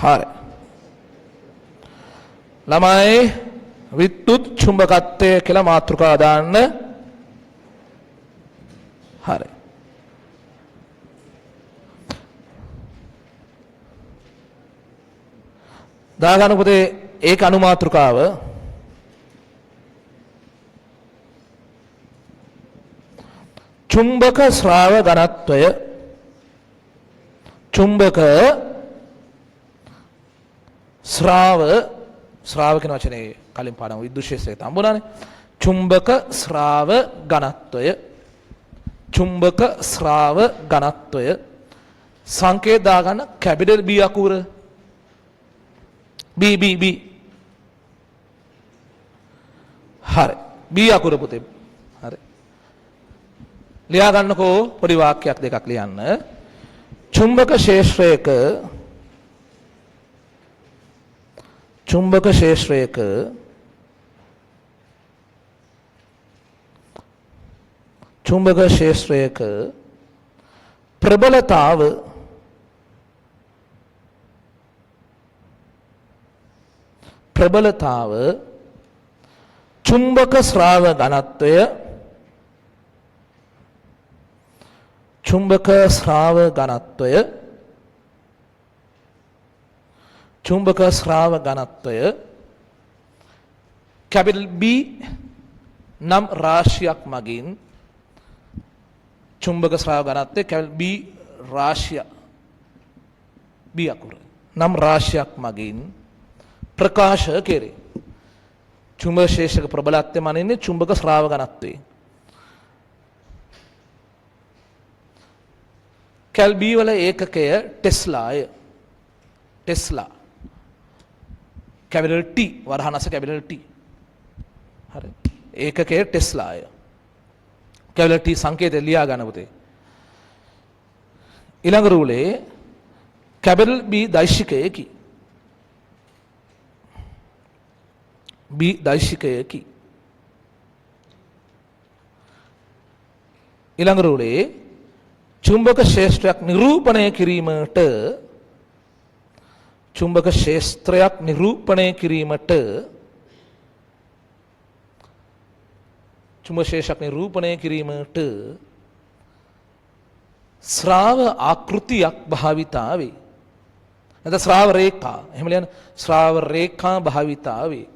හරි. ළමයි විද්‍යුත් චුම්බකත්වය කියලා මාතෘකාව දාන්න. හරි. දාගන්න පුතේ ඒක අනුමාතෘකාව. චුම්බක ශ්‍රාව ඝනත්වය, චුම්බක ශ්‍රාව, ශ්‍රාව කියන වචනේ කලින් පාඩම විද්‍යුත් ක්ෂේත්‍රයට හම්බුණානේ. චුම්බක ශ්‍රාව ඝනත්වය, චුම්බක ශ්‍රාව ඝනත්වය සංකේත දාගන්න capital B අකුර, B B B. හරි, B අකුර පුතේ. හරි, ලියා ගන්නකෝ පොඩි වාක්‍යයක් දෙකක් ලියන්න. චුම්බක ක්ෂේත්‍රයක, චුම්බක ක්ෂේත්‍රයක චුම්බක ක්ෂේත්‍රයක ප්‍රබලතාව, ප්‍රබලතාව චුම්බක ශ්‍රාව ඝනත්වය, චුම්බක ශ්‍රාව ඝනත්වය, චුම්බක ශ්‍රාව ඝනත්වය කැපිටල් B නම් රාශියක් මගින්, චුම්බක ශ්‍රාව ඝනත්වය කැපිටල් B රාශිය, B අකුර නම් රාශියක් මගින් ප්‍රකාශ කෙරේ. චුම්බක ශේෂක ප්‍රබලත්වය මනින්නේ චුම්බක ශ්‍රාව ඝනත්වයෙන්. කැල් B වල ඒකකය ටෙස්ලාය. ටෙස්ලා. කැපිටල් T වරහන් අස කැපිටල් T. හරි. ඒකකය ටෙස්ලාය. කැපිටල් T සංකේතය ලියා ගන්න පුතේ. ඊළඟ රූලේ කැපිටල් B දෛශිකයකි. B දෛශිකයකි. ඊළඟ රූලේ චුම්බක ක්ෂේත්‍රයක් නිරූපණය කිරීමට, චුම්බක ක්ෂේත්‍රයක් නිරූපණය කිරීමට, චුම්බක ක්ෂේත්‍රයක් නිරූපණය කිරීමට ශ්‍රාව ආකෘතියක් භාවිතා වේ. නැත්නම් ශ්‍රාව රේඛා. එහෙම ලියන්න, ශ්‍රාව රේඛා භාවිතා වේ.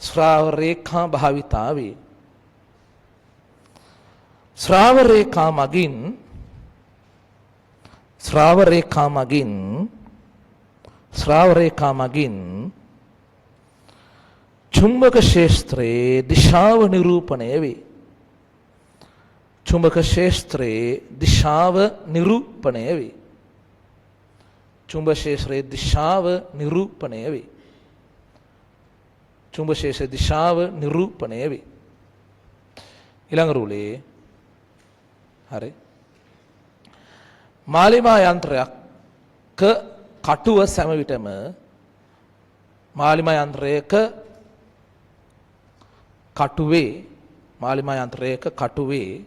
ශ්‍රාව රේඛා භාවිතා වේ. ශ්‍රාව රේඛා මගින්, ශ්‍රාව රේඛා මගින්, ශ්‍රාව රේඛා මගින් චුම්බක ක්ෂේත්‍රයේ දිශාව නිරූපණය වේ. චුම්බක ක්ෂේත්‍රයේ දිශාව නිරූපණය වේ. චුම්බක ක්ෂේත්‍රයේ දිශාව නිරූපණය වේ. චුම්බක ක්ෂේත්‍රයේ දිශාව නිරූපණය වේ. ඊළඟ රූලේ හරි. මාලිමා යන්ත්‍රයක කටුව සෑම විටම, මාලිමා යන්ත්‍රයක කටුවේ, මාලිමා යන්ත්‍රයක කටුවේ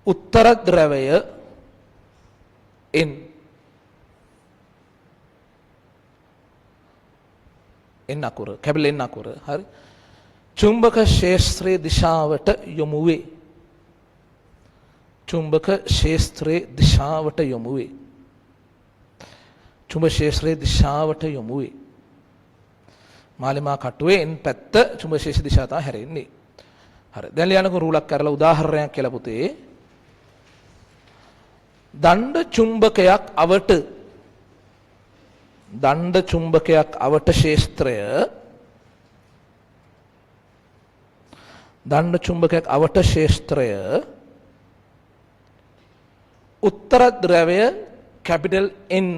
උත්තර ද්‍රවය N, N අකුර, කැපිටල් N අකුර, හරි, චුම්බක ක්ෂේත්‍රයේ දිශාවට යොමු වේ. චුම්බක ක්ෂේත්‍රයේ දිශාවට යොමු වේ. චුම්බක ක්ෂේත්‍රයේ දිශාවට යොමු වේ. මාලිමා කටුවේ N පැත්ත චුම්බක ක්ෂේත්‍ර දිශාව තමයි හැරෙන්නේ. හරි. දැන් ලියන්නකෝ රූලක් කරලා උදාහරණයක් කියලා පුතේ. දණ්ඩ චුම්බකයක් අවට, දණ්ඩ චුම්බකයක් අවට ක්ෂේත්‍රය, දණ්ඩ චුම්බකයක් අවට ක්ෂේත්‍රය උත්තර ද්‍රවය කැපිටල් N,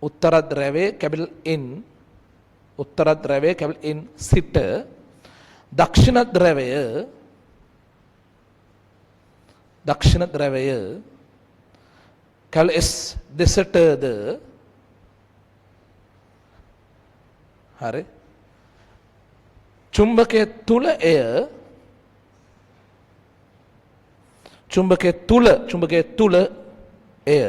උත්තර ද්‍රවය කැපිටල් N, උත්තර ද්‍රවය කැපිටල් N සිට දක්ෂිණ ද්‍රවය, දක්ෂිණ ද්‍රවය කැපිටල් S දෙසටද, හරි, චුම්බකය තුල එය, චුම්බකය තුල, චුම්බකය තුල එය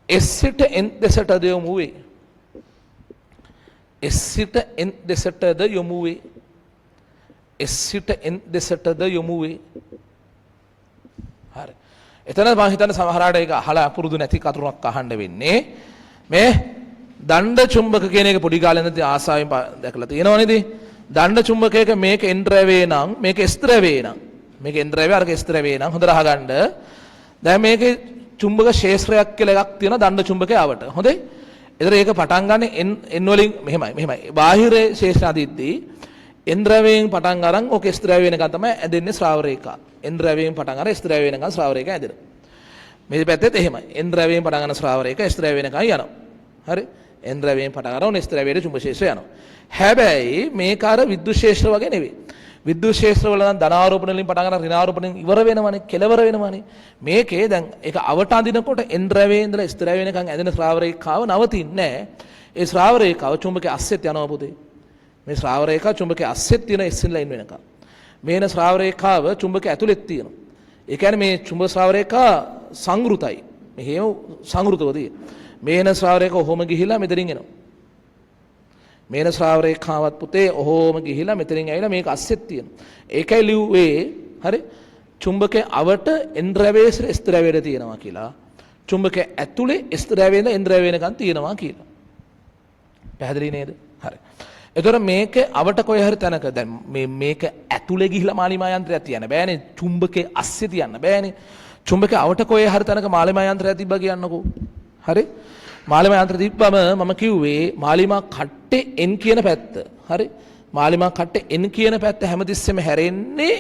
S සිට N දෙසටද යොමු වේ. S සිට N දෙසටද යොමු වේ. S සිට N දෙසටද යොමු වේ. හරි. එතන මම හිතන්නේ සමහර අයට ඒක අහලා පුරුදු නැති කතුරුක් අහන්න වෙන්නේ. මේ දණ්ඩ චුම්බක කියන එක පොඩි කාලේ ඉඳන් ආසාවෙන් දැකලා තියෙනව නේද? දණ්ඩ චුම්බකයක මේක N ද්‍රවයේ නම්, මේක S ද්‍රවයේ නම්, මේක N ද්‍රවය, අරක S ද්‍රවයේ නම්, හොඳට අහගන්න. දැන් මේකේ චුම්බක ක්ෂේත්‍රයක් කියලා එකක් තියෙනවා දණ්ඩ චුම්බකයේ අවට. හොඳේ? ඒතර ඒක පටන් ගන්න N N වලින් මෙහෙමයි මෙහෙමයි. බාහිර ක්ෂේත්‍ර අදිද්දී N ද්‍රවයෙන් පටන් අරන් ඔක S ද්‍රවය වෙනකන් තමයි ඇදෙන්නේ ශ්‍රාව රේඛා. N ද්‍රවයෙන් පටන් අරන් S ද්‍රවය වෙනකන් ශ්‍රාව රේඛා ඇදෙනවා. මේ පැත්තෙත් එහෙමයි. N ද්‍රවයෙන් පටන් ගන්න ශ්‍රාව රේඛා S ද්‍රවය වෙනකන් යනවා. හරි? N ද්‍රවයෙන් පටන් අරන් S ද්‍රවයට චුම්බක ක්ෂේත්‍රය යනවා. හැබැයි මේක අර විද්‍යුත් ක්ෂේත්‍ර වගේ නෙවෙයි. විද්‍යුත් ක්ෂේත්‍ර වල නම් ධනාරෝපණ වලින් පටන් අරන් ඍණාරෝපණයෙන් ඉවර වෙනවනේ, කෙලවර වෙනවනේ. මේකේ දැන් ඒක අවට අඳිනකොට N ද්‍රවයේ ඉඳලා S ද්‍රවය වෙනකන් ඇදෙන ශ්‍රාව රේඛාව නවතින්නේ නැහැ. ඒ ශ්‍රාව රේඛාව චුම්බකයේ අස්සෙත් යනවා පුතේ. මේ ශ්‍රාව රේඛාව චුම්බකයේ අස්සෙත් තියෙන S ඉඳලා N වෙනකන්. මේන ශ්‍රාව රේඛාව චුම්බකයේ ඇතුළෙත් තියෙනවා. ඒ කියන්නේ මේ චුම්බක ශ්‍රාව රේඛා සංවෘතයි. මෙහෙම සංවෘතව තියෙන. මේන ශ්‍රාව රේඛාව ඔහොම ගිහිලා මෙතනින් එනවා. මේන ශ්‍රාව රේඛාවත් පුතේ ඔහොම ගිහිලා මෙතනින් ඇවිල්ලා මේක අස්සෙත් තියෙනවා. ඒකයි ලිව්වේ, හරි, චුම්බකයේ අවට N ද්‍රවයේ සිට S ද්‍රවයට තියෙනවා කියලා. චුම්බකයේ ඇතුලේ S ද්‍රවයේ ඉඳන් N ද්‍රවය වෙනකන් තියෙනවා කියලා. පැහැදිලි නේද? හරි. එතකොට මේක අවට කොහේ හරි තැනක දැන් මේ මේක ඇතුලේ ගිහිලා මාලිමා යන්ත්‍රයක් තියන්න බෑනේ. චුම්බකයේ අස්සේ තියන්න බෑනේ. චුම්බකයේ අවට කොහේ හරි තැනක මාලිමා යන්ත්‍රයක් තිබ්බා කියන්නකෝ. හරි? මාලිමා යන්ත්‍ර තිබ්බම මම කිව්වේ මාලිමා කට්ටේ N කියන පැත්ත. හරි? මාලිමා කට්ටේ N කියන පැත්ත හැමතිස්සෙම හැරෙන්නේ,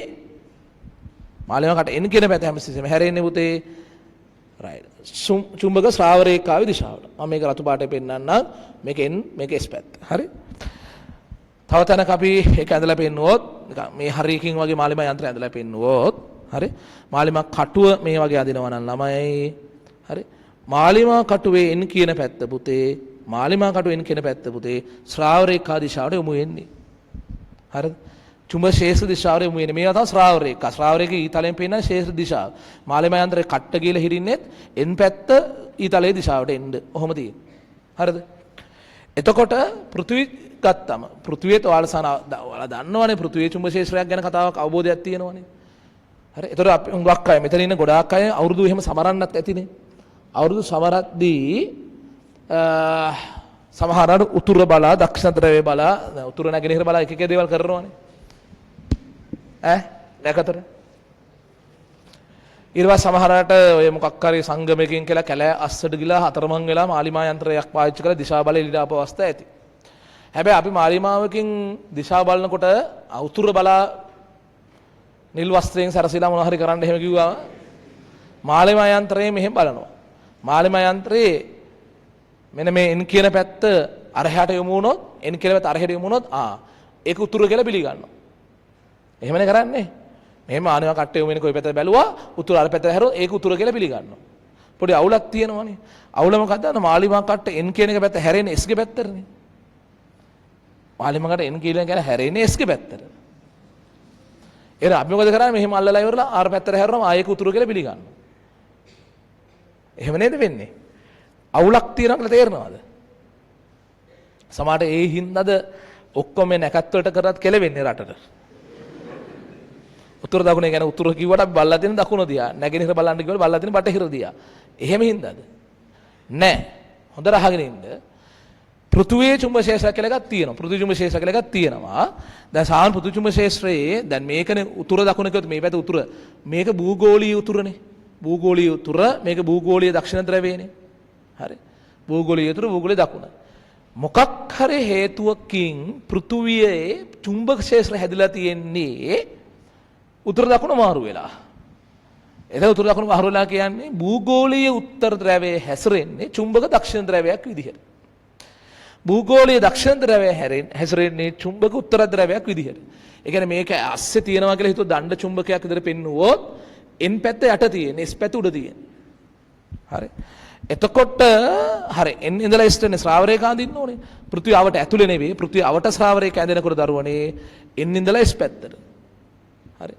මාලිමා කට්ටේ N කියන පැත්ත හැමතිස්සෙම හැරෙන්නේ පුතේ, රයිට්, චුම්බක ශ්‍රාව රේඛාවේ දිශාවට. මම මේක රතු පාටේ පෙන්නන්නම්. මේක N, මේක S පැත්ත. හරි? තව තැනක අපි ඒක ඇඳලා පෙන්නුවොත්, නිකන් මේ හරියකින් වගේ මාලිමා යන්ත්‍රය ඇඳලා පෙන්නුවොත්, හරි, මාලිමා කටුව මේ වගේ අදිනවා නම් ළමයි, හරි, මාලිමා කටුවේ N කියන පැත්ත පුතේ, මාලිමා කටුවේ N කියන පැත්ත පුතේ ශ්‍රාව රේඛා දිශාවට යොමු වෙන්නේ. හරිද? චුම්බක ක්ෂේත්‍ර දිශාවට යොමු වෙන්නේ. මේවා තමයි ශ්‍රාව රේඛා. ශ්‍රාව රේඛා ඊතලයෙන් පෙන්නන ක්ෂේත්‍ර දිශාව. මාලිමා යන්ත්‍රේ කට්ට කියලා හිරින්නෙත් N පැත්ත ඊතලයේ දිශාවට එන්න. ඔහොම තියෙන්නේ. හරිද? එතකොට පෘථිවි ගත්තම පෘථිවියත් ඔයාලා සන ඔයාලා දන්නවනේ, පෘථිවියේ චුම්බක ක්ෂේත්‍රයක් ගැන කතාවක් අවබෝධයක් තියෙනවනේ. හරි. එතකොට අපි හුඟක් අය, මෙතන ඉන්න ගොඩාක් අය අවුරුදු එහෙම සමරන්නත් ඇතිනේ. අවුරුදු සමරද්දී සමහර අය උතුර බලා, දක්ෂිණ ද්‍රවය බලා, උතුර නැගෙනහිර බලා එක එක දේවල් කරනවනේ. ඈ නැකතට. ඊට පස්සේ සමහර අයට ඔය මොකක් හරි සංගමයකින් කියලා කැලෑ අස්සට ගිහලා හතරමං වෙලා මාලිමා යන්ත්‍රයක් පාවිච්චි කරලා දිශා බල එළියට ආපු අවස්ථා ඇති. හැබැයි අපි මාලිමාවකින් දිශා බලනකොට උතුර බලා නිල් වස්ත්‍රයෙන් සැරසිලා මොනවා හරි කරන්න එහෙම කිව්වම මාලිමා යන්ත්‍රයේ මෙහෙම බලනවා. මාලිමා යන්ත්‍රයේ මෙන්න මේ N කියන පැත්ත අරහයට යොමු වුණොත්, N කියන පැත්ත අරහයට යොමු වුණොත්, ආ ඒක උතුර කියලා පිළිගන්නවා. එහෙමනේ කරන්නේ. මෙහෙම ආනවා කට්ටේ යොමු වෙන කොයි පැත්තට බැලුවා උතුර අර පැත්තට හැරුවොත් ඒක උතුර කියලා පිළිගන්නවා. පොඩි අවුලක් තියෙනවනේ. අවුල මොකද්ද? අර මාලිමා කට්ට N කියන එක පැත්ත හැරෙන්නේ S ගේ පැත්තටනේ. මාලිමා කට්ට N කියන එක හැරෙන්නේ S ගේ පැත්තට. එහෙනම් අපි මොකද කරන්නේ? මෙහෙම අල්ලලා ඉවරලා අර පැත්තට හැරුණාම ආයෙක උතුර කියලා පිළිගන්නවා. එහෙම නේද වෙන්නේ? අවුලක් තියෙනවා කියලා තේරෙනවද? සමහරට ඒ හින්දාද ඔක්කොම මේ නැකත් වලට කරත් කෙලවෙන්නේ රටට. උතුර දකුණ කියන්නේ, උතුර කිව්වට අපි බලලා තියෙන දකුණ දිහා. නැගෙනහිර බලන්න කිව්වට බලලා තියෙන බටහිර දිහා. එහෙම හින්දාද? නෑ. හොඳට අහගෙන ඉන්න. පෘථුවියේ චුම්බක ක්ෂේත්‍රයක් කියලා එකක් තියෙනවා. පෘථිවි චුම්බක ක්ෂේත්‍රයක් කියලා එකක් තියෙනවා. දැන් සාමාන්‍ය පෘථිවි චුම්බක ක්ෂේත්‍රයේ දැන් මේකනේ උතුර දකුණ කිව්වොත් මේ පැත්ත උතුර. මේක භූගෝලීය උතුරනේ. භූගෝලීය උතුර, මේක භූගෝලීය දක්ෂිණ ද්‍රවයනේ. හරි. භූගෝලීය උතුර, භූගෝලීය දකුණ. මොකක් හරි හේතුවකින් පෘථුවියේ චුම්බක ක්ෂේත්‍ර හැදිලා තියෙන්නේ උතුර දකුණ මාරු වෙලා. එතන උතුර දකුණ මාරු වෙලා කියන්නේ භූගෝලීය උත්තර ද්‍රවයේ හැසිරෙන්නේ චුම්බක දක්ෂිණ ද්‍රවයක් විදිහට. භූගෝලීය දක්ෂිණ ද්‍රවය හැසිරෙන්නේ චුම්බක උත්තර ද්‍රවයක් විදිහට. ඒ කියන්නේ මේක අස්සේ තියෙනවා කියලා හිතුව දණ්ඩ චුම්බකයක් විතර පෙන්නුවොත් N පැත්ත යට තියෙන්නේ, S පැත්ත උඩ තියෙන්නේ. හරි. එතකොට හරි, N ඉඳලා S වෙන්නේ ශ්‍රාව රේඛා අඳින්න ඕනේ. පෘථිවි අවට ඇතුලේ නෙවෙයි, පෘථිවි අවට ශ්‍රාව රේඛා ඇඳෙනකොට දරුවනේ N ඉඳලා S පැත්තට. හරි.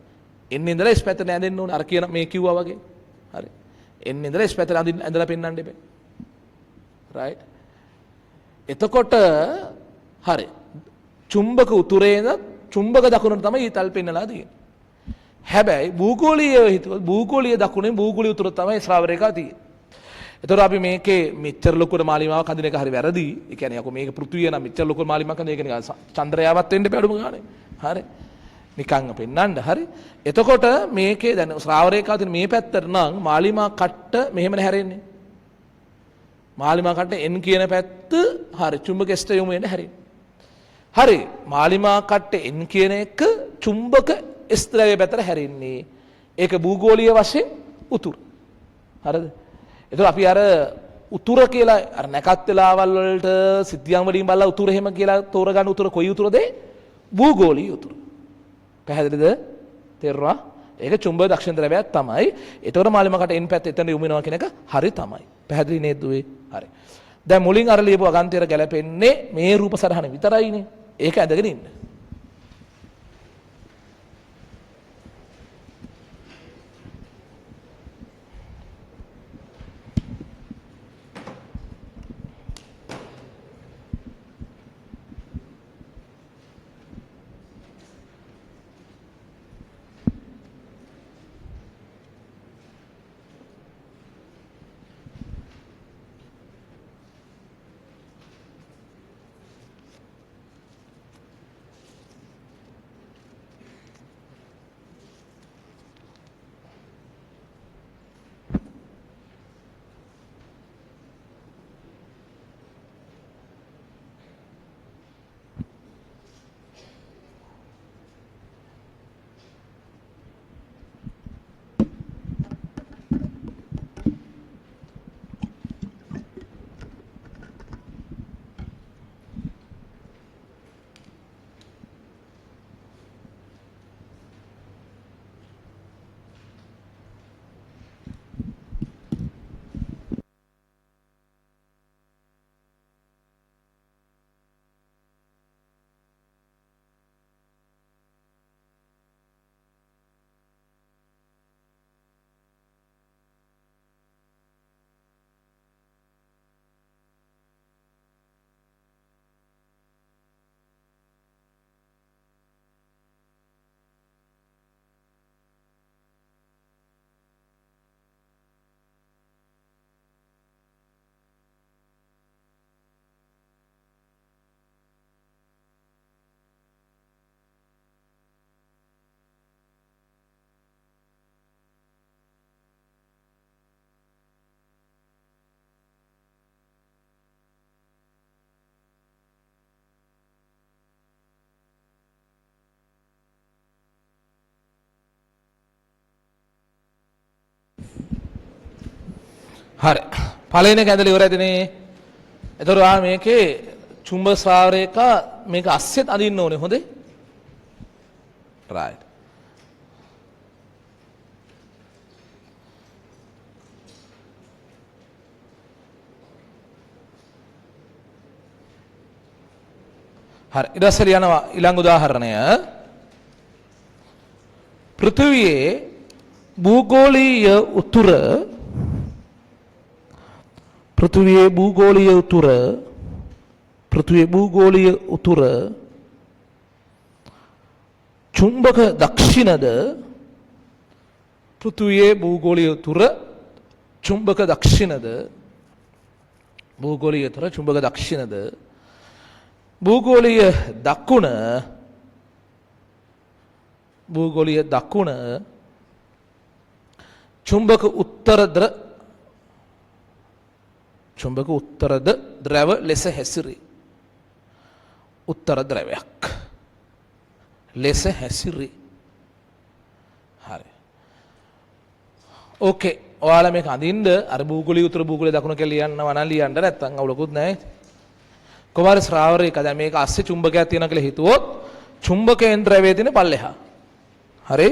N ඉඳලා S පැත්තට ඇඳෙන්න ඕනේ. අර කියන මේ කිව්වා වගේ. හරි. N ඉඳලා S පැත්තට අඳින්න, ඇඳලා පෙන්වන්න එපා. රයිට්. එතකොට හරි. චුම්බක උතුරේ ඉඳන් චුම්බක දකුණට තමයි ඊතල් පෙන්නලා තියෙන්නේ. හැබැයි භූගෝලීය හිතුවොත් භූගෝලීය දකුණෙන් භූගෝලීය උතුර තමයි ශ්‍රාව රේඛා තියෙන්නේ. එතකොට අපි මේකේ මෙච්චර ලොකුට මාලිමාවක් හඳින එක හරි වැරදි. ඒ කියන්නේ යකෝ මේක පෘථිවිය නම් මෙච්චර ලොකු මාලිමාවක් හඳින එක නිකන් චන්ද්‍රයාවත් වෙන්න එපා අඩුම ගානේ. හරි. නිකන් පෙන්නන්න හරි. එතකොට මේකේ දැන් ශ්‍රාව රේඛාව තියෙන මේ පැත්තට නම් මාලිමා කට්ට මෙහෙමනේ හැරෙන්නේ. මාලිමා කට්ට N කියන පැත්ත හරි චුම්බක S ට යොමු වෙන්න හැරෙන්නේ. හරි. මාලිමා කට්ට N කියන එක චුම්බක S ද්‍රව්‍ය පැත්තට හැරෙන්නේ. ඒක භූගෝලීය වශයෙන් උතුර. හරිද? එතකොට අපි අර උතුර කියලා අර නැකත් වෙලාවල් වලට සිද්ධියන් වලින් බලලා උතුර එහෙම කියලා තෝරගන්න උතුර කොයි උතුරද? භූගෝලීය උතුර. පැහැදිලිද? තේරුණා? ඒක චුම්බක දක්ෂිණ ද්‍රව්‍යයක් තමයි. එතකොට මාලිමාකට N පැත්ත එතන යොමු වෙනවා කියන එක හරි තමයි. පැහැදිලි නේද දුවේ? හරි. දැන් මුලින් අර ලියපු අගන්තයට ගැලපෙන්නේ මේ රූප සටහන විතරයිනේ. ඒක ඇඳගෙන ඉන්න. හරි. පළවෙනි එක ඇඳලා ඉවරයිද නේ? එතකොට ඔයා මේකේ චුම්බක ශ්‍රාව රේඛා මේක අස්සෙත් අඳින්න ඕනේ හොඳේ. රයිට්. හරි. ඊට පස්සේ යනවා ඊළඟ උදාහරණය. පෘථිවියේ භූගෝලීය උතුර පෘථිවියේ භූගෝලීය උතුර පෘථිවියේ භූගෝලීය උතුර චුම්බක දක්ෂිණද පෘථිවියේ භූගෝලීය උතුර චුම්බක දක්ෂිණද භූගෝලීය උතුර චුම්බක දක්ෂිණද භූගෝලීය දකුණ භූගෝලීය දකුණ චුම්බක උත්තරද චුම්බක උත්තරද ද්‍රව ලෙස හැසිරේ. උත්තර ද්‍රවයක් ලෙස හැසිරේ. හරි. ඕකේ. ඔයාලා මේක අඳින්න අර භූගෝලීය උත්තර භූගෝලීය දකුණ කියලා ලියන්නවා නම් ලියන්න නැත්තම් අවුලකුත් නැහැ. කොහොමද ශ්‍රාව රේඛා දැන් මේක අස්සේ චුම්බකයක් තියෙනවා කියලා හිතුවොත් චුම්බකයෙන් ද්‍රවයේ තියෙන පල්ලෙහා. හරි?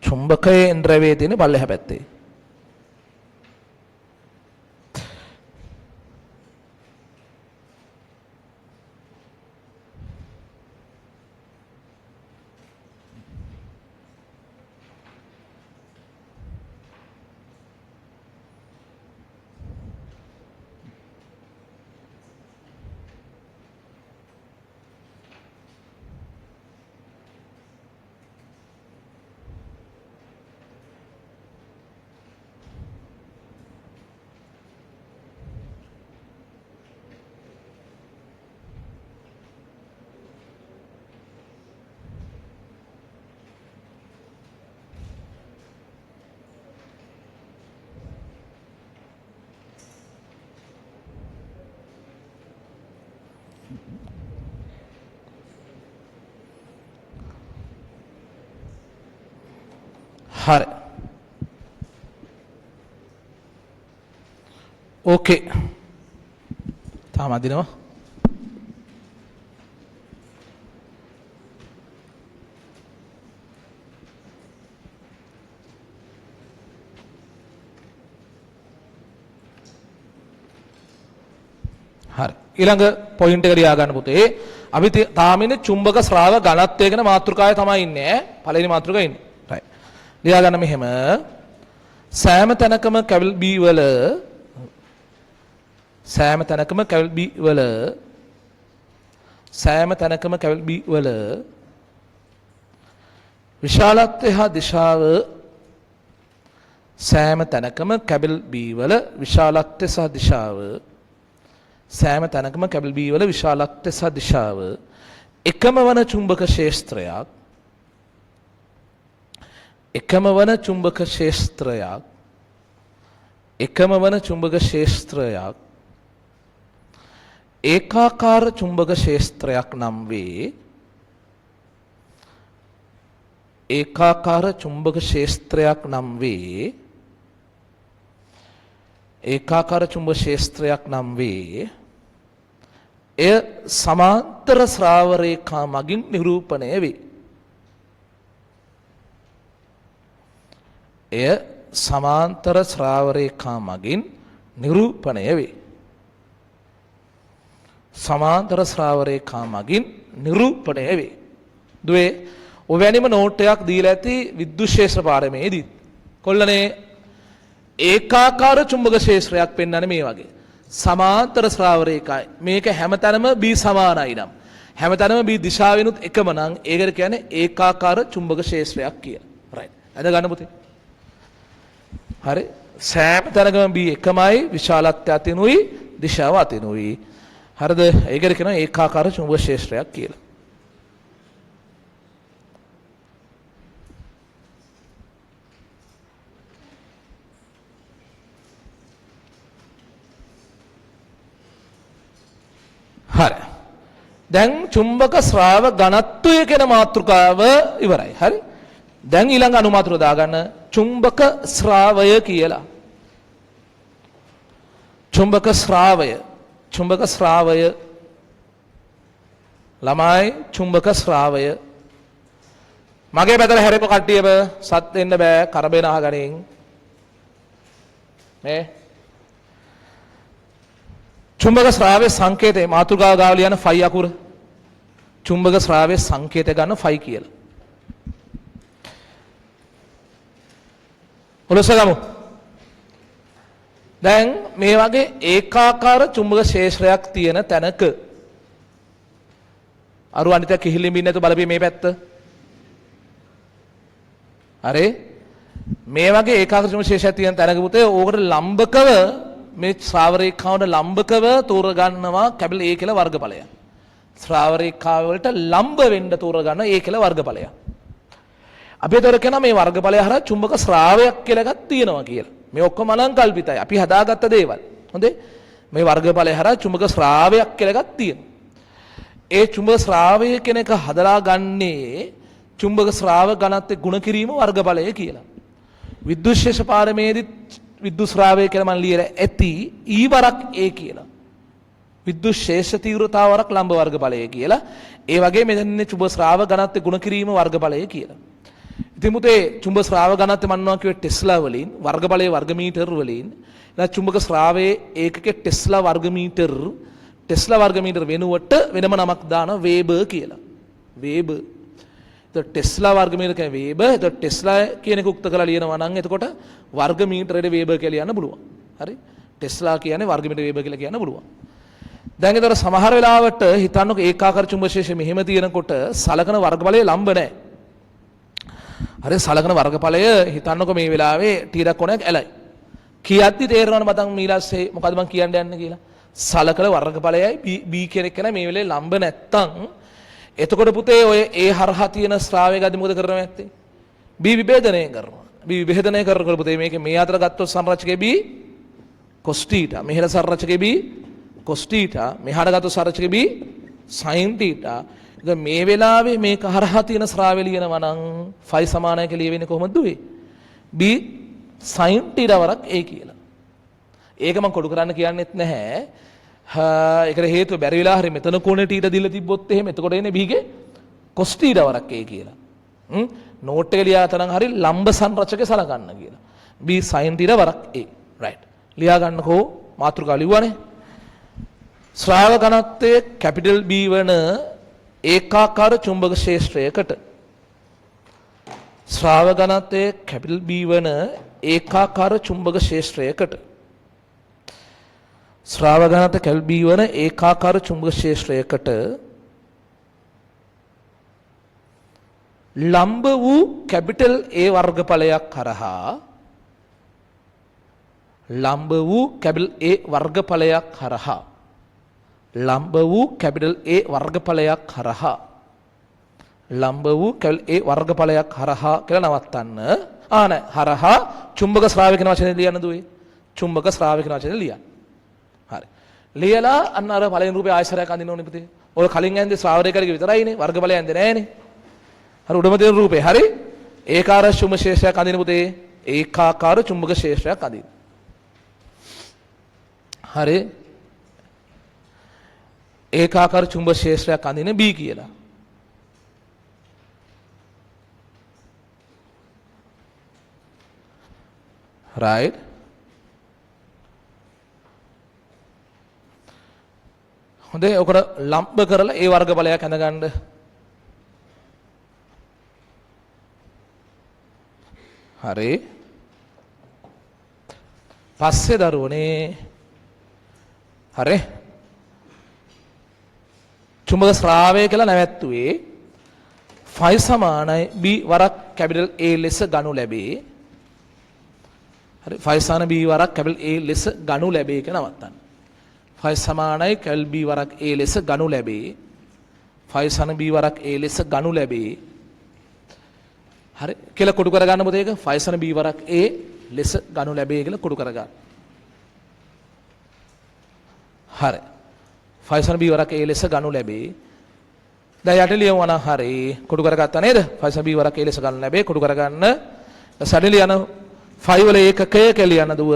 චුම්බකයෙන් ද්‍රවයේ තියෙන පල්ලෙහා පැත්තේ. හරි. ඕකේ. තාම අදිනවා. හරි. ඊළඟ පොයින්ට් එක ලියා ගන්න පුතේ. අපි තාම ඉන්නේ චුම්බක ශ්‍රාව ඝනත්වය ගැන මාතෘකාවේ තමයි ඉන්නේ ඈ. පළවෙනි මාතෘකාවේ ඉන්නේ. රයිට්. ලියා ගන්න මෙහෙම. සෑම තැනකම කැවිල් B වල, සෑම තැනකම කැවිල් B වල, සෑම තැනකම කැවිල් B වල විශාලත්වය හා දිශාව, සෑම තැනකම කැබල් B වල විශාලත්වය සහ දිශාව, සෑම තැනකම කැබල් B වල විශාලත්වය සහ දිශාව එකම වන චුම්බක ක්ෂේත්‍රයක්, එකම වන චුම්බක ක්ෂේත්‍රයක්, එකම වන චුම්බක ක්ෂේත්‍රයක් ඒකාකාර චුම්බක ක්ෂේත්‍රයක් නම් වේ. ඒකාකාර චුම්බක ක්ෂේත්‍රයක් නම් වේ. ඒකාකාර චුම්බක ක්ෂේත්‍රයක් නම් වේ. එය සමාන්තර ශ්‍රාව රේඛා මගින් නිරූපණය වේ. එය සමාන්තර ශ්‍රාව රේඛා මගින් නිරූපණය වේ. සමාන්තර ශ්‍රාව රේඛා මගින් නිරූපණය වේ. දුවේ, ඔවැනිම නෝට් එකක් දීලා ඇති විද්‍යුත් ක්ෂේත්‍ර පාරමේදී. කොල්ලනේ, ඒකාකාර චුම්බක ක්ෂේත්‍රයක් පෙන්වන්නේ මේ වගේ. සමාන්තර ශ්‍රාව රේඛායි. මේක හැමතැනම B සමානයි නම්, හැමතැනම B දිශාවෙනුත් එකම නම් ඒකට කියන්නේ ඒකාකාර චුම්බක ක්ෂේත්‍රයක් කියලා. රයිට්. අද ගන්න පුතේ. හරි. සෑම තැනකම B එකමයි, විශාලත්වය අතිනුයි, දිශාව අතිනුයි. හරිද? ඒකට කියනවා ඒකාකාර චුම්බක ක්ෂේත්‍රයක් කියලා. හරි. දැන් චුම්බක ශ්‍රාව ඝනත්වය කියන මාතෘකාව ඉවරයි. හරි. දැන් ඊළඟ අනුමාතෘ දාගන්න චුම්බක ශ්‍රාවය කියලා. චුම්බක ශ්‍රාවය, චුම්බක ශ්‍රාවය ළමයි, චුම්බක ශ්‍රාවය. මගේ පැත්තට හැරෙපු කට්ටියම සත් දෙන්න බෑ, කරබෙන අහගනින්. මේ චුම්බක ශ්‍රාවයේ සංකේතය මාතෘකාව ගාව ලියන ෆයි අකුර. චුම්බක ශ්‍රාවයේ සංකේතය ගන්න ෆයි කියලා. ඔලොස්ස ගමු. දැන් මේ වගේ ඒකාකාර චුම්බක ක්ෂේත්‍රයක් තියෙන තැනක අරු අනිත කිහිලිඹින් නැතු බලපිය මේ පැත්ත. හරි, මේ වගේ ඒකාකාර චුම්බක ක්ෂේත්‍රයක් තියෙන තැනක පුතේ ඕකට ලම්බකව මේ ශ්‍රාව රේඛාවට ලම්බකව තෝරගන්නවා කැපිටල් A කියලා වර්ගඵලයක්. ශ්‍රාව රේඛාව වලට ලම්බ වෙන්න තෝරගන්න A කියලා වර්ගඵලයක්. අපි ඒතර කියනවා මේ වර්ගඵලය හරහා චුම්බක ශ්‍රාවයක් කියලා එකක් තියෙනවා කියලා. මේ ඔක්කොම අලංකල්පිතයි. අපි හදාගත්ත දේවල්. හොඳේ? මේ වර්ගඵලය හරහා චුම්බක ශ්‍රාවයක් කියලා එකක් තියෙනවා. ඒ චුම්බක ශ්‍රාවය කියන එක හදලා ගන්නේ චුම්බක ශ්‍රාව ඝනත්වයේ ගුණ කිරීම වර්ගඵලය කියලා. විද්‍යුත් ශේෂ පාරමේදී විද්‍යුත් ශ්‍රාවය කියලා මම ලියලා ඇති E වරක් A කියලා. විද්‍යුත් ශේෂ තීව්‍රතාව වරක් ලම්බ වර්ගඵලය කියලා. ඒ වගේ මෙතන ඉන්නේ චුම්බක ශ්‍රාව ඝනත්වයේ ගුණ කිරීම වර්ගඵලය කියලා. ඉතින් පුතේ චුම්බක ශ්‍රාව ඝනත්වය මන්නවා කිව්වේ ටෙස්ලා වලින්, වර්ගඵලයේ වර්ග මීටර් වලින්. එහෙනම් චුම්බක ශ්‍රාවයේ ඒකකේ ටෙස්ලා වර්ග මීටර්, ටෙස්ලා වර්ග මීටර් වෙනුවට වෙනම නමක් දානවා වේබර් කියලා. වේබර්. එතකොට ටෙස්ලා වර්ග මීටර කියන්නේ වේබර්. එතකොට ටෙස්ලා කියන එක උක්ත කරලා ලියනවා නම් එතකොට වර්ග මීටරයට වේබර් කියලා ලියන්න පුළුවන්. හරි? ටෙස්ලා කියන්නේ වර්ග මීටර වේබර් කියලා කියන්න පුළුවන්. දැන් එතකොට සමහර වෙලාවට හිතන්නකෝ ඒකාකාර චුම්බක ශේෂය මෙහෙම තියෙනකොට සලකන වර්ගඵලය ලම්බ නැහැ. හරි, සලකන වර්ගඵලය හිතන්නකෝ මේ වෙලාවේ තීරක් කොනයක් ඇලයි. කියද්දි තේරෙනවනේ මතන් ඊළස්සේ මොකද මං කියන්න යන්නේ කියලා. සලකන වර්ගඵලයයි B කියන එක මේ වෙලේ ලම්බ නැත්තම් එතකොට පුතේ ඔය ඒ හරහා තියෙන ශ්‍රාවය ගද්දි මොකද කරන්නේ නැත්තේ? B විභේදනය කරනවා. B විභේදනය කරනකොට පුතේ මේකේ මේ අතර ගත්තොත් සංරචකේ B cos theta, මෙහෙර සංරචකේ B cos theta, මෙහාට ගත්තොත් සංරචකේ B sin theta. ඉතින් මේ වෙලාවේ මේක හරහා තියෙන ශ්‍රාවය ලියනවා නම් ෆයි සමානයි කියලා ලියවෙන්නේ කොහොමද දුවේ? B sin θ වරක් A කියලා. ඒක මම කොටු කරන්න කියන්නෙත් නැහැ. ඒකට හේතුව බැරි වෙලා හරි මෙතන කෝණේ θ දීලා තිබ්බොත් එහෙම එතකොට එන්නේ B ගේ cos θ වරක් A කියලා. නෝට් එක ලියා තරම් හරි ලම්බ සංරචකය සලකන්න කියලා. B sin θ වරක් A. Right. ලියා ගන්නකෝ මාතෘකාව ලිව්වනේ. ශ්‍රාව ඝනත්වය කැපිටල් B වන ඒකාකාර චුම්බක ක්ෂේත්‍රයකට ශ්‍රාව ඝනත්වය කැපිටල් B වන ඒකාකාර චුම්බක ක්ෂේත්‍රයකට ශ්‍රාව ඝනත්වය කැපිටල් B වන ඒකාකාර චුම්බක ක්ෂේත්‍රයකට ලම්බ වූ කැපිටල් A වර්ගඵලයක් හරහා ලම්බ වූ කැපිටල් A වර්ගඵලයක් හරහා ලම්බ වූ කැපිටල් A වර්ගඵලයක් හරහා ලම්බ වූ කැපිටල් A වර්ගඵලයක් හරහා කියලා නවත්තන්න. ආ නෑ, හරහා චුම්බක ශ්‍රාවක කියන වචනේ ලියන්න දුවේ. චුම්බක ශ්‍රාවක කියන වචනේ ලියන්න. හරි. ලියලා අන්න අර පළවෙනි රූපේ ආයසරයක් අඳින්න ඕනේ පුතේ. ඔය කලින් ඇන්දේ ශ්‍රාවකයෙක් විතරයිනේ, වර්ගඵලය ඇන්දේ නෑනේ. හරි, උඩම තියෙන රූපේ හරි. ඒකාර චුම්බක ශේෂයක් අඳින්න පුතේ. ඒකාකාර චුම්බක ශේෂයක් අඳින්න. හරි. ඒකාකාර චුම්බක ශේෂයක් අඳින B කියලා. රයිට්. හොඳේ, ඔකට ලම්බ කරලා ඒ වර්ගඵලයක් ඇඳගන්න. හරි. පස්සේ දරුවනේ හරි චුම්බක ශ්‍රාවය කියලා නැවැත්තුවේ ෆයි සමානයි B වරක් කැපිටල් A ලෙස ගනු ලැබේ. හරි, ෆයි සමාන B වරක් කැපිටල් A ලෙස ගනු ලැබේ කියලා නවත්තන්න. ෆයි සමානයි කැපිටල් B වරක් A ලෙස ගනු ලැබේ. ෆයි සමාන B වරක් A ලෙස ගනු ලැබේ. හරි කියලා කොටු කරගන්න පොතේ ඒක ෆයි සමාන B වරක් A ලෙස ගනු ලැබේ කියලා කොටු කරගන්න. හරි. ෆයි සමාන B වරක් A ලෙස ගනු ලැබේ. දැන් යට ලියනවා නම් හරි කොටු කරගත්තා නේද? ෆයි සමාන B වරක් A ලෙස ගනු ලැබේ කොටු කරගන්න. සැඩ ලියන ෆයි වල ඒකකය කියලා ලියන දුව.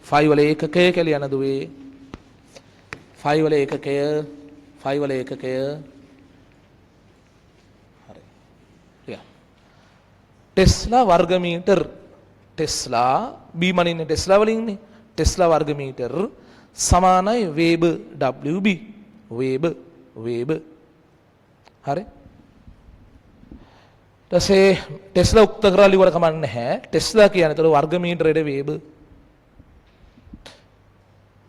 ෆයි වල ඒකකය කියලා ලියන දුවේ. ෆයි වල ඒකකය, ෆයි වල ඒකකය. හරි. ලියන්න. ටෙස්ලා වර්ග මීටර්. ටෙස්ලා B මනින්නේ ටෙස්ලා වලින්නේ. ටෙස්ලා වර්ග මීටර් සමානයි වේබ WB. වේබ වේබ. හරි. ඊට පස්සේ ටෙස්ලා උක්ත කරලා ලිව්වට කමක් නැහැ. ටෙස්ලා කියන්නේ ඒතර වර්ග මීටරයට වේබ.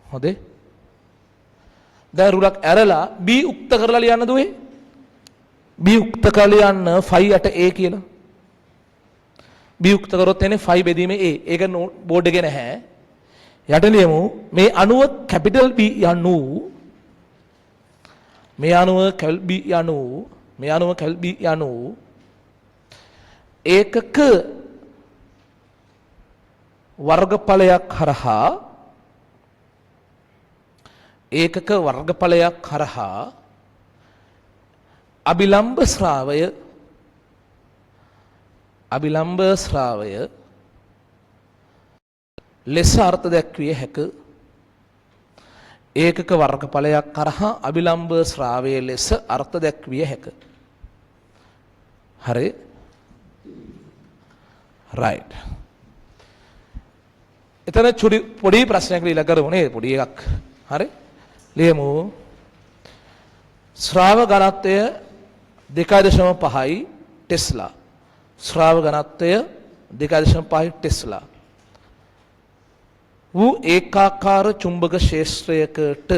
හොඳේ. දැන් රුලක් ඇරලා B උක්ත කරලා ලියන්න දුවේ. B උක්ත කරලා ලියන්න ෆයි යට A කියලා. B උක්ත කරොත් එන්නේ ෆයි බෙදීමේ A. ඒක බෝඩ් එකේ නැහැ. යට ලියමු මේ අණුව කැපිටල් B යනු මේ අණුව කැපිටල් B යනු මේ අණුව කැපිටල් B යනු ඒකක වර්ගඵලයක් හරහා ඒකක වර්ගඵලයක් හරහා අභිලම්බ ශ්‍රාවය අභිලම්බ ශ්‍රාවය ලෙස අර්ථ දැක්විය හැක. ඒකක වර්ගඵලයක් කරහා අභිලම්බ ශ්‍රාවය ලෙස අර්ථ දැක්විය හැක. හරි. රයිට්. එතන චුඩි පොඩි ප්‍රශ්නයක් ලියලා කරමු නේද? පොඩි එකක්. හරි. ලියමු. ශ්‍රාව ඝනත්වය 2.5යි ටෙස්ලා. ශ්‍රාව ඝනත්වය 2.5යි ටෙස්ලා. වූ ඒකාකාර චුම්බක ක්ෂේත්‍රයකට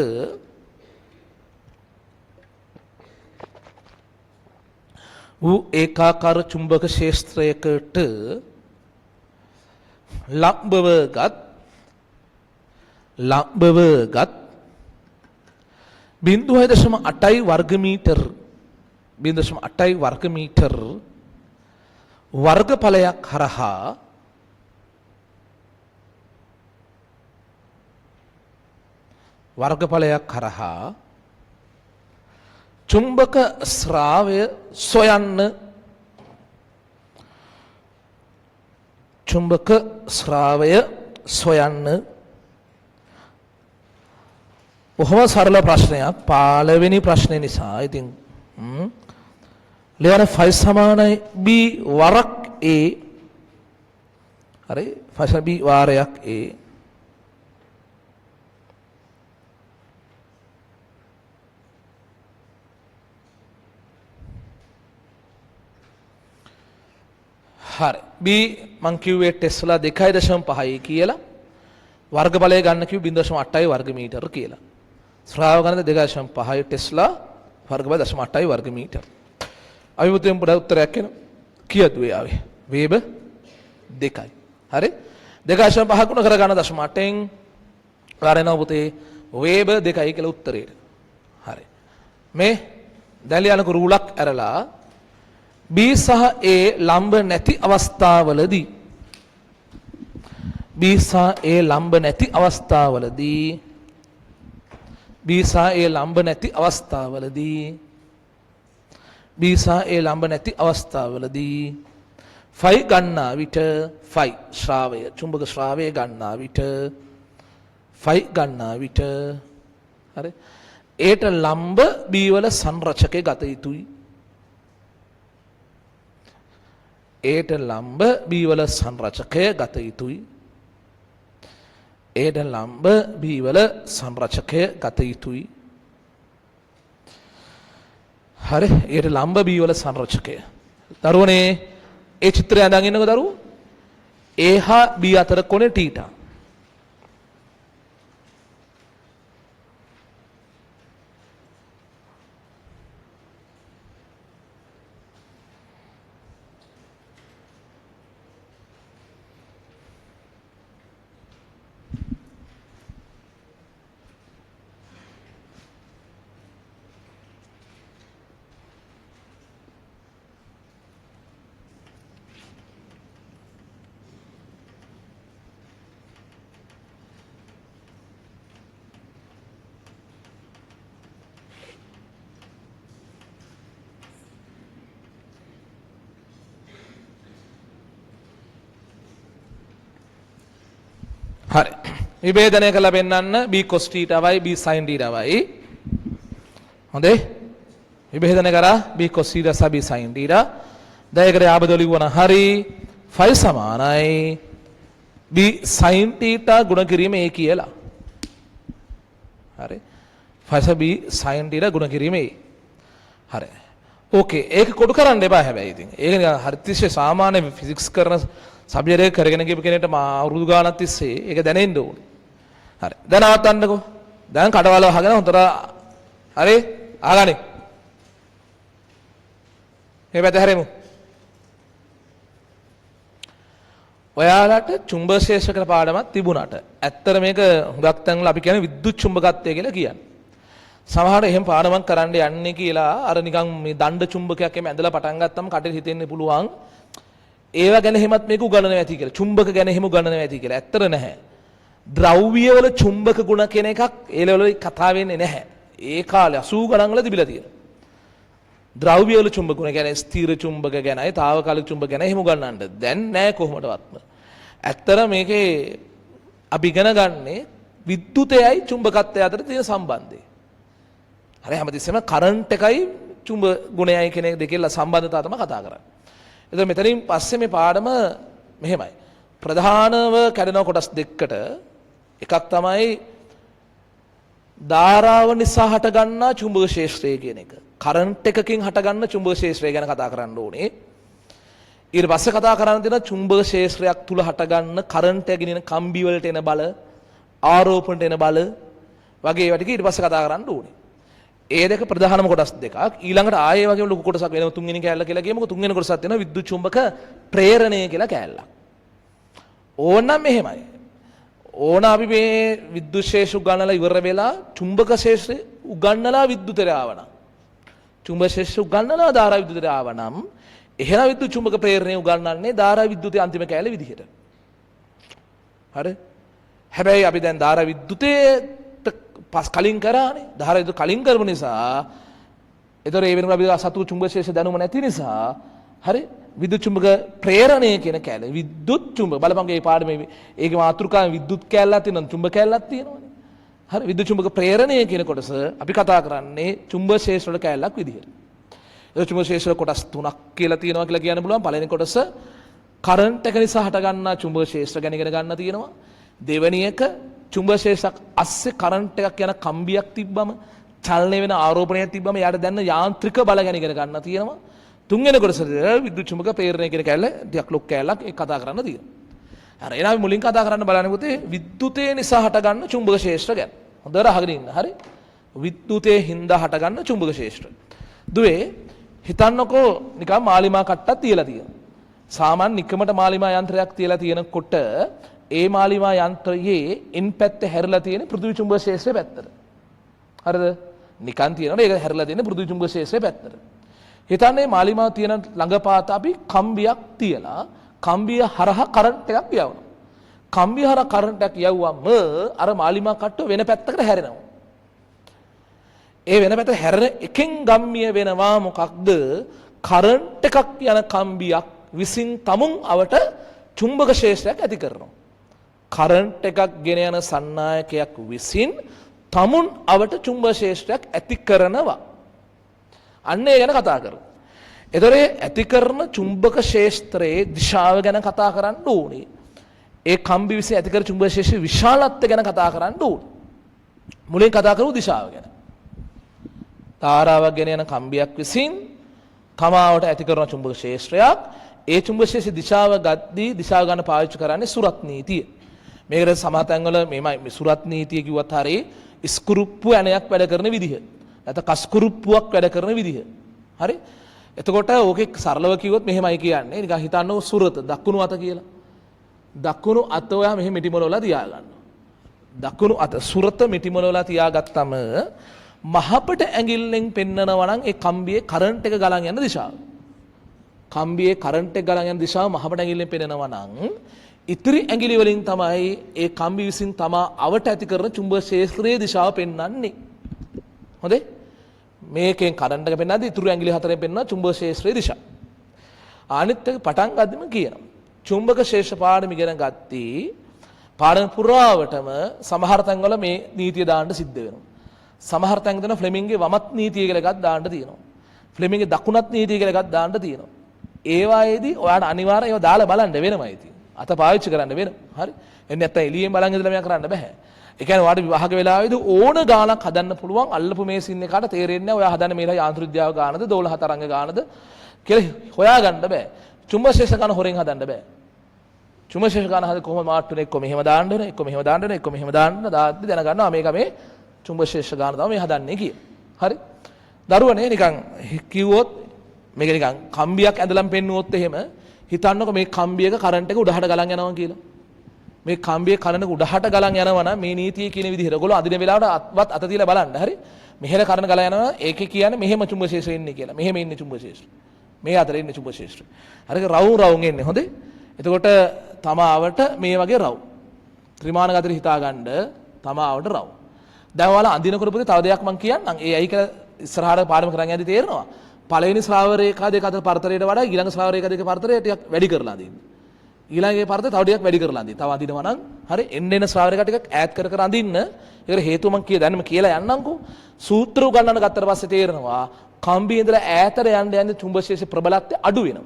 වූ ඒකාකාර චුම්බක ක්ෂේත්‍රයකට ලම්බව ගත් ලම්බව ගත් 0.8යි වර්ග මීටර් 0.8යි වර්ග මීටර් වර්ගඵලයක් හරහා වර්ගඵලයක් හරහා චුම්බක ශ්‍රාවය සොයන්න. චුම්බක ශ්‍රාවය සොයන්න. බොහොම සරල ප්‍රශ්නයක්, පළවෙනි ප්‍රශ්නේ නිසා. ඉතින් ලියන ෆයි සමානයි B වරක් A. හරි, ෆයි සමාන B වාරයක් A. හරි, B මං කිව්වේ ටෙස්ලා 2.5යි කියලා. වර්ග බලය ගන්න කිව්වේ 0.8යි වර්ග මීටර කියලා. ශ්‍රාව ගණන 2.5යි ටෙස්ලා වර්ග බලය 0.8යි වර්ග මීටර. අපි පුතේ පොඩි උත්තරයක් එනවා. කීයද ඔය ආවේ? වේබ 2යි. හරි? 2.5 ගුණ කර ගන්න 0.8න් වරෙනවා පුතේ වේබ 2යි කියලා උත්තරේට. හරි. මේ දැන් ලියනකො රූලක් ඇරලා B සහ A ලම්බ නැති අවස්ථාවලදී, B සහ A ලම්බ නැති අවස්ථාවලදී, B සහ A ලම්බ නැති අවස්ථාවලදී, B සහ A ලම්බ නැති අවස්ථාවලදී ෆයි ගන්නා විට, ෆයි ශ්‍රාවය, චුම්බක ශ්‍රාවය ගන්නා විට, ෆයි ගන්නා විට, හරි, ඒට ලම්බ B වල සංරචකය ගත යුතුයි. ඒට ලම්බ B වල සංරචකය ගත යුතුයි. ඒට ලම්බ B වල සංරචකය ගත යුතුයි. හරි, ඒට ලම්බ B වල සංරචකය. දරුවනේ ඒ චිත්‍රය අඳන් ඉන්නකෝ දරුවෝ. A හා B අතර කෝණය තීටා. හරි. විභේදනය කරලා පෙන්නන්න B cos θ වයි B sin θ වයි. හොඳේ? විභේදනය කරා B cos θ සහ B sin θ. දැන් ඒකට යාබදෝ ලිව්වනම් හරි. ෆයි සමානයි B sin θ ගුණ කිරීම A කියලා. හරි. ෆයි සහ B sin θ ගුණ කිරීම A. හරි. ඕකේ. ඒක කොටු කරන්න එපා හැබැයි ඉතින්. ඒක නිකන් හරි තිස්සේ සාමාන්‍ය ෆිසික්ස් කරන සබ්ජෙක්ට් එක කරගෙන ගියපු කෙනෙක්ට මා අවුරුදු ගාණක් තිස්සේ ඒක දැනෙන්න ඕනේ. හරි. දැන් නවත්තන්නකෝ. දැන් කඩවල වහගෙන හොඳට හරි අහගන්නේ. මේ පැත්ත හැරෙමු. ඔයාලට චුම්බක ශේෂ්ත්‍ර කියලා පාඩමක් තිබුණාට ඇත්තට මේක හුඟක් තැන්වල අපි කියන්නේ විද්‍යුත් චුම්බකත්වය කියලා කියන්නේ. සමහරට එහෙම පාඩමක් කරන්න යන්නේ කියලා අර නිකන් මේ දණ්ඩ චුම්බකයක් එහෙම ඇඳලා පටන් ගත්තම කටේ හිතෙන්න පුළුවන්. ඒවා ගැන එහෙමත් මේක උගන්වනවා ඇති කියලා. චුම්බක ගැන එහෙම උගන්වනවා ඇති කියලා. ඇත්තට නැහැ. ද්‍රව්‍යවල චුම්බක ගුණ කියන එකක් ඒ ලෙවල් වල කතා වෙන්නේ නැහැ. ඒ කාලේ 80 ගණන් වල තිබිලා තියෙනවා. ද්‍රව්‍යවල චුම්බක ගුණ කියන්නේ ස්ථිර චුම්බක ගැනයි, තාවකාලික චුම්බක ගැනයි එහෙම උගන්වන්න. දැන් නෑ කොහොමදවත්ම. ඇත්තට මේකේ අපි ඉගෙන ගන්නේ විද්‍යුතයයි චුම්බකත්වය අතර තියෙන සම්බන්ධය. හරි, හැමතිස්සෙම කරන්ට් එකයි චුම්බ ගුණයයි කියන දෙකේ සම්බන්ධතාව තමයි කතා කරන්නේ. එතකොට මෙතනින් පස්සේ මේ පාඩම මෙහෙමයි. ප්‍රධානව කැඩෙන කොටස් දෙකකට. එකක් තමයි ධාරාව නිසා හටගන්නා චුම්බක ක්ෂේත්‍රය කියන එක. කරන්ට් එකකින් හටගන්න චුම්බක ක්ෂේත්‍රය ගැන කතා කරන්න ඕනේ. ඊට පස්සේ කතා කරන්න තියෙන චුම්බක ක්ෂේත්‍රයක් තුල හටගන්න කරන්ට් එක ගෙනියන කම්බි වලට එන බල, ආරෝපණයට එන බල වගේ ඒවා ටික ඊට පස්සේ කතා කරන්න ඕනේ. ඒ දෙක ප්‍රධානම කොටස් දෙකක්. ඊළඟට ආයේ වගේම ලොකු කොටසක් වෙනම තුන්වෙනි කෑල්ල කියලා කියමුකෝ. තුන්වෙනි කොටසක් තියෙනවා විද්‍යුත් චුම්බක ප්‍රේරණය කියලා කෑල්ලක්. ඕනනම් මෙහෙමයි. ඕන අපි මේ විද්‍යුත් ශේෂ උගන්වලා ඉවර වෙලා චුම්බක ශේෂ උගන්වලා විද්‍යුතට ආවනම්, චුම්බක ශේෂ උගන්වලා ධාරා විද්‍යුතට ආවනම්, එහෙනම් විද්‍යුත් චුම්බක ප්‍රේරණය උගන්වන්නේ ධාරා විද්‍යුතේ අන්තිම කෑල්ල විදිහට. හරි? හැබැයි අපි දැන් ධාරා විද්‍යුතේ පස් කලින් කරානේ. ධාරා විද්‍යුත කලින් කරපු නිසා, ඒතර ඒ වෙනකොට අපි සතු චුම්බක ශේෂ දැනුම නැති නිසා, හරි? විද්‍යුත් චුම්බක ප්‍රේරණය කියන කෑල්ල. විද්‍යුත් චුම්බක බලපංකෝ මේ පාඩමේ ඒකේ මාතෘකාවේ විද්‍යුත් කෑල්ලක් තියෙනවා, චුම්බක කෑල්ලක් තියෙනවනේ. හරි, විද්‍යුත් චුම්බක ප්‍රේරණය කියන කොටස අපි කතා කරන්නේ චුම්බක ශේෂ්ත්‍ර වල කෑල්ලක් විදිහට. ඒ චුම්බක ශේෂ්ත්‍ර කොටස් තුනක් කියලා තියෙනවා කියලා කියන්න පුළුවන්. පළවෙනි කොටස කරන්ට් එක නිසා හටගන්නා චුම්බක ශේෂ්ත්‍ර ගැන ඉගෙන ගන්න තියෙනවා. දෙවෙනි එක චුම්බක ශේෂ්ත්‍රයක් අස්සේ කරන්ට් එකක් යන කම්බියක් තිබ්බම චලනය වෙන ආරෝපණයක් තිබ්බම එයාට දැනෙන යාන්ත්‍රික බල ගැන ඉගෙන ගන්න තියෙනවා. තුන්වෙනි කොටසට විද්‍යුත් චුම්බක ප්‍රේරණය කියන කෑල්ල ටිකක් ලොකු කෑල්ලක් ඒක කතා කරන්න තියෙනවා. හරි, එහෙනම් අපි මුලින් කතා කරන්න බලන්නේ පුතේ විද්‍යුතේ නිසා හටගන්න චුම්බක ශේෂ්ත්‍ර ගැන. හොඳට අහගෙන ඉන්න. හරි? විද්‍යුතේ හින්දා හටගන්න චුම්බක ශේෂ්ත්‍ර. දුවේ හිතන්නකෝ නිකන් මාලිමා කට්ටක් තියලා තියෙනවා. සාමාන්‍ය නිකමට මාලිමා යන්ත්‍රයක් තියලා තියෙනකොට ඒ මාලිමා යන්ත්‍රයේ එන් පැත්ත හැරිලා තියෙන පෘථිවි චුම්බක ශේෂ්ත්‍රය පැත්තට. හරිද? නිකන් තියෙනකොට ඒක හැරිලා තියෙන පෘථිවි චුම්බක ශේෂ්ත්‍රය පැත්තට. හිතන්නේ මාලිමාව තියෙන ළඟපාත අපි කම්බියක් තියලා කම්බිය හරහා කරන්ට් එකක් යවනවා. කම්බිය හරහා කරන්ට් එකක් යවුවම අර මාලිමා කට්ටුව වෙන පැත්තකට හැරෙනවා. ඒ වෙන පැත්තට හැරෙන එකෙන් ගම්මිය වෙනවා මොකක්ද? කරන්ට් එකක් යන කම්බියක් විසින් තමුන් අවට චුම්බක ශේෂ්ත්‍රයක් ඇති කරනවා. කරන්ට් එකක් ගෙන යන සන්නායකයක් විසින් තමුන් අවට චුම්බක ශේෂ්ත්‍රයක් ඇති කරනවා. අන්න ඒ ගැන කතා කරමු. එතකොට ඇති කරන චුම්බක ශේෂ්ත්‍රයේ දිශාව ගැන කතා කරන්න ඕනේ. ඒ කම්බි විසින් ඇති කරන චුම්බක ශේෂ්ත්‍රයේ විශාලත්වය ගැන කතා කරන්න ඕනේ. මුලින් කතා කරමු දිශාව ගැන. ධාරාවක් ගෙන යන කම්බියක් විසින් තමාවට ඇති කරන චුම්බක ශේෂ්ත්‍රයක්. ඒ චුම්බක ශේෂ්ත්‍රයේ දිශාව ගද්දී දිශාව ගන්න පාවිච්චි කරන්නේ සුරත් නීතිය. මේකට සමහර තැන්වල මේමයි මේ සුරත් නීතිය කිව්වත් හරි ස්කුරුප්පු ඇණයක් වැඩ කරන විදිහ. නැත්නම් කස්කුරුප්පුවක් වැඩ කරන විදිහ. හරි? එතකොට ඕකේ සරලව කිව්වොත් මෙහෙමයි කියන්නේ. නිකන් හිතන්නකෝ සුරත දකුණු අත කියලා. දකුණු අත ඔයා මෙහෙම මිටි මොලවලා තියාගන්න. දකුණු අත සුරත මිටි මොලවලා තියාගත්තම මහපට ඇඟිල්ලෙන් පෙන්නනවා නම් ඒ කම්බියේ කරන්ට් එක ගලන් යන දිශාව. කම්බියේ කරන්ට් එක ගලන් යන දිශාව මහපට ඇඟිල්ලෙන් පෙන්නනවා නම් ඉතිරි ඇඟිලි වලින් තමයි ඒ කම්බි විසින් තමා අවට ඇති කරන චුම්බක ක්ෂේත්‍රයේ දිශාව පෙන්වන්නේ. හොඳේ? මේකෙන් කරන්ට් එක පෙන්වද්දී ඉතුරු ඇඟිලි හතරෙන් පෙන්වනවා චුම්බක ක්ෂේත්‍රයේ දිශාව. අනිත් එක පටන් ගද්දිම කියනවා. චුම්බක ක්ෂේත්‍ර පාඩම ඉගෙන ගත්තී පාඩම පුරාවටම සමහර තැන්වල මේ නීතිය දාන්න සිද්ධ වෙනවා. සමහර තැන් දෙන ෆ්ලෙමින්ගේ වමත් නීතිය කියලා එකක් දාන්න තියෙනවා. ෆ්ලෙමින්ගේ දකුණත් නීතිය කියලා එකක් දාන්න තියෙනවා. ඒ වායේදී ඔයාට අනිවාර්යයෙන් ඒවා දාලා බලන්න වෙනවා ඉතින්. අත පාවිච්චි කරන්න වෙනවා. හරි? එන්නේ නැත්තම් එළියෙන් බලන් ඉඳලා මෙයා කරන්න බෑ. ඒ කියන්නේ ඔයාට විවාහක වෙලාවේදී ඕන ගාණක් හදන්න පුළුවන් අල්ලපු මේ සින් එකට තේරෙන්නේ නැහැ ඔයා හදන්නේ මේලා යාන්ත්‍රික විද්‍යාව ගානද 12 තරංග ගානද කියලා හොයාගන්න බෑ. චුම්බක ශේෂ ගාන හොරෙන් හදන්න බෑ. චුම්බක ශේෂ ගාන හද කොහොමද මාට්ටුනේ එක්ක මෙහෙම දාන්න වෙන එක්ක මෙහෙම දාන්න වෙන එක්ක මෙහෙම දාන්න දාද්දි දැනගන්නවා මේක මේ චුම්බක ශේෂ ගාන තමයි මේ හදන්නේ කියලා. හරි? දරුවනේ නිකන් කිව්වොත් මේක නිකන් කම්බියක් ඇඳලම් පෙන්නුවොත් එහෙම හිතන්නකො මේ කම්බියක කරන්ට් එක උඩහට ගලන් යනවා කියලා. මේ කම්බියේ කරන්ට් එක උඩහට ගලන් යනවා නම් මේ නීතිය කියන විදිහට ඔයගොල්ලෝ අදින වෙලාවට අත්වත් අත තියලා බලන්න. හරි? මෙහෙර කරන්ට් ගලන් යනවා ඒකේ කියන්නේ මෙහෙම චුම්බක ශේෂ්ත්‍රය එන්නේ කියලා. මෙහෙම ඉන්නේ චුම්බක ශේෂ්ත්‍රය. මේ අතර ඉන්නේ චුම්බක ශේෂ්ත්‍රය. හරික රවුම් රවුම් එන්නේ. හොඳේ? එතකොට තමාවට මේ වගේ රවුම්. ත්‍රිමාන ගතියට හිතාගන්න තමාවට රවුම්. දැන් ඔයාලා අඳිනකොට පුතේ තව දෙයක් මං කියන්නම්. ඒ ඇයි කියලා ඉස්සරහට පාඩම කරන් යද්දි තේරෙනවා. පළවෙනි ශ්‍රාව රේඛා දෙක අතර පරතරයට වඩා ඊළඟ ශ්‍රාව රේඛා දෙක පරතරය ටිකක් වැඩි කරලා අඳින්න. ඊළඟ ඒ පරතරය තව ටිකක් වැඩි කරලා අඳින්න. තව අඳිනවා නම් හරි එන්න එන ශ්‍රාව රේඛා ටිකක් ඈත් කර කර අඳින්න. ඒකට හේතුව මං කිය දැන්ම කියලා යන්නම්කෝ. සූත්‍ර උගන්වන්න ගත්තට පස්සේ තේරෙනවා කම්බියේ ඉඳලා ඈතට යන්න යන්න චුම්බක ශේෂ ප්‍රබලත්වය අඩු වෙනවා.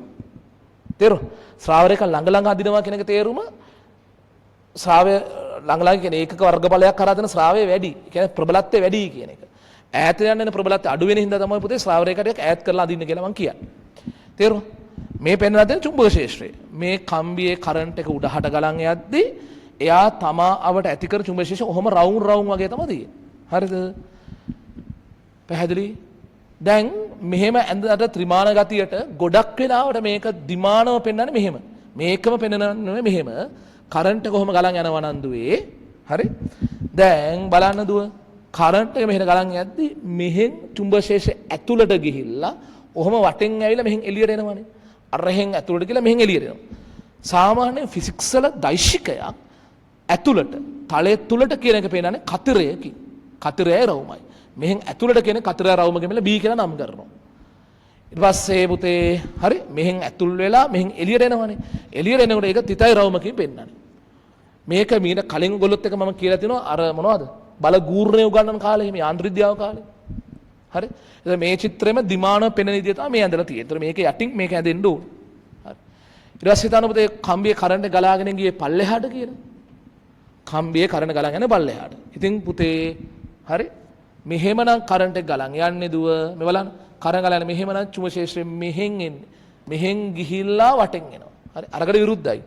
තේරුණා? ශ්‍රාව රේඛා ළඟ ළඟ අඳිනවා කියන එක තේරුම ශ්‍රාවය ළඟ ළඟ කියන්නේ ඒකක වර්ගඵලයක් කරා දෙන ශ්‍රාවය වැඩි. ඒ කියන්නේ ප්‍රබලත්වය වැඩි කියන එක. ඈත යන්න එන ප්‍රබලත්වය අඩු වෙන හින්දා තමයි පුතේ ශ්‍රාව රේඛා ටිකක් ඈත් කරලා අඳින්න කියලා මං කියන්නේ. තේරුණා? මේ පෙන්වලා දෙන චුම්බක ක්ෂේත්‍රය. මේ කම්බියේ කරන්ට් එක උඩහට ගලන් යද්දී එයා තමා අවට ඇති කර චුම්බක ක්ෂේත්‍රය ඔහොම රවුම් රවුම් වගේ තමයි තියෙන්නේ. හරිද? පැහැදිලි? දැන් මෙහෙම ඇඳට ත්‍රිමාන ගතියට ගොඩක් වෙලාවට මේක ද්විමානව පෙන්වන්නේ මෙහෙම. මේකම පෙන්වන්නේ මෙහෙම. කරන්ට් එක කොහොම ගලන් යනවා නම් දුවේ. හරි? දැන් බලන්න දුව. කරන්ට් එක මෙහෙම ගලන් යද්දි මෙහෙන් චුම්බක ශේෂ ඇතුළට ගිහිල්ලා ඔහොම වටෙන් ඇවිල්ලා මෙහෙන් එළියට එනවනේ. අරහෙන් ඇතුළට ගිහලා මෙහෙන් එළියට එනවා. සාමාන්‍යයෙන් ෆිසික්ස් වල දෛශිකයක් ඇතුළට තලය තුලට කියන එක පේනන්නේ කතරයකින්. කතරයයි රවුමයි. මෙහෙන් ඇතුළට කියන කතරය රවුම කියලා B කියලා නම් කරනවා. ඊට පස්සේ පුතේ හරි මෙහෙන් ඇතුල් වෙලා මෙහෙන් එළියට එනවනේ. එළියට එනකොට ඒක තිතයි රවුමකින් පෙන්නන්නේ. මේක මීට කලින් ඔයගොල්ලොත් එක මම කියලා තිනවා අර මොනවද? බල ගූර්ණය උගන්වන කාලේ මේ යාන්ත්‍රික විද්‍යාව කාලේ. හරි. එතකොට මේ චිත්‍රෙම දිමානව පෙනෙන විදිය තමයි මේ ඇඳලා තියෙන්නේ. එතකොට මේක යටින් මේක ඇඳෙන්න ඕන. හරි. ඊට පස්සේ හිතන්න පුතේ කම්බියේ කරන්ට් ගලාගෙන ගියේ පල්ලෙහාට කියලා. කම්බියේ කරන්ට් ගලන් යන්නේ පල්ලෙහාට. ඉතින් පුතේ හරි මෙහෙමනම් කරන්ට් එක ගලන් යන්නේ දුව මේ බලන්න කරන්ට් ගලන් යන්නේ මෙහෙමනම් චුම්බක ක්ෂේත්‍රයෙන් මෙහෙන් එන්නේ. මෙහෙන් ගිහිල්ලා වටෙන් එනවා. හරි අරකට විරුද්ධයි.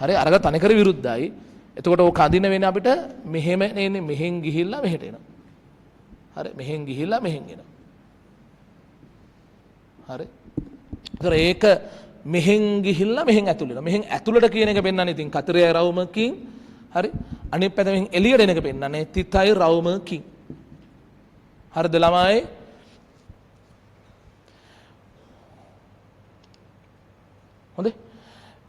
හරි අරක තනිකර විරුද්ධයි. එතකොට ඕක අඳින්න වෙන්නේ අපිට මෙහෙම එන්නේ මෙහෙන් ගිහිල්ලා මෙහෙට එනවා. හරි මෙහෙන් ගිහිල්ලා මෙහෙන් එනවා. හරි. ඒතර ඒක මෙහෙන් ගිහිල්ලා මෙහෙන් ඇතුල් වෙනවා. මෙහෙන් ඇතුළට කියන එක පෙන්වන්නේ ඉතින් කතරේ රවුමකින්. හරි. අනිත් පැත්ත මෙහෙන් එළියට එන එක පෙන්වන්නේ තිතයි රවුමකින්. හරිද ළමයි? හොඳේ.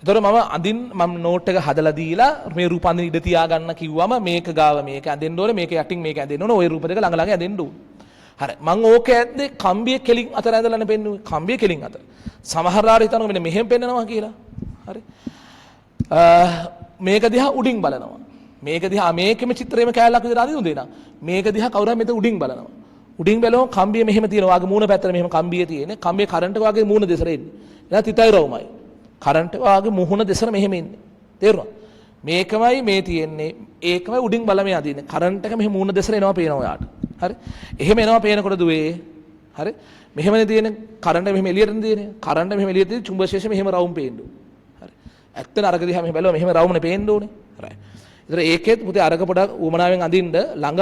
එතකොට මම අඳින් මම නෝට් එක හදලා දීලා මේ රූප අඳින ඉඩ තියාගන්න කිව්වම මේක ගාව මේක ඇඳෙන්න ඕනේ, මේක යටින් මේක ඇඳෙන්න ඕනේ, ඔය රූප දෙක ළඟ ළඟ ඇඳෙන්න ඕනේ. හරි. මං ඕක ඇද්දේ කම්බිය කෙලින් අතර ඇඳලානේ පෙන්නුවේ. කම්බිය කෙලින් අතර. සමහර ලාට හිතනවා මෙන්න මෙහෙම පෙන්නනවා කියලා. හරි. මේක දිහා උඩින් බලනවා. මේක දිහා මේකෙම චිත්‍රෙම කෑල්ලක් විතර අඳින්න හොඳේ නං. මේක දිහා කවුරු හරි මෙතන උඩින් බලනවා. උඩින් බැලුවම කම්බිය මෙහෙම තියෙනවා. වාගේ මූණ පැත්තට මෙහෙම කම්බිය තියෙන්නේ. කම්බිය කරන්ට් එක වාගේ මූණ දෙසට එන්නේ. එහෙනම් තිතයි රවුමයි. කරන්ට් එක වාගේ මුහුණ දෙසට මෙහෙම එන්නේ. තේරුණා? මේකමයි මේ තියෙන්නේ. ඒකමයි උඩින් බලමින් අදින්නේ. කරන්ට් එක මෙහෙම මූණ දෙසට එනවා පේනවා ඔයාට. හරි? එහෙම එනවා පේනකොට දුවේ. හරි? මෙහෙමනේ තියෙන්නේ. කරන්ට් එක මෙහෙම එළියටනේ තියෙන්නේ. කරන්ට් එක මෙහෙම එළියට තියෙන්නේ. චුම්බක ශේෂ මෙහෙම රවුම් පේන්න ඕනේ. හරි. ඇත්තට අරක දිහා මෙහෙම බැලුවා මෙහෙම රවුමනේ පේන්න ඕනේ. හරි. ඒතර ඒකෙත් පුතේ අරක පොඩක් උවමනාවෙන් අඳින්න ළඟ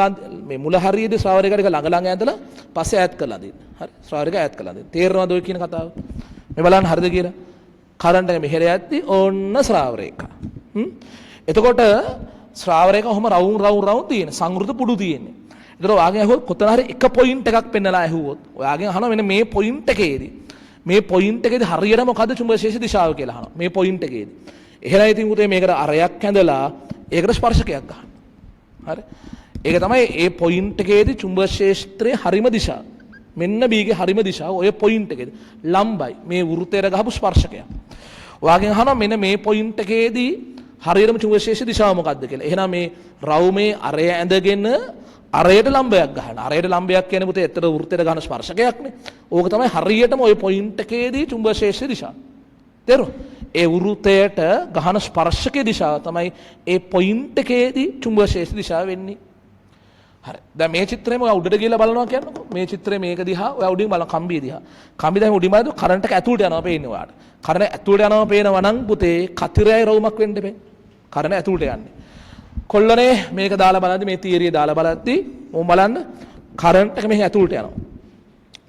මේ මුල හරියේදී ශ්‍රාවක ටික ළඟ ළඟ ඇඳලා පස්සේ ඈත් කරලා අඳින්න. හරි. ශ්‍රාවක ඈත් කරලා අඳින්න. තේරෙනවද ඔය කියන කතාව? මේ බලන්න හරිද කියලා? කරන්ට් එක මෙහෙර යද්දි ඕන්න ශ්‍රාව රේඛා. එතකොට ශ්‍රාව රේඛා ඔහොම රවුම් රවුම් රවුම් තියෙන සංවෘත පුඩු තියෙන්නේ. ඒතර ඔයාගෙන් ඇහුවොත් කොතන හරි එක පොයින්ට් එකක් පෙන්නලා ඇහුවොත් ඔයාගෙන් අහනවා මෙන්න මේ පොයින්ට් එකේදී මේ පොයින්ට් එකේදී හරියට මොකද්ද චුම්බක ශේෂ දිශාව කියලා අහනවා. මේ පොයින්ට් එකේදී. එහෙනම් ඉතින් පුතේ මේකට අරයක් ඇඳලා ඒකට ස්පර්ශකයක් ගන්න. හරි. ඒක තමයි ඒ පොයින්ට් එකේදී චුම්බක ක්ෂේත්‍රයේ හරිම දිශාව. මෙන්න B ගේ හරිම දිශාව ඔය පොයින්ට් එකේදී ලම්බයි මේ වෘත්තයට ගහපු ස්පර්ශකයක්. ඔයාගෙන් අහනවා මෙන්න මේ පොයින්ට් එකේදී හරියටම චුම්බක ක්ෂේත්‍රයේ දිශාව මොකද්ද කියලා. එහෙනම් මේ රවුමේ අරය ඇඳගෙන අරයට ලම්බයක් ගහන. අරයට ලම්බයක් කියන්නේ පුතේ ඇත්තට වෘත්තයට ගහන ස්පර්ශකයක්නේ. ඕක තමයි හරියටම ඔය පොයින්ට් එකේදී චුම්බක ක්ෂේත්‍රයේ දිශාව. තේරුණා? ඒ වෘත්තයට ගහන ස්පර්ශකයේ දිශාව තමයි ඒ පොයින්ට් එකේදී චුම්බක ක්ෂේත්‍ර දිශාව වෙන්නේ. හරි. දැන් මේ චිත්‍රෙම ඔයා උඩට ගිහලා බලනවා කියන්නකෝ. මේ චිත්‍රේ මේක දිහා ඔයා උඩින් බලන කම්බිය දිහා. කම්බිය දැන් උඩින් බලද්දී කරන්ට් එක ඇතුළට යනවා පේන්නේ ඔයාට. කරන්ට් ඇතුළට යනවා පේනවා නම් පුතේ කතිරයයි රවුමක් වෙන්න බෑ. කරන්ට් ඇතුළට යන්නේ. කොල්ලනේ මේක දාලා බලද්දී මේ තියරිය දාලා බලද්දී මොම් බලන්න කරන්ට් එක මෙහෙ ඇතුළට යනවා.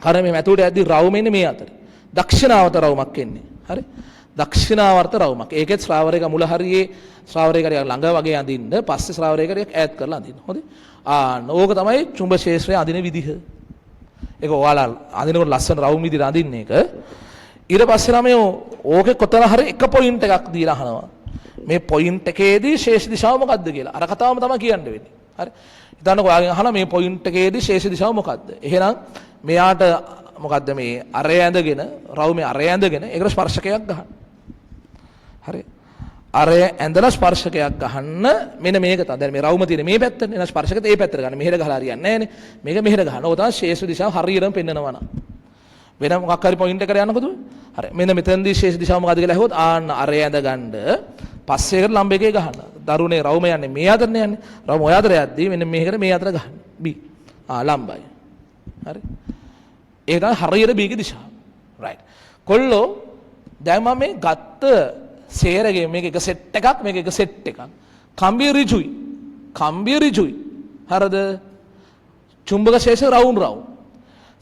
කරන්ට් මෙහෙම ඇතුළට යද්දී රවුම එන්නේ මේ අතට. දක්ෂිණාවත රවුමක් එන්නේ. හරි. දක්ෂිණාවර්ත රවුමක්. ඒකෙත් ශ්‍රාව රේඛා මුල හරියේ ශ්‍රාව රේඛා ටිකක් ළඟ වගේ අඳින්න, පස්සේ ශ්‍රාව රේඛා ටිකක් ඈත් කරලා අඳින්න. හොඳයි. ආ ඕක තමයි චුම්බක ක්ෂේත්‍රය අඳින විදිහ. ඒක ඔයාලා අඳිනකොට ලස්සන රවුම් විදිහට අඳින්න එක. ඊට පස්සේ ළමයෝ ඕකේ කොතන හරි එක පොයින්ට් එකක් දීලා අහනවා. මේ පොයින්ට් එකේදී ශේෂ දිශාව මොකද්ද කියලා. අර කතාවම තමයි කියන්න වෙන්නේ. හරි. හිතන්නකෝ ඔයාගෙන් අහනවා මේ පොයින්ට් එකේදී ශේෂ දිශාව මොකද්ද? එහෙනම් මෙයාට මොකද්ද මේ අරය ඇඳගෙන රවුමේ අරය ඇඳගෙන ඒකට ස්පර්ශකයක් ගහන්න. හරි. අරය ඇඳලා ස්පර්ශකයක් ගහන්න මෙන්න මේක තමයි. දැන් මේ රවුම තියෙන මේ පැත්තනේ. එහෙනම් ස්පර්ශකත් ඒ පැත්තට ගන්න. මෙහෙට ගහලා හරියන්නේ නැහනේ. මේක මෙහෙට ගහන්න. ඕක තමයි ශේෂ දිශාව හරියටම පෙන්නනවා නම්. වෙන මොකක් හරි පොයින්ට් එකට යනකොද? හරි. මෙන්න මෙතනදී ශේෂ දිශාව මොකද්ද කියලා ඇහුවොත් ආන්න අරය ඇඳ ගන්න. පස්සේ ඒකට ලම්බ එකේ ගහන්න. දරුණේ රවුම යන්නේ මේ අතරනේ යන්නේ. රවුම ඔය අතර යද්දී මෙන්න මේකට මේ අතර ගහන්න. B. ආ ලම්බයි. හරි. ඒක තමයි හරියට B ගේ දිශාව. රයිට්. කොල්ලෝ දැන් මම මේ ගත්ත සේරගේ මේක එක සෙට් එකක් මේක එක සෙට් එකක්. කම්බිය ඍජුයි. කම්බිය ඍජුයි. හරිද? චුම්බක ශේෂ රවුම් රවුම්.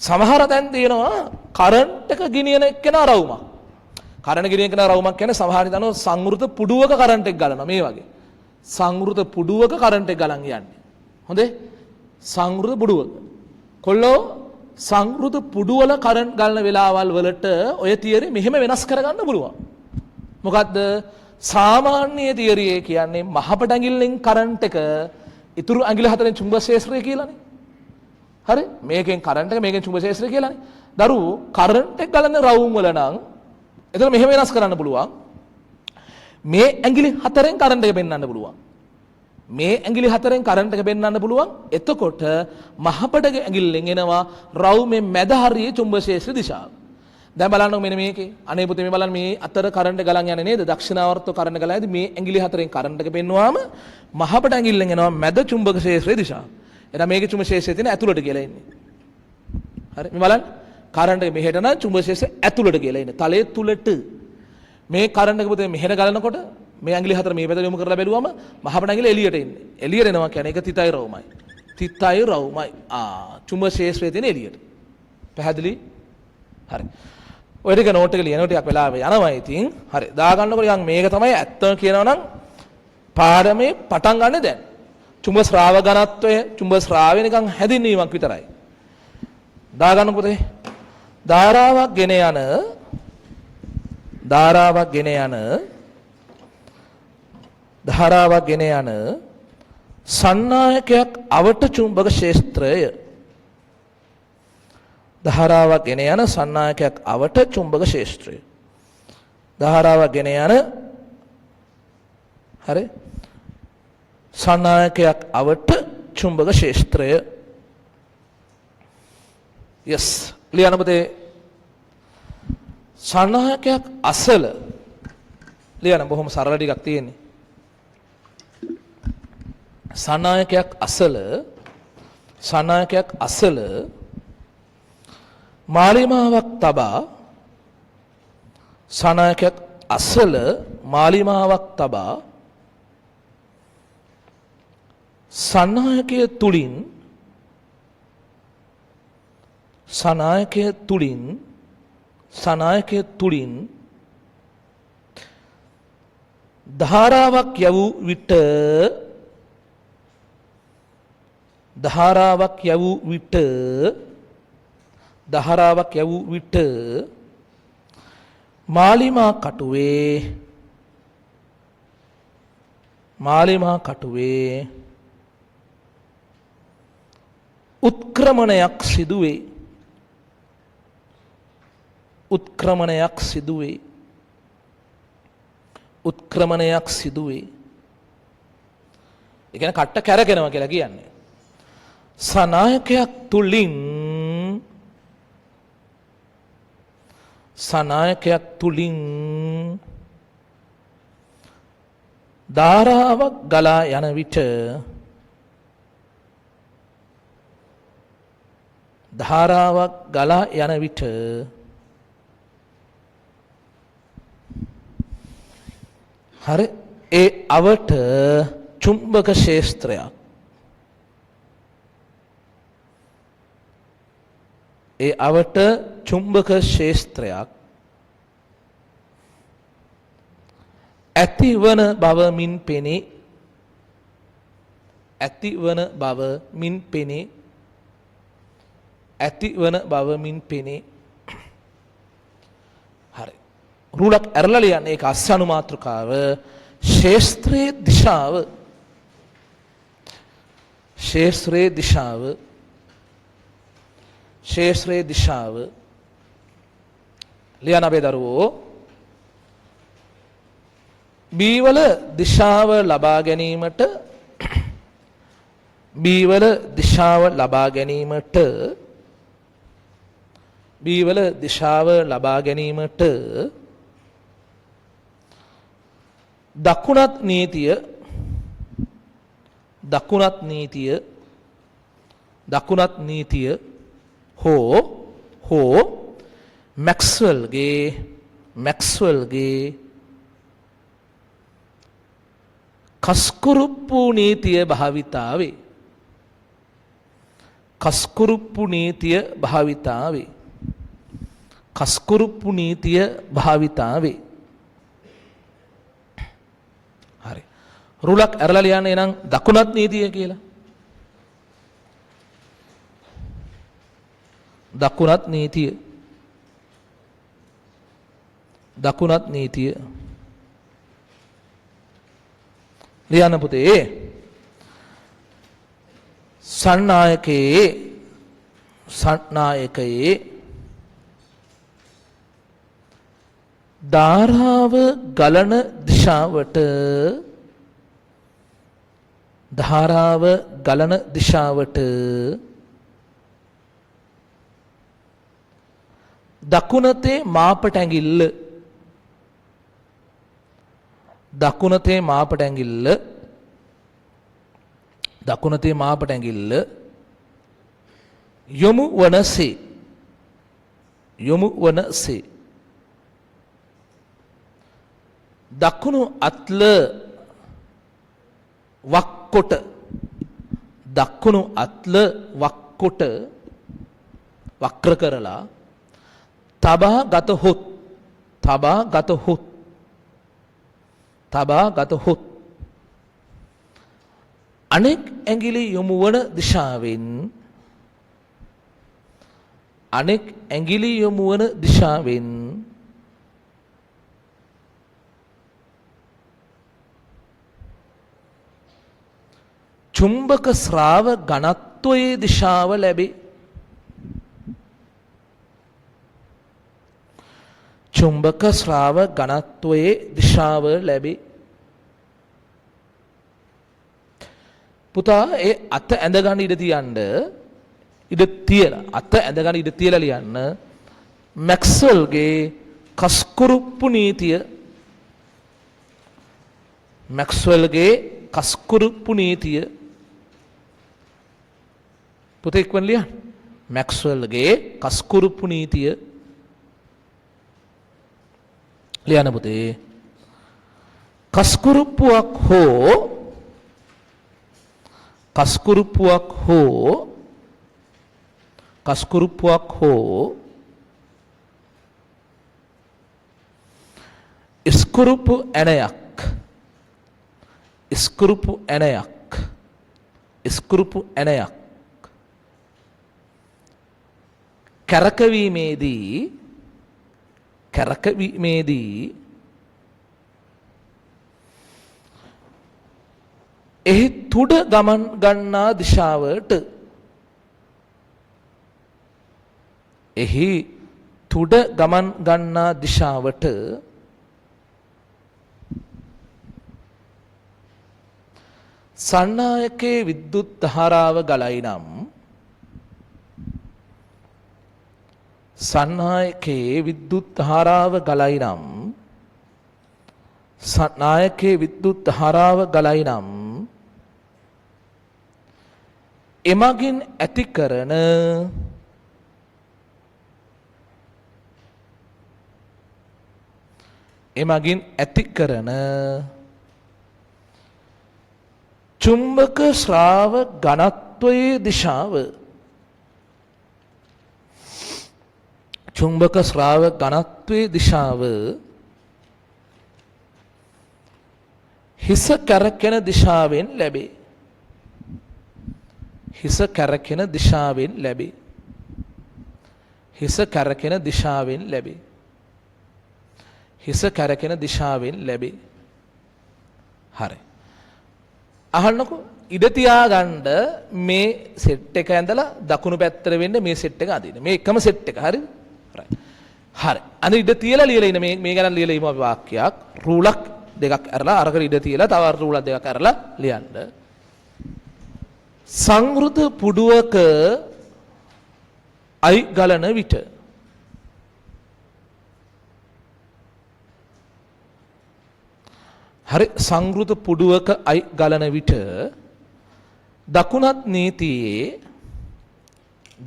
සමහර තැන් තියෙනවා කරන්ට් එක ගෙනියන එක්කෙනා රවුමක්. කරන්ට් ගෙනියන එක්කෙනා රවුමක් කියන්නේ සමහර හිතනවා සංවෘත පුඩුවක කරන්ට් එක ගලනවා මේ වගේ. සංවෘත පුඩුවක කරන්ට් එක ගලන් යන්නේ. හොඳේ? සංවෘත පුඩුවක. කොල්ලෝ සංවෘත පුඩුවල කරන්ට් ගලන වෙලාවල් වලට ඔය තියරි මෙහෙම වෙනස් කරගන්න පුළුවන්. මොකද්ද? සාමාන්‍ය තියරිය කියන්නේ මහපට ඇඟිල්ලෙන් කරන්ට් එක ඉතුරු ඇඟිලි හතරෙන් චුම්බක ක්ෂේත්‍රය කියලානේ. හරි? මේකෙන් කරන්ට් එක මේකෙන් චුම්බක ක්ෂේත්‍රය කියලානේ. දරුවෝ කරන්ට් එක ගලන රවුම් වල නම් එතන මෙහෙම වෙනස් කරන්න පුළුවන්. මේ ඇඟිලි හතරෙන් කරන්ට් එක පෙන්වන්න පුළුවන්. මේ ඇඟිලි හතරෙන් කරන්ට් එක පෙන්වන්න පුළුවන්. එතකොට මහපටගේ ඇඟිල්ලෙන් එනවා රවුමේ මැද හරියේ චුම්බක ක්ෂේත්‍ර දිශාව. දැන් බලන්නකො මෙන්න මේකේ. අනේ පුතේ මේ බලන්න මේ අතර කරන්ට් එක ගලන් යන්නේ නේද? දක්ෂිණාවර්තව කරන්ට් ගලන් යද්දි මේ ඇඟිලි හතරෙන් කරන්ට් එක පෙන්නුවාම මහපට ඇඟිල්ලෙන් එනවා මැද චුම්බක ක්ෂේත්‍රයේ දිශාව. එහෙනම් මේකේ චුම්බක ක්ෂේත්‍රය තියෙන ඇතුළට කියලා එන්නේ. හරි මේ බලන්න කරන්ට් එක මෙහෙට නම් චුම්බක ක්ෂේත්‍රය ඇතුළට කියලා එන්නේ. තලයේ තුලට. මේ කරන්ට් එක පුතේ මෙහෙට ගලනකොට මේ ඇඟිලි හතර මේ පැත්තට යොමු කරලා බැලුවම මහපට ඇඟිලි එළියට එන්නේ. එළියට එනවා කියන්නේ ඒක තිතයි රවුමයි. තිතයි රවුමයි. ආ චුම්බක ක්ෂේත්‍රයේ තියෙන එළියට. පැහැදිලි? හරි. ඔය ටික නෝට් එක ලියනකොට ටිකක් වෙලාව යනවා ඉතින්. හරි. දාගන්නකො නිකන් මේක තමයි ඇත්තම කියනවා නම් පාඩමේ පටන් ගන්න දැන්. චුම්බක ශ්‍රාව ඝනත්වය, චුම්බක ශ්‍රාවය නිකන් හැඳින්වීමක් විතරයි. දාගන්නකො පුතේ. ධාරාවක් ගෙන යන ධාරාවක් ගෙන යන ධාරාවක් ගෙන යන සන්නායකයක් අවට චුම්බක ක්ෂේත්‍රය. ධාරාවක් ගෙන යන සන්නායකයක් අවට චුම්බක ක්ෂේත්‍රය. ධාරාවක් ගෙන යන හරි සන්නායකයක් අවට චුම්බක ක්ෂේත්‍රය. යස් ලියන්න පුතේ. සන්නායකයක් අසල ලියන්න බොහොම සරල ටිකක් තියෙන්නේ. සන්නායකයක් අසල සන්නායකයක් අසල මාලිමාවක් තබා සන්නායකයක් අසල මාලිමාවක් තබා සන්නායකය තුලින් සනායකය තුලින් සනායකය තුලින් ධාරාවක් යවූ විට ධාරාවක් යවූ විට ධාරාවක් යවූ විට මාලිමා කටුවේ මාලිමා කටුවේ උත්ක්‍රමණයක් සිදුවේ උත්ක්‍රමණයක් සිදුවේ උත්ක්‍රමණයක් සිදුවේ. ඒ කියන්නේ කට්ට කැරකෙනවා කියලා කියන්නේ. සනායකයක් තුලින් සනායකයක් තුලින් ධාරාවක් ගලා යන විට ධාරාවක් ගලා යන විට හරි ඒ අවට චුම්බක ක්ෂේත්‍රයක් ඒ අවට චුම්බක ක්ෂේත්‍රයක් ඇතිවන බව මින් පෙනේ ඇතිවන බව මින් පෙනේ ඇතිවන බව මින් පෙනේ. හරි රූලක් ඇරලා ලියන්න ඒක අස්යනු මාතෘකාව ක්ෂේත්‍රයේ දිශාව ක්ෂේත්‍රයේ දිශාව ක්ෂේත්‍රයේ දිශාව ලියන්න අපේ දරුවෝ. බී වල දිශාව ලබා ගැනීමට බී වල දිශාව ලබා ගැනීමට බී වල දිශාව ලබා ගැනීමට දකුණත් නීතිය දකුණත් නීතිය දකුණත් නීතිය හෝ හෝ මැක්ස්වෙල්ගේ මැක්ස්වෙල්ගේ කස්කුරුප්පු නීතිය භාවිතා වේ. කස්කුරුප්පු නීතිය භාවිතා වේ. කස්කුරුප්පු නීතිය භාවිතා වේ. හරි. රුලක් ඇරලා ලියන්න එනම් දකුණත් නීතිය කියලා. දකුණත් නීතිය. දකුණත් නීතිය. ලියන්න පුතේ. සන්නායකයේ සන්නායකයේ ධාරාව ගලන දිශාවට, ධාරාව ගලන දිශාවට දකුණතේ මාපට ඇඟිල්ල, දකුණතේ මාපට ඇඟිල්ල, දකුණතේ මාපට ඇඟිල්ල යොමු වනසේ, යොමු වනසේ දකුණු අත්ල වක්කොට, දකුණු අත්ල වක්කොට වක්‍ර කරලා තබා ගතහොත්, තබා ගතහොත්, තබා ගතහොත් අනෙක් ඇඟිලි යොමු වන දිශාවෙන්, අනෙක් ඇඟිලි යොමු වන දිශාවෙන් චුම්බක ශ්‍රාව ඝනත්වයේ දිශාව ලැබේ. චුම්බක ශ්‍රාව ඝනත්වයේ දිශාව ලැබේ. පුතා ඒ අත ඇඳ ගන්න ඉඩ තියන්න, ඉඩ තියලා අත ඇඳ ගන්න ඉඩ තියලා ලියන්න මැක්ස්වෙල්ගේ කස්කුරුප්පු නීතිය, මැක්ස්වෙල්ගේ කස්කුරුප්පු නීතිය. පුතේ ඉක්මන ලියන්න. මැක්ස්වෙල්ගේ කස්කුරුප්පු නීතිය ලියන්න පුතේ. කස්කුරුප්පුවක් හෝ, කස්කුරුප්පුවක් හෝ, කස්කුරුප්පුවක් හෝ ඉස්කුරුප්පු ඇණයක්, ඉස්කුරුප්පු ඇණයක්, ඉස්කුරුප්පු ඇණයක් කැරකවීමේදී, කැරකවීමේදී එහි තුඩ ගමන් ගන්නා දිශාවට, එහි තුඩ ගමන් ගන්නා දිශාවට සන්නායකයේ විද්‍යුත් ධාරාව ගලයි නම්, සන්නායකයේ විද්‍යුත් ධාරාව ගලයි නම්, සන්නායකයේ විද්‍යුත් ධාරාව ගලයි නම් එමගින් ඇති කරන එමගින් ඇති කරන චුම්බක ශ්‍රාව ඝනත්වයේ දිශාව, චුම්බක ශ්‍රාව ඝනත්වයේ දිශාව හිස කැරකෙන දිශාවෙන් ලැබේ. හිස කැරකෙන දිශාවෙන් ලැබේ. හිස කැරකෙන දිශාවෙන් ලැබේ. හිස කැරකෙන දිශාවෙන් ලැබේ. හරි. අහන්නකෝ, ඉඩ තියාගන්න මේ සෙට් එක ඇඳලා දකුණු පැත්තට වෙන්න මේ සෙට් එක අඳින්න. මේ එකම සෙට් එක. හරිද? රයිට්. හරි. අඳ ඉඩ තියලා ලියලා ඉන්න මේ ගැන ලියලා ඉමු අපි වාක්‍යයක්. රූලක් දෙකක් ඇරලා අරකට ඉඩ තියලා තව රූලක් දෙකක් ඇරලා ලියන්න. සංවෘත පුඩුවක අයි ගලන විට, හරි, සංවෘත පුඩුවක අයි ගලන විට දකුණත් නීතියේ,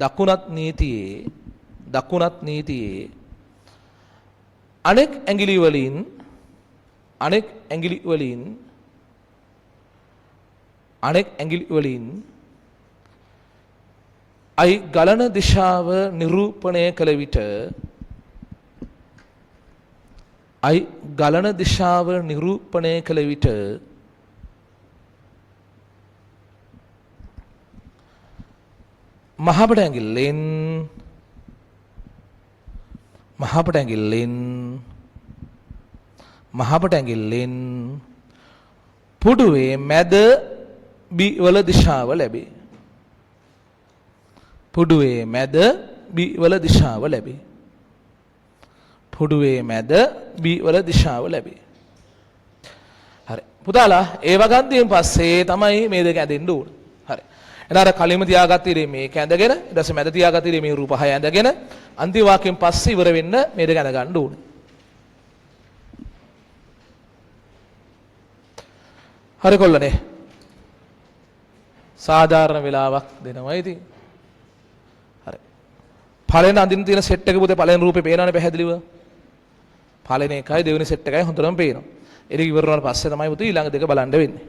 දකුණත් නීතියේ, දකුණත් නීතියේ අනෙක් ඇඟිලි වලින්, අනෙක් ඇඟිලි වලින්, අනෙක් ඇඟිලි වලින් අයි ගලන දිශාව නිරූපණය කළ විට, අයි ගලන දිශාව නිරූපණය කළ විට මහපට ඇඟිල්ලෙන්, මහපට ඇඟිල්ලෙන්, මහපට ඇඟිල්ලෙන් පුඩුවේ මැද බි වල දිශාව ලැබේ. පුඩුවේ මැද බි වල දිශාව ලැබේ. පුඩුවේ මැද B වල දිශාව ලැබේ. හරි. පුතාලා ඒ වගන්තියෙන් පස්සේ තමයි මේ දෙක ඇඳෙන්න ඕන. හරි. එහෙනම් අර කලින්ම තියාගත්ත ඉරේ මේක ඇඳගෙන ඊට පස්සේ මැද තියාගත්ත ඉරේ මේ රූප හය ඇඳගෙන අන්තිම වාක්‍යයෙන් පස්සේ ඉවර වෙන්න මේ දෙක ඇඳ ගන්න ඕන. හරි කොල්ලනේ. සාධාරණ වෙලාවක් දෙනවා ඉතින්. හරි. පළවෙනි අඳින්න තියෙන සෙට් එක පුතේ පළවෙනි රූපේ පේනවනේ පැහැදිලිව. පළවෙනි එකයි දෙවෙනි සෙට් එකයි හොඳටම පේනවා. ඒක ඉවර වුණාට පස්සේ තමයි පුතේ ඊළඟ දෙක බලන්න වෙන්නේ.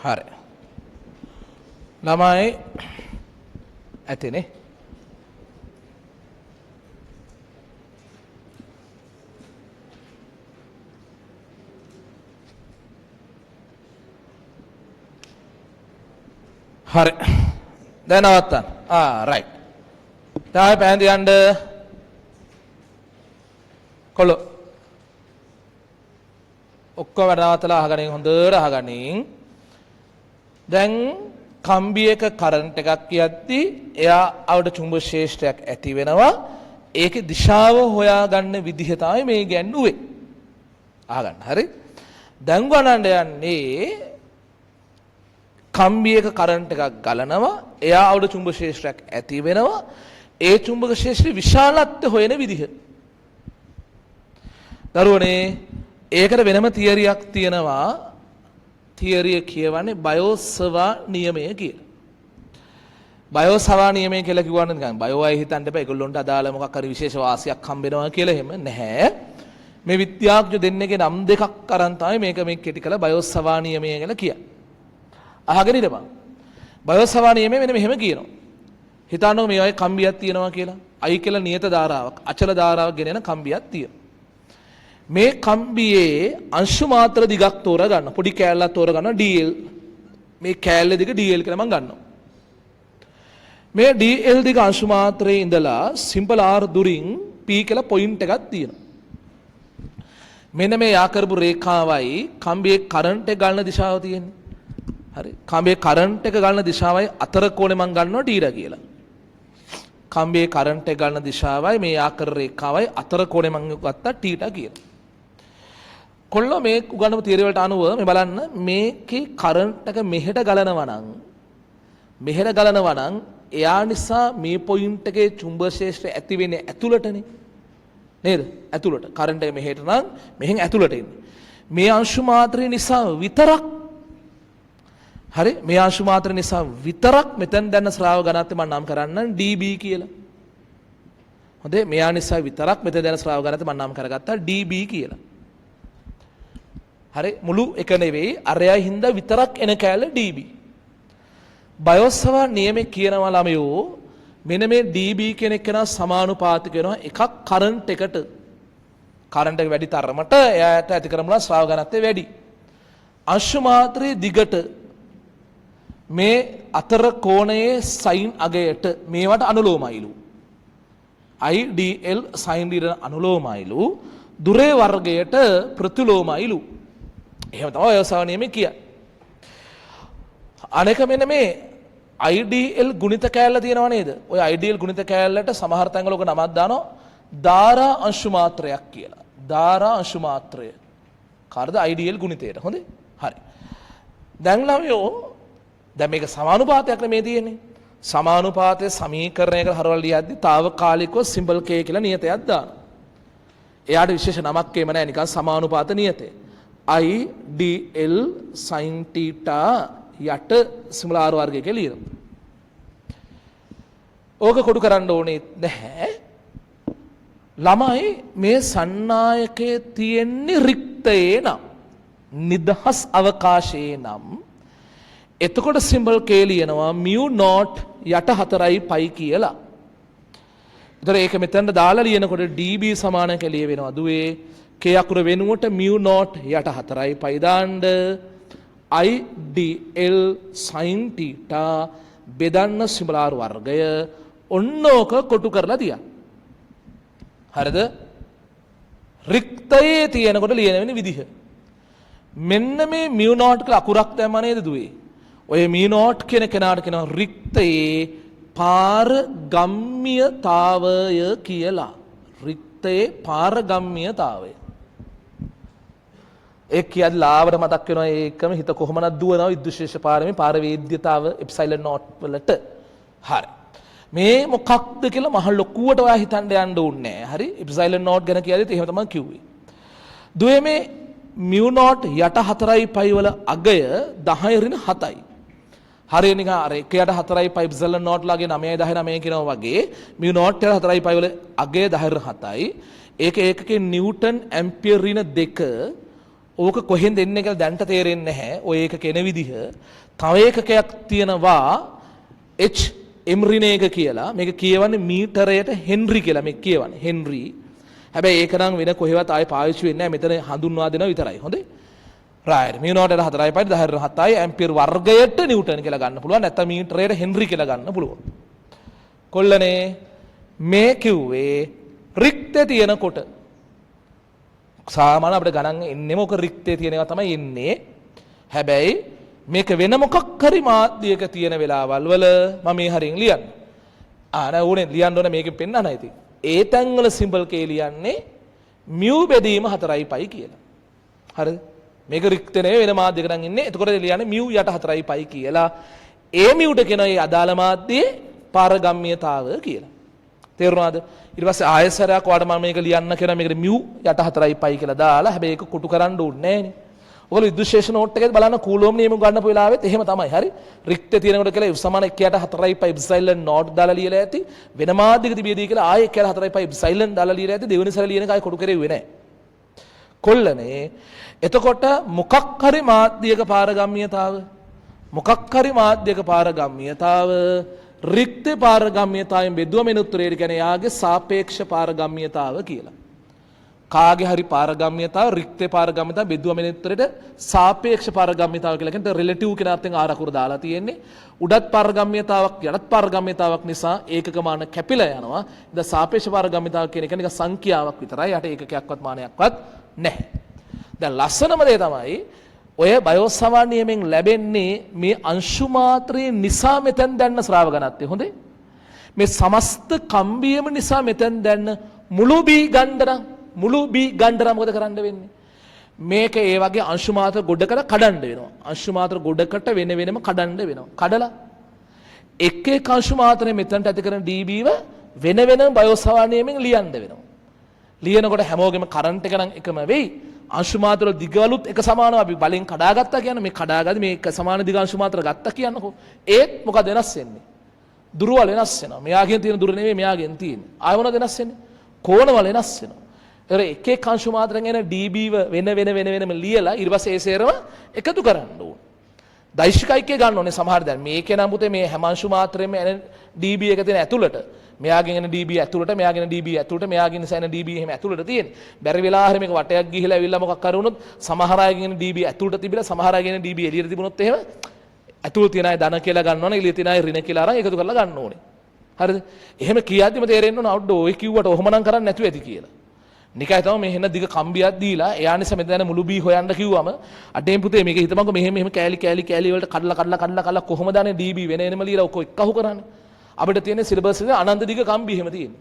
හරි. ළමයි ඇතිනේ. හරි. දැන් නවත්තන්න. ආ රයිට්. දැන් ආයෙ පෑන් තියන්න. කොළො. ඔක්කොම වැඩ නවත්තලා අහගනින්, හොඳට අහගනින්. දැන් කම්බියක කරන්ට් එකක් කියද්දි එයා අවුට චුම්බක ශේෂ්ත්‍රයක් ඇති වෙනවා. ඒකේ දිශාව හොයාගන්න විදිහ තමයි මේ ගැන්නුවේ. අහගන්න. හරි. දැන් ගණන් යන්නේ කම්බියක කරන්ට් එකක් ගලනවා. එයා අවුට චුම්බක ශේෂ්ත්‍රයක් ඇති වෙනවා. ඒ චුම්බක ශේෂ්ත්‍රයේ විශාලත්වය හොයන විදිහ. දරුවනේ ඒකට වෙනම තියරියක් තියෙනවා. තියරිය කියවන්නේ බයෝසවා නියමය කියලා. බයෝසවා නියමය කියලා කිව්වනම් නිකන් බයෝ අය හිතන්න එපා ඒගොල්ලොන්ට අදාළ මොකක් හරි විශේෂ වාසියක් හම්බ වෙනවා කියලා. එහෙම නැහැ. මේ විද්‍යාඥ දෙන්නෙක්ගේ නම් දෙකක් අරන් තමයි මේක මේ කෙටි කරලා බයෝසවා නියමය කියලා කියන්නේ. අහගෙන ඉඳපන්. බයෝසවා නියමය මෙන්න මෙහෙම කියනවා. හිතන්නකෝ මේ වගේ කම්බියක් තියෙනවා කියලා. අයි කියලා නියත ධාරාවක්, අචල ධාරාවක් ගෙන යන කම්බියක් තියෙනවා. මේ කම්බියේ අංශු මාත්‍ර දිගක් තෝරා ගන්න. පොඩි කෑල්ලක් තෝරා ගන්නවා DL. මේ කෑල්ල දිග DL කියලා මං ගන්නවා. මේ DL දිග අංශු මාත්‍රයේ ඉඳලා සිම්පල් R දුරින් P කියලා පොයින්ට් එකක් තියෙනවා. මෙන්න මේ යා කරපු රේඛාවයි කම්බියේ කරන්ට් එක ගන්න දිශාව තියෙන්නේ. හරි. කම්බියේ කරන්ට් එක ගන්න දිශාවයි අතර කෝණය මං ගන්නවා ටීටා කියලා. කම්බියේ කරන්ට් එක ගන්න දිශාවයි මේ යා කර රේඛාවයි අතර කෝණය මං ගත්තා ටීටා කියලා. කොල්ලෝ මේ උගන්වපු තියරි වලට අනුව මේ බලන්න මේකේ කරන්ට් එක මෙහෙට ගලනවා නම්, මෙහෙට ගලනවා නම් එයා නිසා මේ පොයින්ට් එකේ චුම්බක ශේෂ්ත්‍රය ඇති වෙන්නේ ඇතුළටනේ. නේද? ඇතුළට. කරන්ට් එක මෙහෙට නම් මෙහෙන් ඇතුළට එන්නේ. මේ අංශු මාත්‍රය නිසා විතරක්, හරි, මේ අංශු මාත්‍රය නිසා විතරක් මෙතෙන් දැන ශ්‍රාව ඝනත්වය මම නම් කරන්නම් dB කියලා. හොඳේ, මෙයා නිසා විතරක් මෙතෙන් දැන ශ්‍රාව ඝනත්වය මම නම් කරගත්තා dB කියලා. හරි, මුළු එක නෙවෙයි, අරයා හින්දා විතරක් එන කෑල්ල dB. බයෝසවා නියමේ කියනවා ළමයෝ මෙන්න මේ dB කියන එක නා සමානුපාතික වෙනවා එකක් කරන්ට් එකට. කරන්ට් එක වැඩි තරමට එයාට ඇති කරමුලා ශ්‍රාව ඝනත්වය වැඩි. අංශු මාත්‍රයේ දිගට මේ අතර කෝණයේ සයින් අගයට මේවට අනුලෝමයිලු. IDL sign D අනුලෝමයිලු. දුරේ වර්ගයට ප්‍රතිලෝමයිලු. එහෙම තමයි බයෝසවා නියමේ කියන්නේ. අනෙක මෙන්න මේ IDL ගුණිත කෑල්ල තියෙනව නේද? ඔය IDL ගුණිත කෑල්ලට සමහර තැන්වල ඔක නමක් දානවා ධාරා අංශු මාත්‍රයක් කියලා. ධාරා අංශු මාත්‍රය. කාටද? IDL ගුණිතයට. හොඳේ? හරි. දැන් ළමයෝ දැන් මේක සමානුපාතයක් නෙමේ තියෙන්නේ. සමානුපාතයේ සමීකරණයකට හරවලා ලියද්දි తాවකාලිකව සිම්බල් K කියලා නියතයක් දානවා. එයාට විශේෂ නමක් එහෙම නෑ, නිකන් සමානුපාත නියතය. IDL sin theta යට සිම්බල් R වර්ගය කියලා ලියනවා. ඕක කොටු කරන්න ඕනේ නැහැ. ළමයි මේ සන්නායකයේ තියෙන්නේ රික්තයේ නම්, නිදහස් අවකාශයේ නම්, එතකොට සිම්බල් K ලියනවා මියු නෝට් යට 4 පයි කියලා. ඒතර ඒක මෙතනට දාලා ලියනකොට dB සමාන කියලා ලිය වෙනවා. දුවේ K අකුර වෙනුවට මියු නෝට් යට 4 පයි දාන්න IDL sin theta බෙදන්න සිම්බල් R වර්ගය. ඔන්න ඕක කොටු කරලා තියන්න. හරිද? රික්තයේ තියෙනකොට ලියන වෙන විදිහ. මෙන්න මේ මියු නෝට් කියලා අකුරක් දැම්මා නේද දුවේ? ඔය මියු නෝට් කියන කෙනාට කියනවා රික්තයේ පාරගම්ම්‍යතාවය කියලා. රික්තයේ පාරගම්ම්‍යතාවය. ඒ කියද්දි ලාවට මතක් වෙනවා ඒකම හිත කොහොමනක් දුවනවා විද්‍යුත් ශේෂ පාරමේ පාරවේද්‍යතාව එප්සයිලන් නෝට් වලට. හරි. මේ මොකක්ද කියලා මහ ලොකුවට ඔයා හිතන්න යන්න ඕනේ නෑ. හරි. එප්සයිලන් නෝට් ගැන කියද්දිත් එහෙම තමයි කිව්වේ. දුවේ මේ මියු නෝට් යට 4 පයි වල අගය 10 ඍණ 7යි. හරිය නිකන් අර එක යට 4 පයි එප්සයිලන් නෝට් ලාගේ නවයයි දහය නවයයි කියනවා වගේ මියු නෝට් යට 4 පයි වල අගය 10 ඍණ 7යි. ඒක ඒකකේ නිව්ටන් ඇම්පියර් ඍණ 2. ඕක කොහෙන්ද එන්නේ කියලා දැන්ට තේරෙන්නේ නැහැ. ඔය ඒකක එන විදිහ. තව ඒකකයක් තියෙනවා H M ඍණ එක කියලා. මේක කියවන්නේ මීටරයට හෙන්රි කියලා. මේක කියවන්නේ හෙන්රි. හැබැයි ඒක නම් වෙන කොහෙවත් ආයේ පාවිච්චි වෙන්නේ නැහැ. මෙතන හඳුන්වා දෙනවා විතරයි. හොඳේ? රයිට්. මියු නෝට් 4 පයි 10 7 ඇම්පියර් වර්ගයට නිව්ටන් කියලා ගන්න පුළුවන්. නැත්නම් මීටරයට හෙන්රි කියලා ගන්න පුළුවන්. කොල්ලනේ මේ කිව්වේ රික්තේ තියෙනකොට සාමාන්‍ය අපිට ගණන් එන්නේම ඔක රික්තේ තියෙන ඒවා තමයි එන්නේ. හැබැයි මේක වෙන මොකක් හරි මාධ්‍යයක තියෙන වෙලාවල් වල මම මේ හරියෙන් ලියන්න. ආ නෑ ඕනේ ලියන්න ඕනේ මේකෙන් පෙන්නන්න ඉතින්. ඒ තැන්වල සිම්පල් කේ ලියන්නේ මියු බෙදීම 4 පයි කියලා. හරිද? මේක රික්ත නෙවෙයි වෙන මාධ්‍යයක නම් ඉන්නේ. එතකොට ලියන්නේ මියු යට 4 පයි කියලා. ඒ මියුට කියනවා ඒ අදාළ මාධ්‍යයේ පාරගම්‍යතාව කියලා. තේරුණාද? ඊට පස්සේ ආයෙ සැරයක් ඔයාලට මම මේක ලියන්න කියනවා මේකට මියු යට 4 පයි කියලා දාලා. හැබැයි ඒක කොටු කරන්න ඕනේ නෑනේ. ඔයගොල්ලෝ විද්‍යුත් ශේෂ නෝට් එකේ බලන්න කූලෝම් නියම ගන්නපු වෙලාවෙත් එහෙම තමයි. හරි? රික්තේ තියෙනකොට කියලා F සමාන 1 යට 4 පයි එප්සයිලන් නෝට් දාලා ලියලා ඇති. වෙන මාධ්‍යක තිබියදී කියලා ආයෙ 1 යට 4 පයි එප්සයිලන් දාලා ලියලා ඇති. දෙවෙනි සැරේ ලියන එක ආයෙ කොටු කරෙව්වේ නෑ. කොල්ලනේ එතකොට මොකක් හරි මාධ්‍යක පාරගම්‍යතාව මොකක් හරි මාධ්‍යක පාරගම්‍යතාව රික්ත පාරගම්‍යතාවයෙන් බෙදුවම එන උත්තරේ කියන්නේ යාගේ සාපේක්ෂ පාරගම්‍යතාව කියලා. කාගේ හරි පාරගම්‍යතාව රික්ත පාරගම්‍යතාව බෙදුවම එන උත්තරේට සාපේක්ෂ පාරගම්‍යතාව කියලා කියන්නේ රිලටිව් කියන අර්ථයෙන් ආර අකුර දාලා තියෙන්නේ. උඩත් පාරගම්‍යතාවක් යටත් පාරගම්‍යතාවක් නිසා ඒකක මාන කැපිලා යනවා. ඉතින් සාපේක්ෂ පාරගම්‍යතාව කියන එක නිකන් සංඛ්‍යාවක් විතරයි. යට ඒකකයක්වත් මානයක්වත් නැහැ. දැන් ලස්සනම දේ තමයි ඔය බයෝසවා නියමෙන් ලැබෙන්නේ මේ අංශු මාත්‍රයේ නිසා මෙතෙන් දැන්න ශ්‍රාව ඝනත්වය. හොඳේ? මේ සමස්ත කම්බියම නිසා මෙතෙන් දැන්න මුළු බී ගණ්ඩ මුළු බී ගණ්ඩ මොකද කරන්න වෙන්නේ? මේක ඒ වගේ අංශු මාත්‍ර ගොඩකට කඩන්න වෙනවා. අංශු මාත්‍ර ගොඩකට වෙන වෙනම කඩන්න වෙනවා. කඩලා එක් එක් අංශු මාත්‍රේ මෙතනට ඇති කරන dB ව වෙන වෙනම බයෝසවා නියමෙන් ලියන්න වෙනවා. ලියනකොට හැමෝගෙම කරන්ට් එක නම් එකම වෙයි. අංශු මාත්‍ර දිගවලුත් එක සමානව අපි බලෙන් කඩාගත්තා කියන්නේ මේ කඩාගද්දි මේ එක සමාන දිග අංශු මාත්‍ර ගත්තා කියන්නකෝ. ඒත් මොකද වෙනස් වෙන්නේ? දුරවල් වෙනස් වෙනවා. මෙයාගෙන් තියෙන දුර නෙවෙයි මෙයාගෙන් තියෙන්නේ. ආයෙ මොනවද වෙනස් වෙන්නේ? කෝණවල වෙනස් වෙනවා. ඒතර එක එක අංශු මාත්‍රෙන් එන dB ව වෙන වෙන වෙන වෙනම ලියලා ඊට පස්සේ ඒ සේරම එකතු කරන්න ඕන. දෛශික ඓක්‍ය ගන්න ඕනේ සමහර දැන් මේකේ නම් පුතේ මේ හැම අංශු මාත්‍රෙම එන dB එක තියෙන ඇතුළට මෙයාගෙන් එන dB ඇතුළට මෙයාගෙන් එන dB ඇතුළට මෙයාගෙන් එන dB එහෙම ඇතුළට තියෙන්නේ. බැරි වෙලා හරි මේක වටයක් ගිහිලා ඇවිල්ලා මොකක් හරි වුණොත් සමහර අයගෙන් එන dB ඇතුළට තිබිලා සමහර අයගෙන් එන dB එළියට තිබුණොත් එහෙම ඇතුළේ තියෙන අය ධන කියලා ගන්න ඕනේ එළියේ තියෙන අය ඍණ කියලා අරන් එකතු කරලා ගන්න ඕනේ. හරිද? එහෙම කියද්දිම තේරෙන්න ඕන අවුඩ් ඔය කිව්වට ඔහොම නම් කරන්නේ නැතුව ඇති කියලා. නිකයි තමයි මේ හෙන දිග කම්බියක් දීලා එයා නිසා මෙතන යන මුළු බී හොයන්න කිව්වම අඩේන් පුතේ මේක හිතමන්කෝ මෙහෙම මෙහෙම කෑලි කෑලි කෑලි වලට කඩලා කඩලා කඩලා කඩලා කොහොමද අනේ dB වෙන වෙනම ලියලා ඔක්කො එක්කහු කරන්නේ. අපිට තියෙන සිලබස් එකේ අනන්ත දිග කම්බි එහෙම තියෙන්නේ.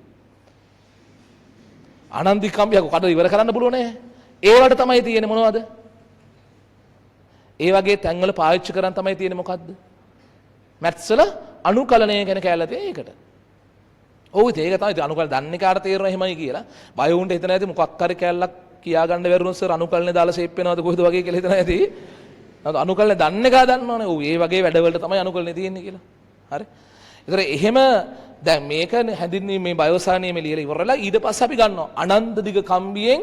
අනන්ත දිග කම්බියක් කඩලා ඉවර කරන්න පුළුවන් නෑ. ඒවට තමයි තියෙන්නේ මොනවද? ඒ වගේ තැන්වල පාවිච්චි කරන් තමයි තියෙන්නේ මොකද්ද? මැත්ස් වල අනුකලනය ගැන කෑල්ල තියෙන ඒකට. ඔව් ඉතින් ඒක තමයි ඉතින් අනුකලන දන්නේ කාට තේරෙනවා එහෙමයි කියලා. බය වුන්ට හිතන ඇති මොකක් හරි කෑල්ලක් කියා ගන්න බැරි වුණොත් සර් අනුකලනේ දාලා ෂේප් වෙනවද කොහෙද වගේ කියලා හිතන ඇති. නමුත් අනුකලනේ දන්නේ කා දන්නවනේ. ඔව් ඒ වගේ වැඩවලට තමයි අනුකලනේ තියෙන්නේ කියලා. හරි. ඒතර එහෙම දැන් මේක හැඳින්වීම මේ බයෝසා නියමේ ලියලා ඉවරලා ඊට පස්සේ අපි ගන්නවා අනන්ත දිග කම්බියෙන්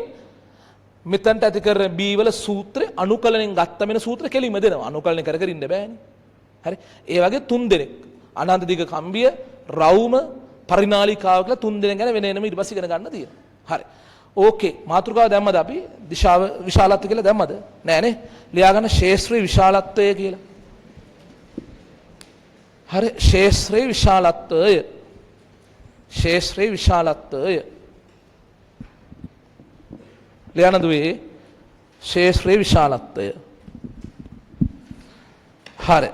මෙතනට ඇති කරන බී වල සූත්‍රය අනුකලණයෙන් ගත්ත වෙන සූත්‍ර කෙලින්ම දෙනවා. අනුකලණය කර කර ඉන්න බෑනේ. හරි. ඒ වගේ තුන් දෙනෙක් අනන්ත දිග කම්බිය, රවුම, පරිනාලිකාව කියලා තුන් දෙනෙක් ගැන වෙන වෙනම ඊට පස්සේ ඉගෙන ගන්න තියෙනවා. හරි. ඕකේ මාතෘකාව දැම්මද අපි? දිශාව විශාලත්වය කියලා දැම්මද? නෑනේ. ලියාගන්න ශේෂ්ත්‍රී විශාලත්වය කියලා. හරි ශේෂ්ත්‍රී විශාලත්වය. ශේෂ්ත්‍රී විශාලත්වය. ලියන්න දුවේ ශේෂ්ත්‍රී විශාලත්වය. හරි.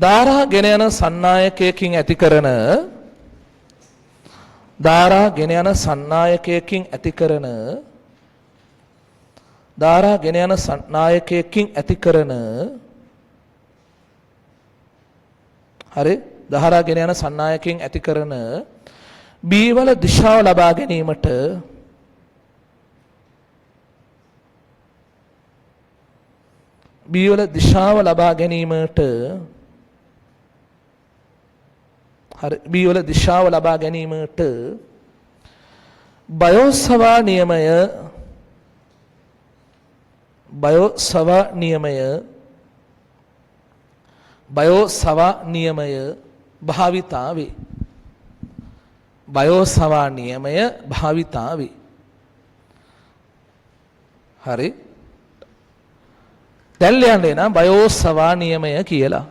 ධාරා ගෙන යන සන්නායකයකින් ඇති කරන ධාරා ගෙන යන සන්නායකයකින් ඇති කරන ධාරා ගෙන යන සන්නායකයකින් ඇති කරන හරි ධාරා ගෙන යන සන්නායකයෙන් ඇති කරන බී වල දිශාව ලබා ගැනීමට බී වල දිශාව ලබා ගැනීමට හරි බී වල දිශාව ලබා ගැනීමට බයෝසවා නියමය බයෝ සවා නියමය, බයෝ සවා නියමය භාවිතා වේ. බයෝ සවා නියමය භාවිතා වේ. හරි, දැන් ලියන්න එනවා බයෝ සවා නියමය කියලා.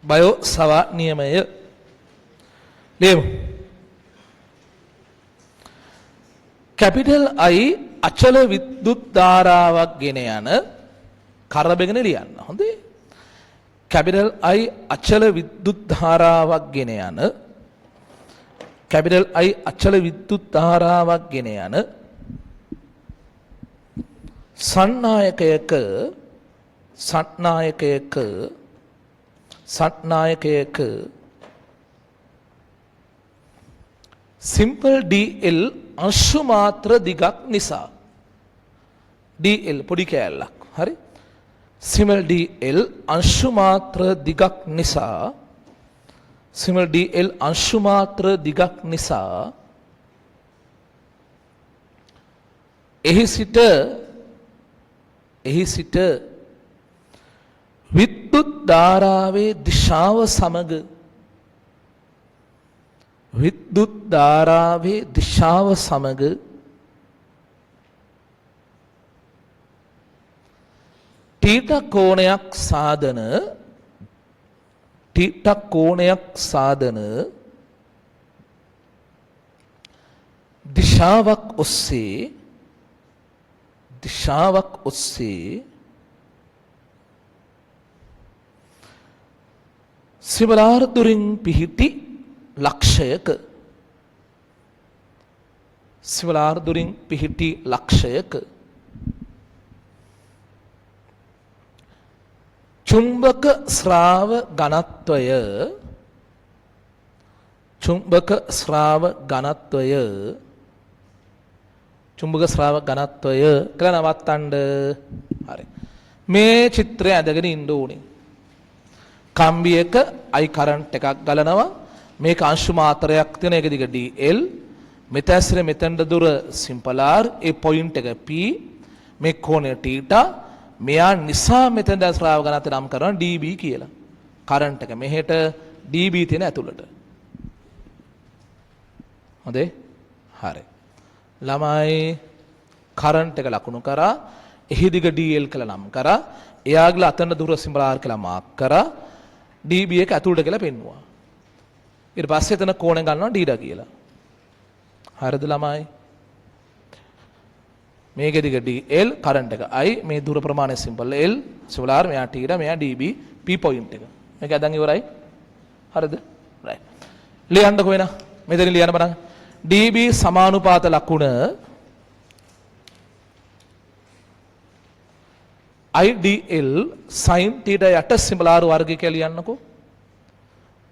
බයෝ සවා නියමය ලියමු. කැපිටල් I අචල විද්‍යුත් ධාරාවක් ගෙන යන කරබගෙන ලියන්න. හොඳේ. කැපිටල් I අචල විද්‍යුත් ධාරාවක් ගෙන යන, කැපිටල් I අචල විද්‍යුත් ධාරාවක් ගෙන යන සන්නායකයක, සන්නායකයක, සන්නායකයක සිම්පල් DL අංශු මාත්‍ර දිගක් නිසා, DL පොඩි කෑල්ලක්, හරි, සිමල් DL අංශු මාත්‍ර දිගක් නිසා, සිමල් DL අංශු මාත්‍ර දිගක් නිසා එහි සිට, එහි සිට විද්‍යුත් ධාරාවේ දිශාව සමග, විද්‍යුත් ධාරාවේ දිශාව සමග තීටා කෝණයක් සාධන, තීටා කෝණයක් සාධන දිශාවක් ඔස්සේ, දිශාවක් ඔස්සේ සිමලාර දුරින් පිහිටි ලක්ෂයක, සිමලාර දුරින් පිහිටි ලක්ෂයක චුම්බක ශ්‍රාව ඝනත්වය, චුම්බක ශ්‍රාව ඝනත්වය, චුම්බක ශ්‍රාව ඝනත්වය කියලා නවත්තන්න. හරි. මේ චිත්‍රය ඇඳගෙන ඉන්න ඕනේ. කම්බියක I current එකක් ගලනවා. මේක අංශු මාත්‍රයක් තියෙන එක දිග DL. මෙතන සිට මෙතනට දුර සිම්පල් R. ඒ පොයින්ට් එක P. මේ කෝණය තීටා. මෙයා නිසා මෙතන දැන් ශ්‍රාව ඝනත්වය නම් කරනවා dB කියලා. කරන්ට් එක මෙහෙට dB තියෙන ඇතුළට. හොඳේ? හරි. ළමයි කරන්ට් එක ලකුණු කරා, එහි දිග DL කියලා නම් කරා, එයාගල අතන දුර සිම්පල් R කියලා මාක් කරා, dB එක ඇතුළට කියලා පෙන්නුවා. ඊට පස්සේ එතන කෝණය ගන්නවා ඩීඩා කියලා. හරිද ළමයි? මේකේ දිග DL, current එක I, මේ දුර ප්‍රමාණය සිම්පල් L, simple R, මෙයා තීටා, මෙයා dB, P point එක. මේක අදන් ඉවරයි. හරිද? රයිට්. ලියන්නකෝ වෙන. මෙතන ලියන්න බලන්න. dB සමානුපාත ලකුණ IDL sin θ යට සිම්පල් R වර්ගය කියලා ලියන්නකෝ.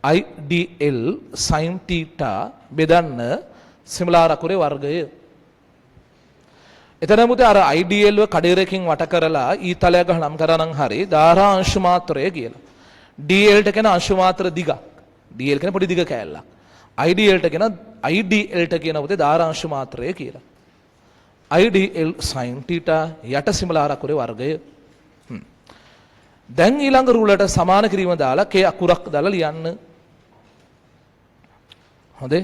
IDL sin θ බෙදන්න සිම්පල් R අකුරේ වර්ගය. එතන මුතේ අර IDL ව කඩේරකින් වට කරලා ඊතලයක් ගහලා නම් කරා නම් හරි ධාරා අංශු මාත්‍රය කියලා. DL ට කියන අංශු මාත්‍ර දිගක්. DL කියන පොඩි දිග කෑල්ලක්. IDL ට කියන, IDL ට කියන පුතේ ධාරා අංශු මාත්‍රය කියලා. IDL sin θ යට සිම්පල් R අකුරේ වර්ගය. දැන් ඊළඟ රූලට සමාන කිරීම දාලා K අකුරක් දාලා ලියන්න. හොඳේ?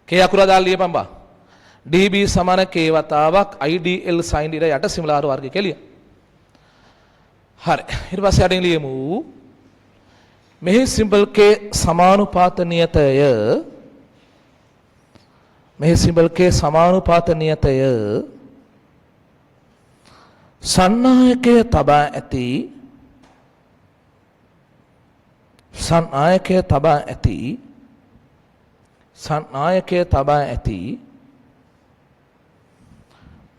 K අකුර දාලා ලියපන් බා. dB සමාන K වතාවක් IDL sin θ යට සිම්පල් R වර්ගය කියලා ලියන්න. හරි. ඊට පස්සේ යටින් ලියමු. මෙහි සිම්පල් K සමානුපාත නියතය, මෙහි සිම්පල් K සමානුපාත නියතය සන්නායකය තබා ඇති, සන්නායකය තබා ඇති, සන්නායකය තබා ඇති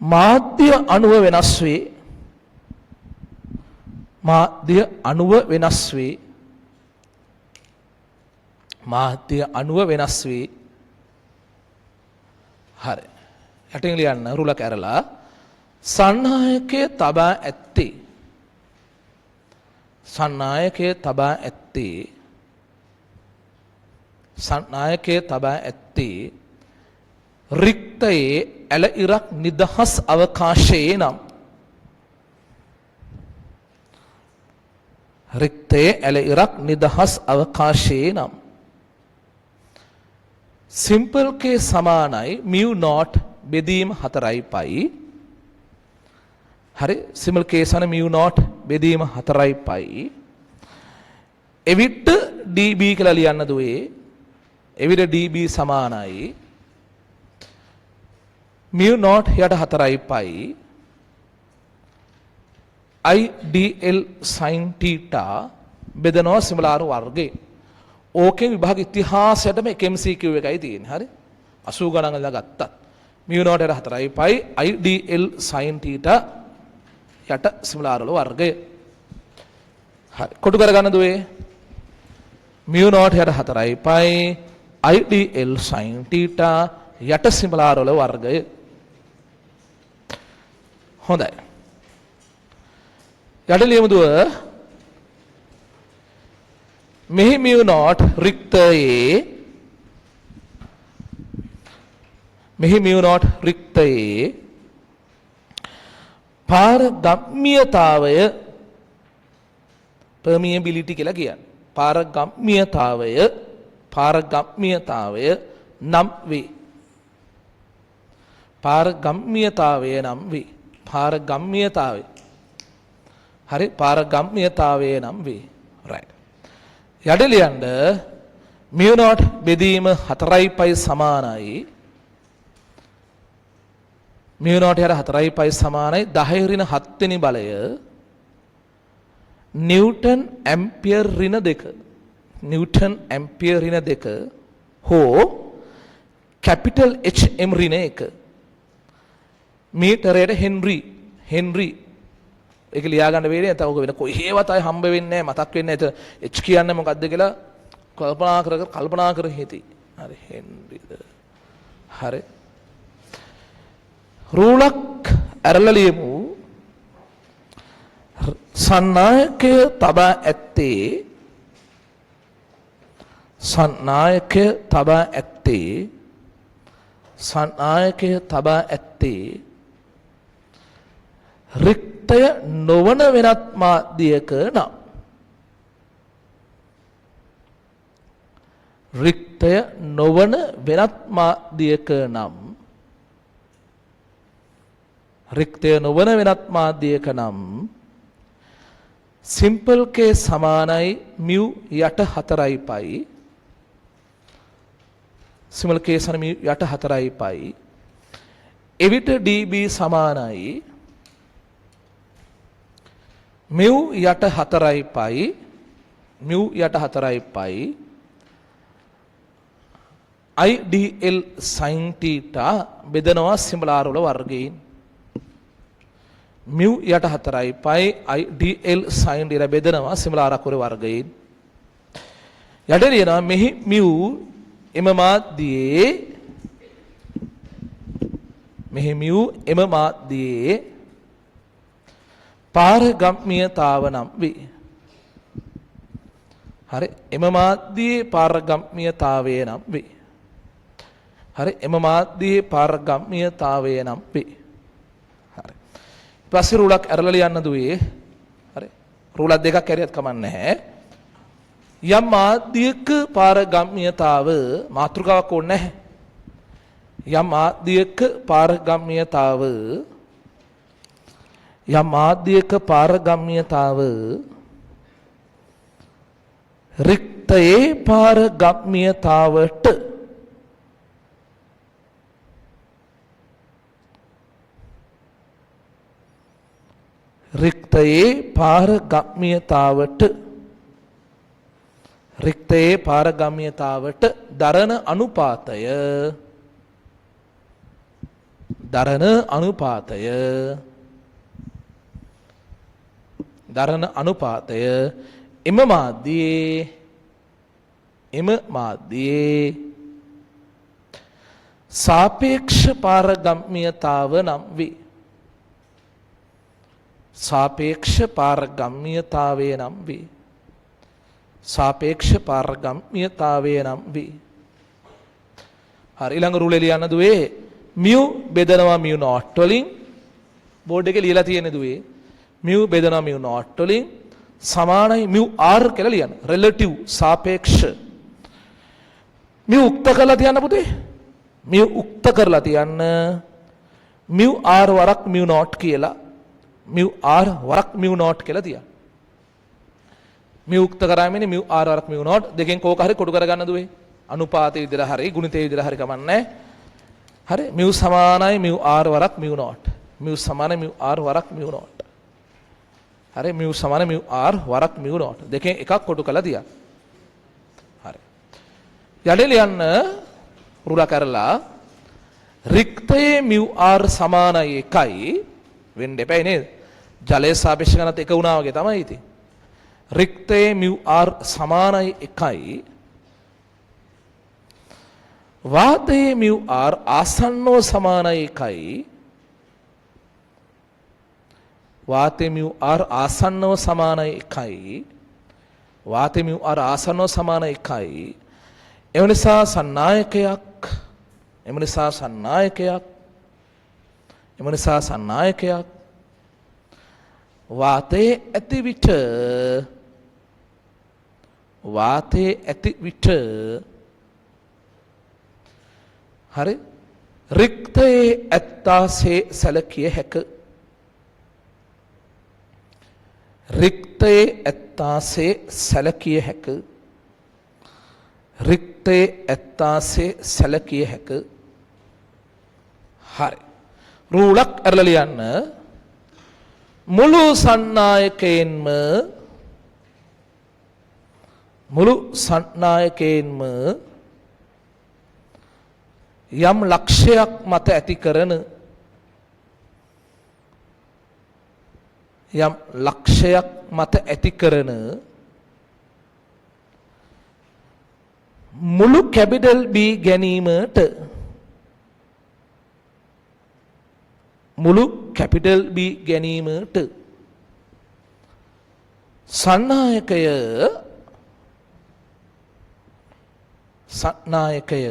මාධ්‍ය අණුව වෙනස් වේ, මාධ්‍ය අණුව වෙනස් වේ, මාධ්‍ය අණුව වෙනස් වේ. හරි. යටින් ලියන්න රුලක් ඇරලා සන්නායකය තබා ඇත්තේ, සන්නායකය තබා ඇත්තේ, සන්නායකය තබා ඇත්තේ රික්තයේ ඇල ඉරක් නිදහස් අවකාශයේ නම්, රික්තයේ ඇල ඉරක් නිදහස් අවකාශයේ නම්, සිම්පල් කේ සමානයි මියු නොට් බෙදීම 4යි පයි. හරි, සිම්පල් කේ සමාන මියු නොට් බෙදීම 4යි පයි. එවිට dB කියලා ලියන්න දුවේ. එවිට dB සමානයි මියු නොට් යට 4යි pi I dl sin theta බෙදනවා සිම්පල් R වර්ගය. ඕකෙන් විභාග ඉතිහාසයටම එක MCQ එකයි තියෙන්නේ. හරි, 80 ගණන් වල ගත්තත් මියු නොට් යට 4යි pi I dl sin theta යට සිම්පල් R වල වර්ගය. හරි, කොටු කරගන්න දුවේ. මියු නොට් යට 4යි pi I dl sin theta යට සිම්පල් R වල වර්ගය. හොඳයි, යට ලියමු දුව. මෙහි මියු නොට් රික්තයේ, මෙහි මියු නොට් රික්තයේ පාරගම්‍යතාවය, පර්මියබිලිටි කියලා කියන්නේ පාරගම්‍යතාවය, පාරගම්‍යතාවය නම් වේ, පාරගම්‍යතාවය නම් වේ, පාරගම්‍යතාවය. හරි, පාරගම්‍යතාවය නම් වේ. රයිට්, යට ලියන්න මියු නොට් බෙදීම 4යි පයි සමානයි මියු නොට් යට 4යි පයි සමානයි 10 ඍණ 7 වෙනි බලය නිව්ටන් ඇම්පියර් ඍණ 2, නිව්ටන් ඇම්පියර් ඍණ 2 හෝ කැපිටල් H M ඍණ 1 මීටරයට හෙන්රි, හෙන්රි. ඒක ලියා ගන්න වෙන්නේ නැත්නම් ඔක වෙන කොහේවත් ආයෙ හම්බ වෙන්නේ නැහැ, මතක් වෙන්නේ නැහැ. එතන H කියන්නේ මොකද්ද කියලා කල්පනා කර කර කල්පනා කර හිටි. හරි, හෙන්රිද? හරි, රූලක් ඇරලා ලියමු. සන්නායකය තබා ඇත්තේ, සන්නායකය තබා ඇත්තේ, සන්නායකය තබා ඇත්තේ රික්තය නොවන වෙනත් මාධ්‍යයක නම්, රික්තය නොවන වෙනත් මාධ්‍යයක නම්, රික්තය නොවන වෙනත් මාධ්‍යයක නම්, සිම්පල් කේ සමානයි මියු යට 4යි පයි, සිම්පල් කේ සමාන මියු යට 4යි පයි. එවිට dB සමානයි මියු යට 4යි පයි, මියු යට 4යි pi I dl sin theta බෙදනවා සිම්පල් R වල වර්ගයෙන්. මියු යට 4යි pi I dl sin theta බෙදනවා සිම්පල් R අකුරේ වර්ගයෙන්. යට ලියනවා මෙහි මියු එම මාධ්‍යයේ, මෙහි මියු එම මාධ්‍යයේ පාරගම්‍යතාව නම් වේ. හරි, එම මාධ්‍යයේ පාරගම්‍යතාවය නම් වේ. හරි, එම මාධ්‍යයේ පාරගම්‍යතාවය නම් වේ. හරි, ඊපස්සේ රූලක් ඇරලා ලියන්න දුවේ. හරි, රූලක් දෙකක් ඇරියත් කමක් නැහැ. යම් මාධ්‍යයක පාරගම්‍යතාව, මාතෘකාවක් ඕනේ නැහැ. යම් මාධ්‍යයක පාරගම්‍යතාව, යම් මාධ්‍යයක පාරගම්‍යතාව රික්තයේ පාරගම්‍යතාවට රික්තයේ පාරගම්‍යතාවට රික්තයේ පාරගම්‍යතාවට දරන අනුපාතය, දරන අනුපාතය, දරන අනුපාතය එම මාධ්‍යයේ, එම මාධ්‍යයේ සාපේක්ෂ පාරගම්‍යතාව නම් වේ. සාපේක්ෂ පාරගම්‍යතාවය නම් වේ. සාපේක්ෂ පාරගම්‍යතාවය නම් වේ. හරි, ඊළඟ රූලේ ලියන්න දුවේ. මියු බෙදනවා මියු නොට් වලින්. බෝඩ් එකේ ලියලා තියෙන දුවේ. මියු බෙදනවා මියු නොට් වලින් සමානයි මියු ආර් කියලා ලියන්න. රෙලටිව් සාපේක්ෂ. මියු උක්ත කරලා තියන්න පුතේ. මියු උක්ත කරලා තියන්න. මියු ආර් වරක් මියු නොට් කියලා. මියු ආර් වරක් මියු නොට් කියලා තියන්න. මියු උක්ත කරාම ඉන්නේ මියු ආර් වරක් මියු නොට් දෙකෙන් කෝක හරි කොටු කරගන්න දුවේ. අනුපාතය විදිහට හරි ගුණිතය විදිහට හරි කමන්නේ. හරි, මියු සමානයි මියු ආර් වරක් මියු නොට්. මියු සමානයි මියු ආර් වරක් මියු නොට්. හරි, මියු සමානයි මියු ආර් වරක් මියු නොට් දෙකෙන් එකක් කොටු කරලා තියන්න. හරි. යටි ලියන්න රුලා කරලා රික්තයේ මියු ආර් සමානයි 1යි වෙන්න එපැයි නේද? ජලය සාපේක්ෂ ගණනත් එක වුණා වගේ තමයි ඉතින්. රික්තයේ මියු ආර් සමානයි 1යි වාතයේ මියු ආර් ආසන්නව සමානයි 1යි වාතයේ මියු ආර් ආසන්නව සමානයි 1යි වාතයේ මියු ආර් ආසන්නව සමානයි 1යි. එම නිසා සන්නායකයක් එම නිසා සන්නායකයක් එම නිසා සන්නායකයක් වාතයේ ඇති විට වාතයේ ඇති විට හරි රික්තයේ ඇත්තාසේ සැලකිය හැක. රික්තයේ ඇත්තාසේ සැලකිය හැක. රික්තයේ ඇත්තාසේ සැලකිය හැක. හරි. රූලක් ඇරලා ලියන්න. මුළු සන්නායකයෙන්ම මුළු සන්නායකයෙන්ම යම් ලක්ෂයක් මත ඇති කරන යම් ලක්ෂයක් මත ඇති කරන මුළු කැපිටල් B ගැනීමට මුළු කැපිටල් B ගැනීමට සන්නායකය සන්නායකය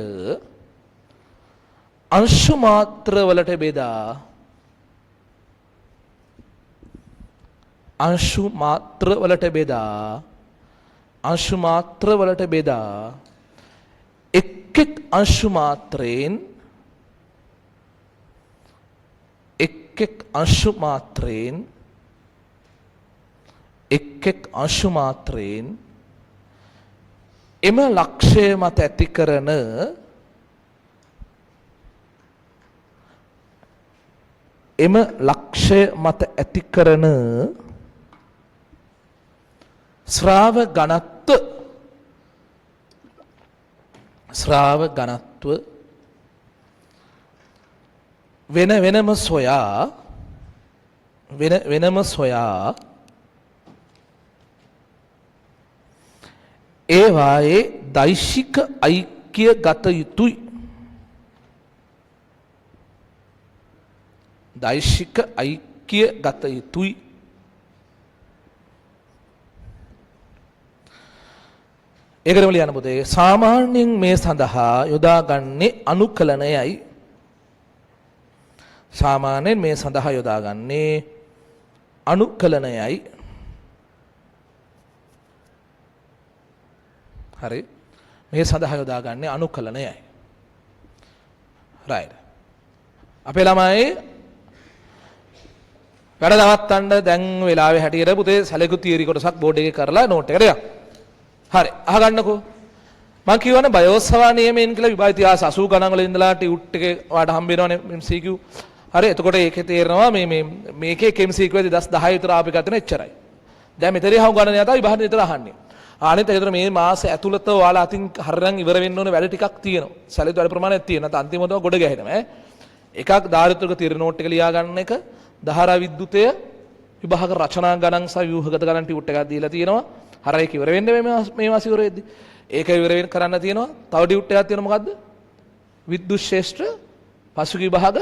අංශු මාත්‍ර වලට බෙදා අංශු මාත්‍ර වලට බෙදා අංශු මාත්‍ර වලට බෙදා එක් එක් අංශු මාත්‍රයෙන් එක් එක් අංශු මාත්‍රයෙන් එක් එක් අංශු මාත්‍රයෙන් එම ලක්ෂය මත ඇති කරන එම ලක්ෂය මත ඇති කරන ශ්‍රාව ඝනත්ව ශ්‍රාව ඝනත්ව වෙන වෙනම සොයා වෙන වෙනම සොයා ඒ වායේ දෛශික ඓක්‍ය ගත යුතුයි. දෛශික ඓක්‍ය ගත යුතුයි. ඒකටම ලියන්න පොතේ සාමාන්‍යයෙන් මේ සඳහා යොදාගන්නේ අනුකලනයයි. සාමාන්‍යයෙන් මේ සඳහා යොදාගන්නේ අනුකලනයයි. හරි, මේ සඳහා යොදාගන්නේ අනුකලනයයි. රයිට්. අපේ ළමයි වැඩ නවත්තන්න දැන් වෙලාවේ හැටියට පුතේ සැලකු තියරි කොටසක් බෝඩ් එකේ කරලා නෝට් එකට යන්න. හරි, අහගන්නකෝ. මං කියවනේ බයෝසවා නියමයෙන් කියලා විභාග ඉතිහාස 80 ගණන් වල ඉඳලා ටියුට් එකේ ඔයාලට හම්බ වෙනවනේ MCQ. හරි, එතකොට ඒකේ තේරෙනවා මේ මේ මේකේ එක MCQ එක 2010 විතර ආපු එකක් තියෙන එච්චරයි. දැන් මෙතන හවු ගණන් යතා විභාග විතර අහන්නේ. අනිත් එක විතර මේ මාස ඇතුළත ඔයාලා අතින් හරියන් ඉවර වෙන්න ඕනේ වැඩ ටිකක් තියෙනවා. සැලසුම් වැඩ ප්‍රමාණයක් තියෙනවා. නැත්නම් අන්තිමට ගොඩ ගැහෙනවා ඈ. එකක් ධාරිත්‍රික තිර නෝට් එක ලියා ගන්න එක, ධාරා විද්‍යුතය විභාග රචනා ගණන් සහ ව්‍යුහගත ගණන් ටියුට් එකක් දීලා තියෙනවා. හරි, ඒක ඉවර වෙන්න මේ මාස ඉවර වෙද්දි. ඒක ඉවර වෙන්න කරන්න තියෙනවා. තව ටියුට් එකක් තියෙනවා මොකද්ද? විද්‍යුත් ශේෂ්ත්‍ර පසුගිය විභාග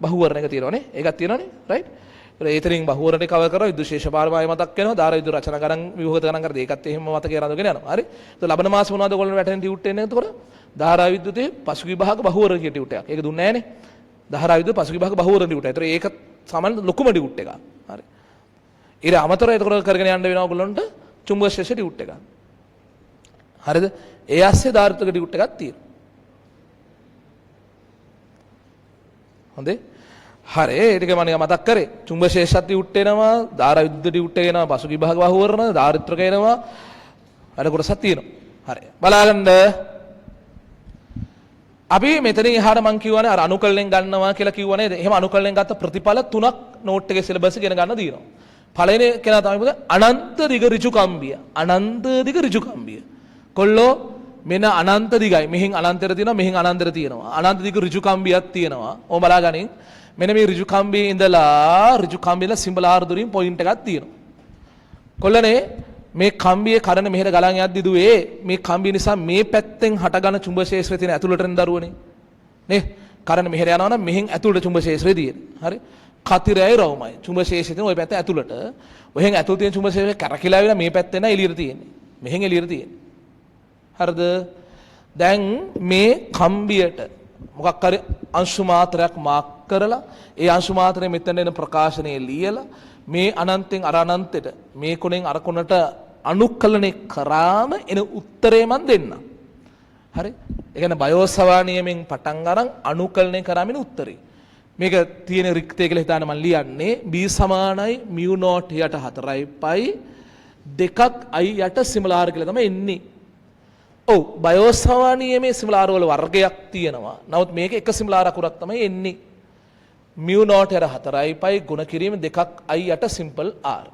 බහුවර්ණ එක තියෙනවනේ. ඒකක් තියෙනවනේ. රයිට්. ඒතර ඒතරින් බහුවරණේ කවර් කරනවා, විද්‍යුත් ශේෂ පාරමාය මතක් වෙනවා, ධාරා විද්‍යුත් රචනා ගණන් ව්‍යුහගත ගණන් කරද්දී ඒකත් එහෙම මතකේ රඳවගෙන යනවා. හරි. ඒතර ලබන මාස මොනවද ඔයගොල්ලෝ වැටෙන ටියුට් එන්නේ එතකොට? ධාරා විද්‍යුතේ පසුගිය භාග බහුවරණ කියන ටියුට් එකක්. ඒක දුන්නේ නෑනේ. ධාරා විද්‍යුත පසුගිය භාග බහුවරණ ටියුට් එක. ඒතර ඒක සාමාන්‍ය ලොකුම ටියුට් එකක්. හරි. ඊට අමතරව එතකොට කරගෙන යන්න වෙනවා ඔයගොල්ලන්ට චුම්බක ශේෂ ටියුට් එකක්. හරිද? ඒ ASCII ධාරිත්‍රික ටියුට් එකක් තියෙනවා. හොඳේ? හරි, ඒ ටික මම නිකන් මතක් කරේ. චුම්බක ශේෂත් ටියුට් එනවා, ධාරා විද්‍යුත් ටියුට් එක එනවා, පසුගිය භාග බහුවරණ, ධාරිත්‍රික එනවා. වැඩ කොටසක් තියෙනවා. හරි. බලාගන්න. අපි මෙතනින් එහාට මං කියවනේ අර අනුකලණයෙන් ගන්නවා කියලා කිව්වා නේද? එහෙම අනුකලණයෙන් ගත්ත ප්‍රතිඵල තුනක් නෝට් එකේ සිලබස් ඉගෙන ගන්න තියෙනවා. පළවෙනි කෙනා තමයි මොකද? අනන්ත දිග ඍජු කම්බිය. අනන්ත දිග ඍජු කම්බිය. කොල්ලෝ මෙන්න අනන්ත දිගයි. මෙහෙන් අනන්තයට තියෙනවා, මෙහෙන් අනන්තයට තියෙනවා. අනන්ත දිග ඍජු කම්බියක් තියෙනවා. ඕම බලාගනින්. මෙන්න මේ ඍජු කම්බියේ ඉඳලා ඍජු කම්බිය ඉඳලා සිම්බල ආර දුරින් පොයින්ට් එකක් තියෙනවා. කොල්ලනේ මේ කම්බියේ කරණ මෙහෙට ගලන් යද්දි දුවේ මේ කම්බිය නිසා මේ පැත්තෙන් හටගන චුම්බ ශේෂ්ත්‍රය තියෙන ඇතුළට එන දරුවනේ. නේ? කරණ මෙහෙට යනවා නම් මෙහෙන් ඇතුළට චුම්බ ශේෂ්ත්‍රය තියෙන. හරි? කතිරයයි රවුමයි. චුම්බ ශේෂ්ත්‍රය තියෙන ඔය පැත්ත ඇතුළට. ඔහෙන් ඇතුළට තියෙන චුම්බ ශේෂ්ත්‍රය කැරකිලා ආවිලා මේ පැත්තෙන් නෑ එළියට තියෙන්නේ. මෙහෙන් එළියට තියෙන්නේ. හරිද? දැන් මේ කම්බියට මොකක් හරි අංශු මාත්‍රයක් මාක් කරලා ඒ අංශු මාත්‍රය මෙතන එන ප්‍රකාශනය ලියලා මේ අනන්තෙන් අර අනන්තෙට මේ කොනෙන් අර කොනට අනුකලනය කරාම එන උත්තරේ මන් දෙන්නම්. හරි? ඒ කියන්නේ බයෝසවා නියමෙන් පටන් අරන් අනුකලනය කරාම එන උත්තරේ. මේක තියෙන රික්තය කියලා හිතාන මන් ලියන්නේ B සමානයි මියු නෝට් යට 4 පයි දෙකක් I යට සිමල R කියලා තමයි එන්නේ. ඔව්, බයෝසවා නියමේ සිමල R වල වර්ගයක් තියෙනවා. නමුත් මේක එක සිමල R අකුරක් තමයි එන්නේ. මියු නෝට් යට 4 පයි ගුණ කිරීම දෙකක් I යට සිම්පල් R.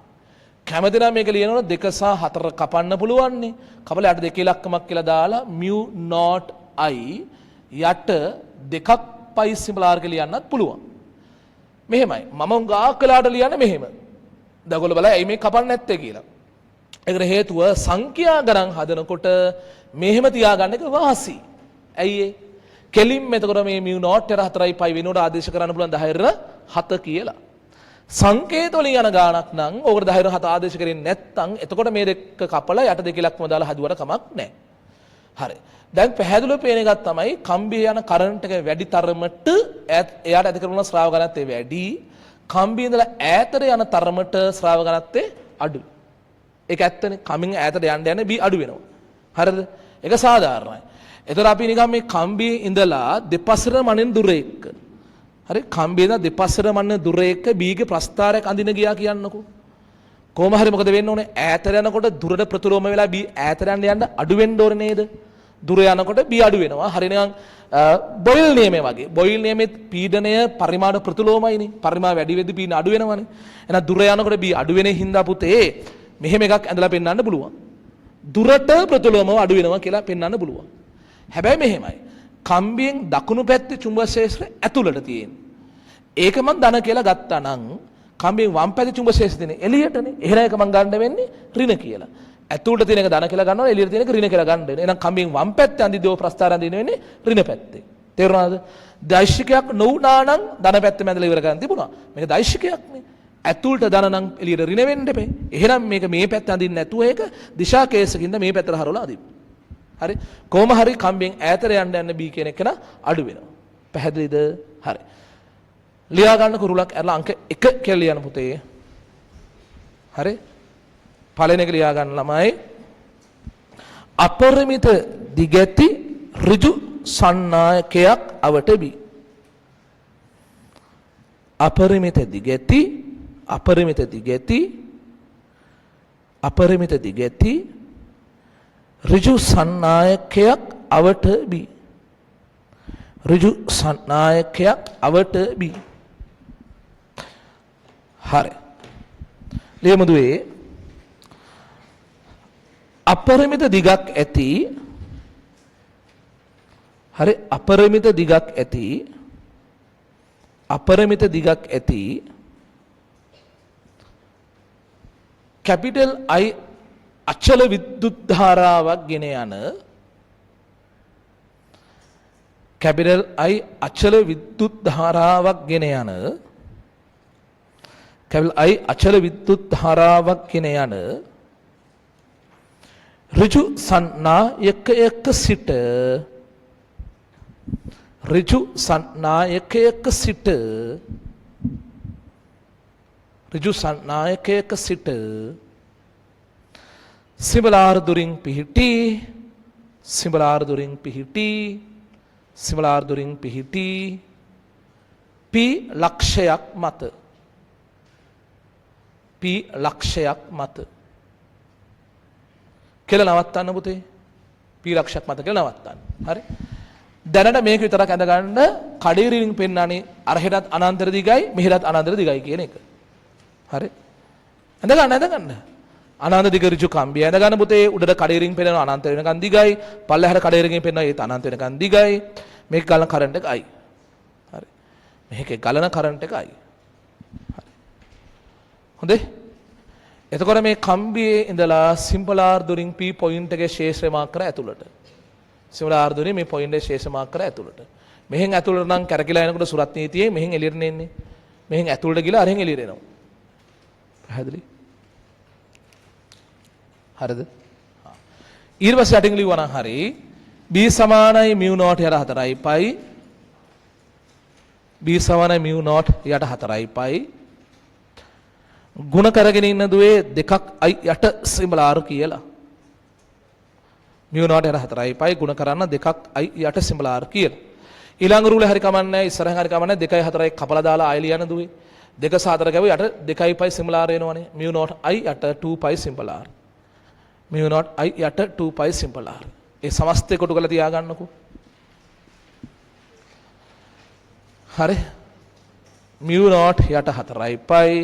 කැමති නම් මේක ලියනවනම් 2 සහ 4 කපන්න පුළුවන්නේ. කපලා යට දෙක ඉලක්කමක් කියලා දාලා මියු නෝට් I යට දෙකක් පයි සිම්පල් R කියලා ලියන්නත් පුළුවන්. මෙහෙමයි. මම උඟාක් වෙලාට ලියන්නේ මෙහෙම. දැන් ඔයගොල්ලෝ බලයි ඇයි මේ කපන්නේ නැත්තේ කියලා. ඒකට හේතුව සංඛ්‍යා ගණන් හදනකොට මෙහෙම තියාගන්න එක වාසි. ඇයි ඒ? කෙලින්ම එතකොට මේ මියු නෝට් යට 4 පයි වෙනුවට ආදේශ කරන්න පුළුවන් 10 7 කියලා. සංකේත වලින් යන ගාණක් නම් ඕකට 10 7 ආදේශ කරන්නේ නැත්නම් එතකොට මේ දෙක කපලා යට දෙක ඉලක්කම දාලා හදුවට කමක් නැහැ. හරි. දැන් පැහැදිලිව පේන එකක් තමයි කම්බියේ යන කරන්ට් එක වැඩි තරමට එයාට ඇති කරන ශ්‍රාව ඝනත්වය වැඩි. කම්බියේ ඉඳලා ඈතට යන තරමට ශ්‍රාව ඝනත්වය අඩුයි. ඒක ඇත්තනේ. කමින් ඈතට යන්න යන බී අඩු වෙනවා. හරිද? ඒක සාධාරණයි. එතකොට අපි නිකන් මේ කම්බියේ ඉඳලා දෙපසට මනින් දුර එක්ක. හරි, කම්බියේ ඉඳලා දෙපසට මනින් දුර එක්ක බීගේ ප්‍රස්ථාරයක් අඳින ගියා කියන්නකෝ. කොහොම හරි මොකද වෙන්න ඕනේ? ඈතට යනකොට දුරට ප්‍රතිලෝම වෙලා බී ඈතට යන්න යන්න අඩු වෙන්න ඕනේ නේද? දුර යනකොට බී අඩු වෙනවා. හරි නිකන් බොයිල් නියමය වගේ. බොයිල් නියමෙත් පීඩනය පරිමාණ ප්‍රතිලෝමයිනේ. පරිමාණ වැඩි වෙද්දි පීඩන අඩු වෙනවනේ. එහෙනම් දුර යනකොට බී අඩු වෙන හින්දා පුතේ මෙහෙම එකක් ඇඳලා පෙන්වන්න පුළුවන්. දුරට ප්‍රතිලෝමව අඩු වෙනවා කියලා පෙන්වන්න පුළුවන්. හැබැයි මෙහෙමයි. කම්බියෙන් දකුණු පැත්තේ චුම්බක ශේෂ්ත්‍රය ඇතුළට තියෙන්නේ. ඒක මං ධන කියලා ගත්තා නම් කම්බියෙන් වම් පැත්තේ චුම්බක ශේෂ්ත්‍රය තියෙන්නේ එළියටනේ. එහෙනම් ඒක මං ගන්න වෙන්නේ ඍණ කියලා. ඇතුළට තියෙන එක ධන කියලා ගන්නවා, එළියට තියෙන එක ඍණ කියලා ගන්න වෙනවා. එහෙනම් කම්බියෙන් වම් පැත්තේ අඳිද්දී ඔය ප්‍රස්ථාර අඳින්න වෙන්නේ ඍණ පැත්තේ. තේරුණාද? දෛශිකයක් නොවුනා නම් ධන පැත්තේ මැදලා ඉවර කරන් තිබුණා. මේක දෛශිකයක්නේ. ඇතුළට ධන නම් එළියට ඍණ වෙන්න එපේ. එහෙනම් මේක මේ පැත්ත අඳින්න නැතුව ඒක දිශා කේසකින්ද මේ පැත්තට හරවලා අඳින්න. හරි. කොහොම හරි කම්බියෙන් ඈතට යන්න යන්න B කියන එක අඩු වෙනවා. පැහැදිලිද? හරි. ලියා ගන්න කුරුලක් ඇරලා අංක 1 කියලා ලියන්න පුතේ. හරි. පළවෙනි එක ලියා ගන්න ළමයි. අපරිමිත දිගැති ඍජු සන්නායකයක් අවට බී. අපරිමිත දිගැති, අපරිමිත දිගැති, අපරිමිත දිගැති ඍජු සන්නායකයක් අවට බී. ඍජු සන්නායකයක් අවට බී. හරි. ලියමු දුවේ. අපරිමිත දිගක් ඇති, හරි, අපරිමිත දිගක් ඇති, අපරිමිත දිගක් ඇති කැපිටල් I අචල විද්‍යුත් ධාරාවක් ගෙන යන, කැපිටල් I අචල විද්‍යුත් ධාරාවක් ගෙන යන කැපිටල් I අචල විද්‍යුත් ධාරාවක් ගෙන යන ඍජු සන්නායකයක සිට ඍජු සන්නායකයක සිට ඍජු සන්නායකයක සිට සිඹලාර දුරින් පිහිටි සිඹලාර දුරින් පිහිටි සිඹලාර දුරින් පිහිටි P ලක්ෂයක් මත P ලක්ෂයක් මත කියලා නවත්තන්න පුතේ. P ලක්ෂයක් මත කියලා නවත්තන්න. හරි. දැනට මේක විතරක් ඇඳ ගන්න කඩේරින් පෙන්නන්නේ අරහෙටත් අනන්තර දිගයි මෙහෙටත් අනන්තර දිගයි කියන එක. හරි. ඇඳ ගන්න ඇඳ ගන්න. අනන්ත දිග ඍජු කම්බිය ඇඳ ගන්න පුතේ. උඩට කඩේරින් පෙන්නනවා අනන්ත වෙනකන් දිගයි. පල්ලෙහාට කඩේරින් පෙන්නනවා ඒත් අනන්ත වෙනකන් දිගයි. මේක ගලන කරන්ට් එක I. හරි. මේකේ ගලන කරන්ට් එක I. හරි. හොඳේ. එතකොට මේ කම්බියේ ඉඳලා සිම්පල් ආර් දුරින් P point එකේ ශේෂය මාක් කර ඇතුළට. සිම්පල් ආර් දුරින් මේ පොයින්ට් එකේ ශේෂ මාක් කර ඇතුළට. මෙහෙන් ඇතුළට නම් කැරකිලා එනකොට සුරත් නීතියේ මෙහෙන් එළියට එන්නේ. මෙහෙන් ඇතුළට ගිහලා අරහෙන් එළියට එනවා. පැහැදිලි? හරිද? ඊට පස්සේ යටින් ලිව්වා නම් හරි. B සමානයි මියු නෝට් යට 4 පයි. B සමානයි මියු නෝට් යට 4 පයි. ගුණ කරගෙන ඉන්න දුවේ දෙකක් I යට සිම්බල් R කියලා. මියු නෝට් යට 4 පයි ගුණ කරන්න දෙකක් I යට සිම්බල් R කියලා. ඊළඟ රූලේ හරි කමන්නේ ඉස්සරහින් හරි කමන්නේ 2 4 කපලා දාලා ආයෙ ලියන්න දුවේ. 2 සහ 4 ගැවුව යට 2 පයි සිම්බල් R එනවනේ. මියු නෝට් I යට 2 පයි symbol R. Mu naught I යට 2 පයි සිම්බල් R. ඒ සමස්තය කොටු කරලා තියාගන්නකෝ. හරි. මියු නෝට් යට 4 පයි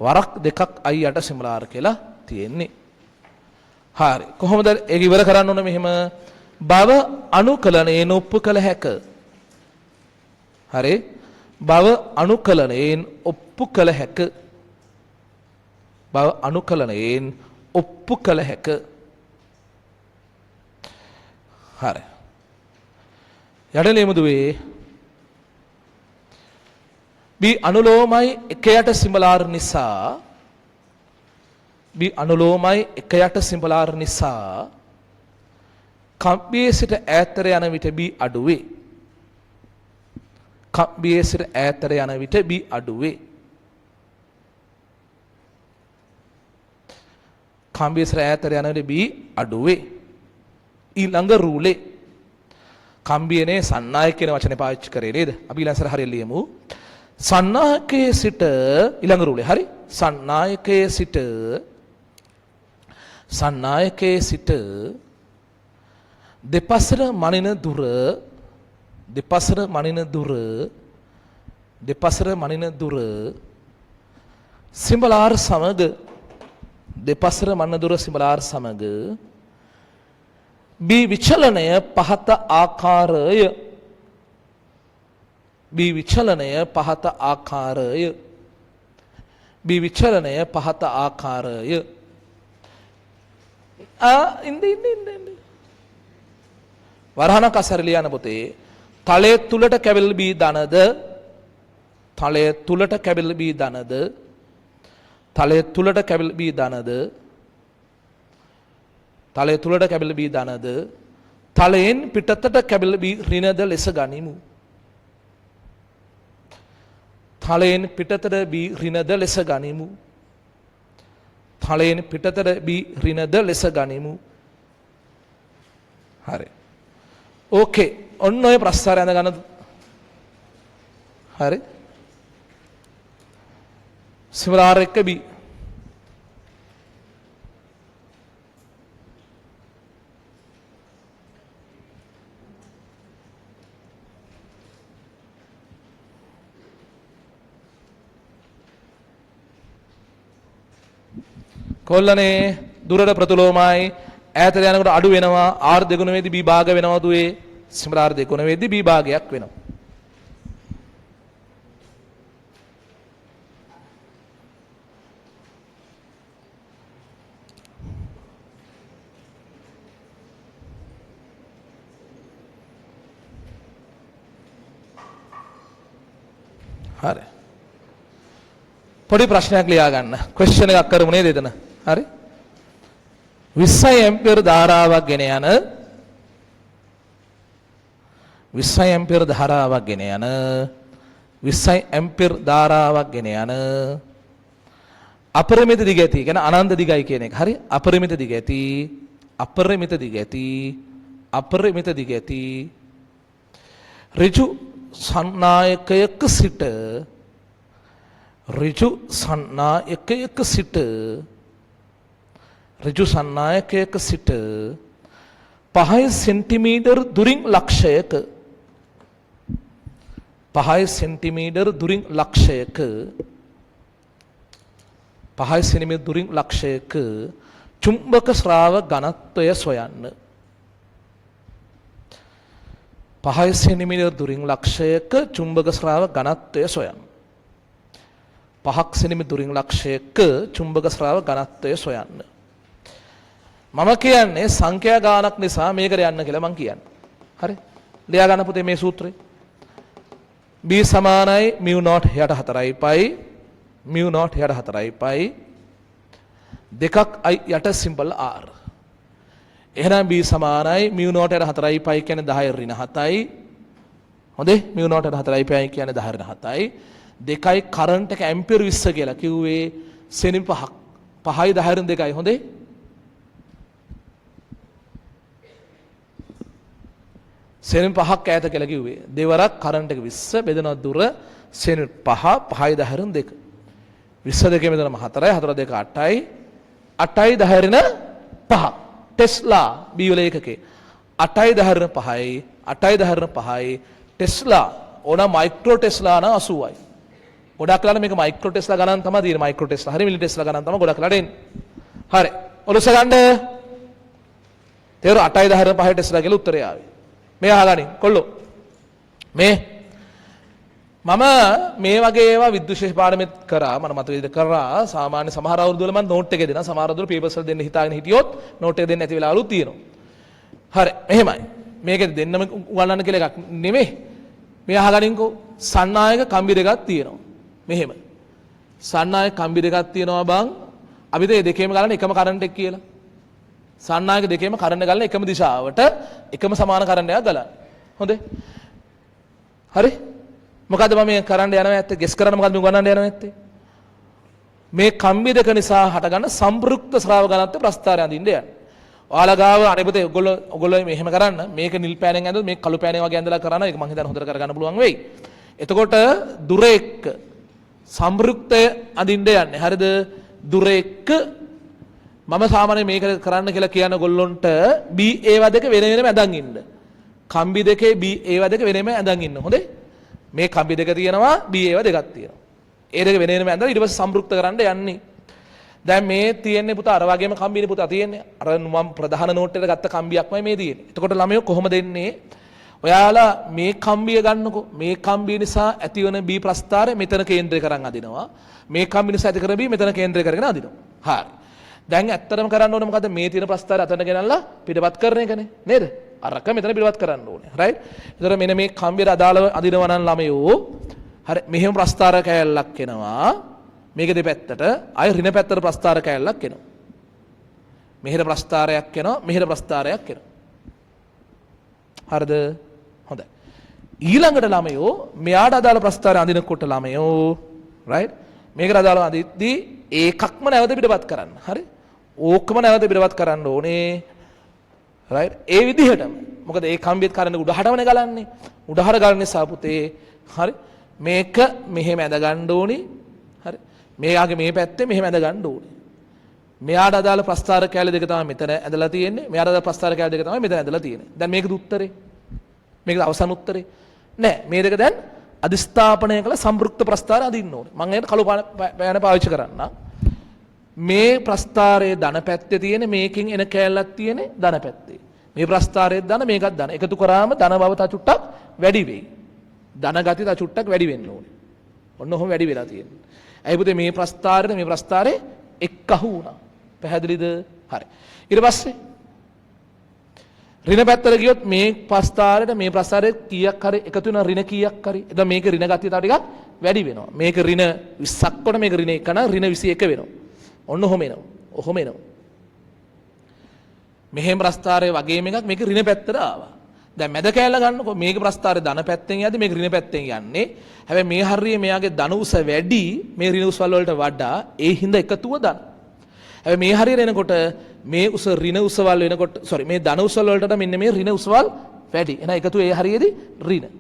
වරක් දෙකක් I යට සිම්බල් R කියලා තියෙන්නේ. හරි. කොහොමද ඒක ඉවර කරන්න ඕන මෙහෙම? භව අනුකලනයෙන් ඔප්පු කළ හැක. හරි. භව අනුකලනයෙන් ඔප්පු කළ හැක. භව අනුකලනයෙන් ඔප්පු කළ හැක. හරි. යට ලියමු දුවේ. B අනුලෝමයි එක යට සිම්බල් R නිසා B අනුලෝමයි එක යට සිම්බල් R නිසා කම්බියේ සිට ඈතට යන විට B අඩු වේ. කම්බියේ සිට ඈතට යන විට B අඩු වේ. කම්බියේ සිට ඈතට යන විට B අඩු වේ. ඊළඟ රූලේ කම්බියනේ සන්නායක කියන වචනේ පාවිච්චි කරේ නේද? අපි ඊළඟ සැර හරියට ලියමු. සන්නායකයේ සිට ඊළඟ රූලේ හරි. සන්නායකයේ සිට සන්නායකයේ සිට දෙපසට මනින දුර දෙපසට මනින දුර දෙපසට මනින දුර සිම්බල් ආර් සමග දෙපසට මනින දුර සිම්බල් ආර් සමග B විචලනය පහත ආකාරය B විචලනය පහත ආකාරය B විචලනය පහත ආකාරය ආ ඉන්න ඉන්න ඉන්න ඉන්න වරහණක් අසර ලියන පොතේ තලයේ තුලට කැබිල් B ධනද තලයේ තුලට කැබිල් B ධනද තලයේ තුලට කැබිල් B ධනද තලයේ තුලට කැබිල් B ධනද තලයෙන් පිටතට කැබිල් B ඍණද ලෙස ගනිමු. තලයෙන් පිටතට B ඍණද ලෙස ගනිමු. තලයෙන් පිටතට B ඍණද ලෙස ගනිමු. හරි. ඕකේ. ඔන්න ඔය ප්‍රස්තාරය ඇඳ ගන්න. හරි. සිම්බල් R එක B. කොල්ලනේ දුරට ප්‍රතිලෝමයි ඈතට යනකොට අඩු වෙනවා R දෙගුණ වේදි B භාග වෙනවා දුවේ සිම්බල් R දෙගුණ වේදි B භාගයක් වෙනවා. හරි. පොඩි ප්‍රශ්නයක් ලියා ගන්න. ක්වෙස්චන් එකක් කරමු නේද එතන? හරි. 20 ඇම්පියර් ධාරාවක් ගෙන යන 20 ඇම්පියර් ධාරාවක් ගෙන යන 20 ඇම්පියර් ධාරාවක් ගෙන යන අපරිමිත දිග ඇති, කියන්නේ අනන්ත දිගයි කියන එක. හරි? අපරිමිත දිග ඇති, අපරිමිත දිග ඇති, අපරිමිත දිග ඇති ඍජු සන්නායකයක සිට, ඍජු සන්නායකයක සිට, ඍජු සන්නායකයක සිට 5 සෙන්ටිමීටර් දුරින් ලක්ෂයක, 5 සෙන්ටිමීටර් දුරින් ලක්ෂයක, 5 සෙන්ටිමීටර් දුරින් ලක්ෂයක චුම්බක ශ්‍රාව ඝනත්වය සොයන්න. 5 සෙන්ටිමීටර් දුරින් ලක්ෂයක චුම්බක ශ්‍රාව ඝනත්වය සොයන්න. 5ක් සෙන්ටිමීටර් දුරින් ලක්ෂයක චුම්බක ශ්‍රාව ඝනත්වය සොයන්න. මම කියන්නේ සංඛ්‍යා ගානක් නිසා මේකට යන්න කියලා මං කියන්නේ. හරි? ලියා ගන්න පුතේ මේ සූත්‍රය. B සමානයි මියු නොට් යට 4යි පයි, මියු නොට් යට 4යි පයි දෙකක් I යට සිම්පල් R. එහෙනම් B සමානයි මියු නොට් යට 4යි පයි කියන්නේ 10 ඍණ 7යි. හොඳේ, මියු නොට් යට 4යි පයි කියන්නේ 10 ඍණ 7යි. දෙකයි කරන්ට් එක ඇම්පියර් 20 කියලා කිව්වේ සෙනි පහක්. 5යි 10 ඍණ 2යි. හොඳේ, සෙනි පහක් ඈත කියලා කිව්වේ. දෙවරක් කරන්ට් එක 20 බෙදෙනවා දුර සෙනි 5, 5යි 10 ඍණ 2. 20 දෙකේ බෙදනම 4යි, 4 2 8යි, 8යි 10 ඍණ 5. ටෙස්ලා B වල ඒකකේ. 8යි 10 ඍණ 5යි, 8යි 10 ඍණ 5යි ටෙස්ලා. ඕන මයික්‍රෝ ටෙස්ලා නම් 80යි. ගොඩක් වෙලාවට මේක මයික්‍රෝ ටෙස්ලා ගණන් තමයි තියෙන්නේ. මයික්‍රෝ ටෙස්ලා හරි මිලි ටෙස්ලා ගණන් තමයි ගොඩක් වෙලාවට එන්නේ. හරි. ඔලුස්ස ගන්න. තේරු 8යි 10 ඍණ 5 ටෙස්ලා කියලා උත්තරය ආවේ. මේ අහගනින් කොල්ලෝ. මේ මම මේ වගේ ඒවා විද්‍යුත් ශේෂ පාඩමෙත් කරා, මට මතක විදිහට කරා. සාමාන්‍ය සමහර අවුරුදු වල මම නෝට් එකේ දෙනවා, සමහර අවුරුදු වල පේපර්ස් වල දෙන්න හිතාගෙන හිටියොත් නෝට් එක දෙන්න නැති වෙලාවලුත් තියෙනවා. හරි, මෙහෙමයි. මේක දෙන්නම උගන්වන්න කියලා එකක් නෙමෙයි. මේ අහගනින්කෝ, සන්නායක කම්බි දෙකක් තියෙනවා. මෙහෙම සන්නායක කම්බි දෙකක් තියෙනවා බං. අපිට මේ දෙකේම ගලන එකම කරන්ට් එක කියලා. සන්නායක දෙකේම කරන්ට් ගලන එකම දිශාවට එකම සමාන කරන්ට් එකක් ගලන. හොඳේ. හරි? මොකද්ද මම මේ කරන්න යනවා ඇත්තේ? ගෙස් කරන්න මොකද්ද මේ උගන්වන්න යනවා ඇත්තේ? මේ කම්බි දෙක නිසා හටගන්න සම්ප්‍රයුක්ත ශ්‍රාව ඝනත්ව ප්‍රස්ථාරය අඳින්න යන්නේ. ඔයාලා ගාව අනේ පුතේ, ඔයගොල්ලෝ ඔයගොල්ලෝ මෙහෙම කරන්න, මේක නිල් පෑනෙන් ඇඳුවොත් මේක කළු පෑනෙන් වගේ ඇඳලා කරන්න, ඒක මං හිතන්නේ හොඳට කරගන්න පුළුවන් වෙයි. එතකොට දුර එක්ක සම්ප්‍රයුක්තය අඳින්න යන්නේ. හරිද? දුර එක්ක මම සාමාන්‍යයෙන් මේක කරන්න කියලා කියන ගොල්ලොන්ට B ඒවා දෙක වෙන වෙනම ඇඳන් ඉන්න. කම්බි දෙකේ B ඒවා දෙක වෙනම ඇඳන් ඉන්න. හොඳේ? මේ කම්බි දෙක තියෙනවා, B ඒවා දෙකක් තියෙනවා. ඒ දෙක වෙන වෙනම ඇඳලා ඊට පස්සේ සම්ප්‍රයුක්ත කරන්න යන්නේ. දැන් මේ තියෙන්නේ පුතා අර වගේම කම්බිනේ පුතා තියෙන්නේ. අර මම ප්‍රධාන නෝට් එකට ගත්ත කම්බියක්මයි මේ තියෙන්නේ. එතකොට ළමයෝ කොහොමද එන්නේ? ඔයාලා මේ කම්බිය ගන්නකො. මේ කම්බිය නිසා ඇතිවන B ප්‍රස්ථාරය මෙතන කේන්ද්‍රය කරන් අදිනවා. මේ කම්බිය නිසා ඇති කරන B මෙතන කේන්ද්‍රය කරගෙන අදිනවා. හරි. දැන් ඇත්තටම කරන්න ඕනේ මොකද්ද? මේ තියෙන ප්‍රස්ථාරය අතන ගෙනල්ලා පිටපත් කරන එකනේ නේද? අරක මෙතන පිටපත් කරන්න ඕනේ. රයිට්? එතකොට මෙන්න මේ කම්බියට අදාළව අදිනවා නම් ළමයෝ, හරි, මෙහෙම ප්‍රස්ථාර කෑල්ලක් එනවා. මේක දෙපැත්තට, ආය ඍණ පැත්තට ප්‍රස්ථාර කෑල්ලක් එනවා. මෙහෙට ප්‍රස්ථාරයක් එනවා, මෙහෙට ප්‍රස්ථාරයක් එනවා. හරිද? හොඳයි. ඊළඟට ළමයෝ මෙයාට අදාළ ප්‍රස්ථාරය අඳිනකොට ළමයෝ, රයිට්, මේකට අදාළව අඳිද්දී ඒකක්ම නැවත පිටපත් කරන්න. හරි? ඕකම නැවත පිටපත් කරන්න ඕනේ. රයිට්? ඒ විදිහටම. මොකද ඒ කම්බියත් කරන්නේ උඩහටමනේ ගලන්නේ. උඩහට ගලන නිසා පුතේ, හරි, මේක මෙහෙම ඇඳ ගන්න ඕනේ. හරි. මෙයාගේ මේ පැත්තේ මෙහෙම ඇඳ ගන්න ඕනේ. මෙයාට අදාළ ප්‍රස්ථාර කැලි දෙක තමයි මෙතන ඇඳලා තියෙන්නේ. මෙයාට අදාළ ප්‍රස්ථාර කැලි දෙක තමයි මෙතන ඇඳලා තියෙන්නේ. දැන් මේකද උත්තරේ? මේකද අවසන් උත්තරේ? නෑ. මේ දෙක දැන් අධිස්ථාපනය කළ සම්ප්‍රයුක්ත ප්‍රස්ථාර අදින්න ඕනේ. මං ඒකට කළු පෑන පාවිච්චි කරන්න. මේ ප්‍රස්ථාරයේ ධන පැත්තේ තියෙන මේකෙන් එන කෑල්ලක් තියෙන්නේ ධන පැත්තේ. මේ ප්‍රස්ථාරයේ ධන, මේකත් ධන. එකතු කරාම ධන බව තව චුට්ටක් වැඩි වෙයි. ධන ගතිය තව චුට්ටක් වැඩි වෙන්න ඕනේ. ඔන්න ඔහොම වැඩි වෙලා තියෙන්නේ. ඇයි පුතේ? මේ ප්‍රස්ථාරෙට මේ ප්‍රස්ථාරේ එක්කහු වුණා. පැහැදිලිද? හරි. ඊට පස්සේ ඍණ පැත්තට ගියොත් මේ ප්‍රස්ථාරෙට මේ ප්‍රස්ථාරේ කීයක් හරි එකතු වෙන ඍණ කීයක් හරි. එතකොට මේක ඍණ ගතිය තව ටිකක් වැඩි වෙනවා. මේක ඍණ 20ක් වුණ මේක ඍණ 1 නම් ඍණ 21 වෙනවා. ඔන්න ඔහොම එනවා. ඔහොම එනවා. මෙහෙම ප්‍රස්ථාරය වගේම එකක් මේක ඍණ පැත්තට ආවා. දැන් මැද කෑල්ල ගන්නකො මේක ප්‍රස්ථාරය ධන පැත්තෙන් යද්දි මේක ඍණ පැත්තෙන් යන්නේ. හැබැයි මේ හරිය මෙයාගේ ධන උස වැඩි මේ ඍණ උස්වල් වලට වඩා, ඒ හින්දා එකතුව ධන. හැබැයි මේ හරියට එනකොට මේ උස ඍණ උසවල් වෙනකොට, සෝරි, මේ ධන උසවල් වලට මෙන්න මේ ඍණ උසවල් වැඩි. එහෙනම් එකතුව ඒ හරියේදී ඍණ.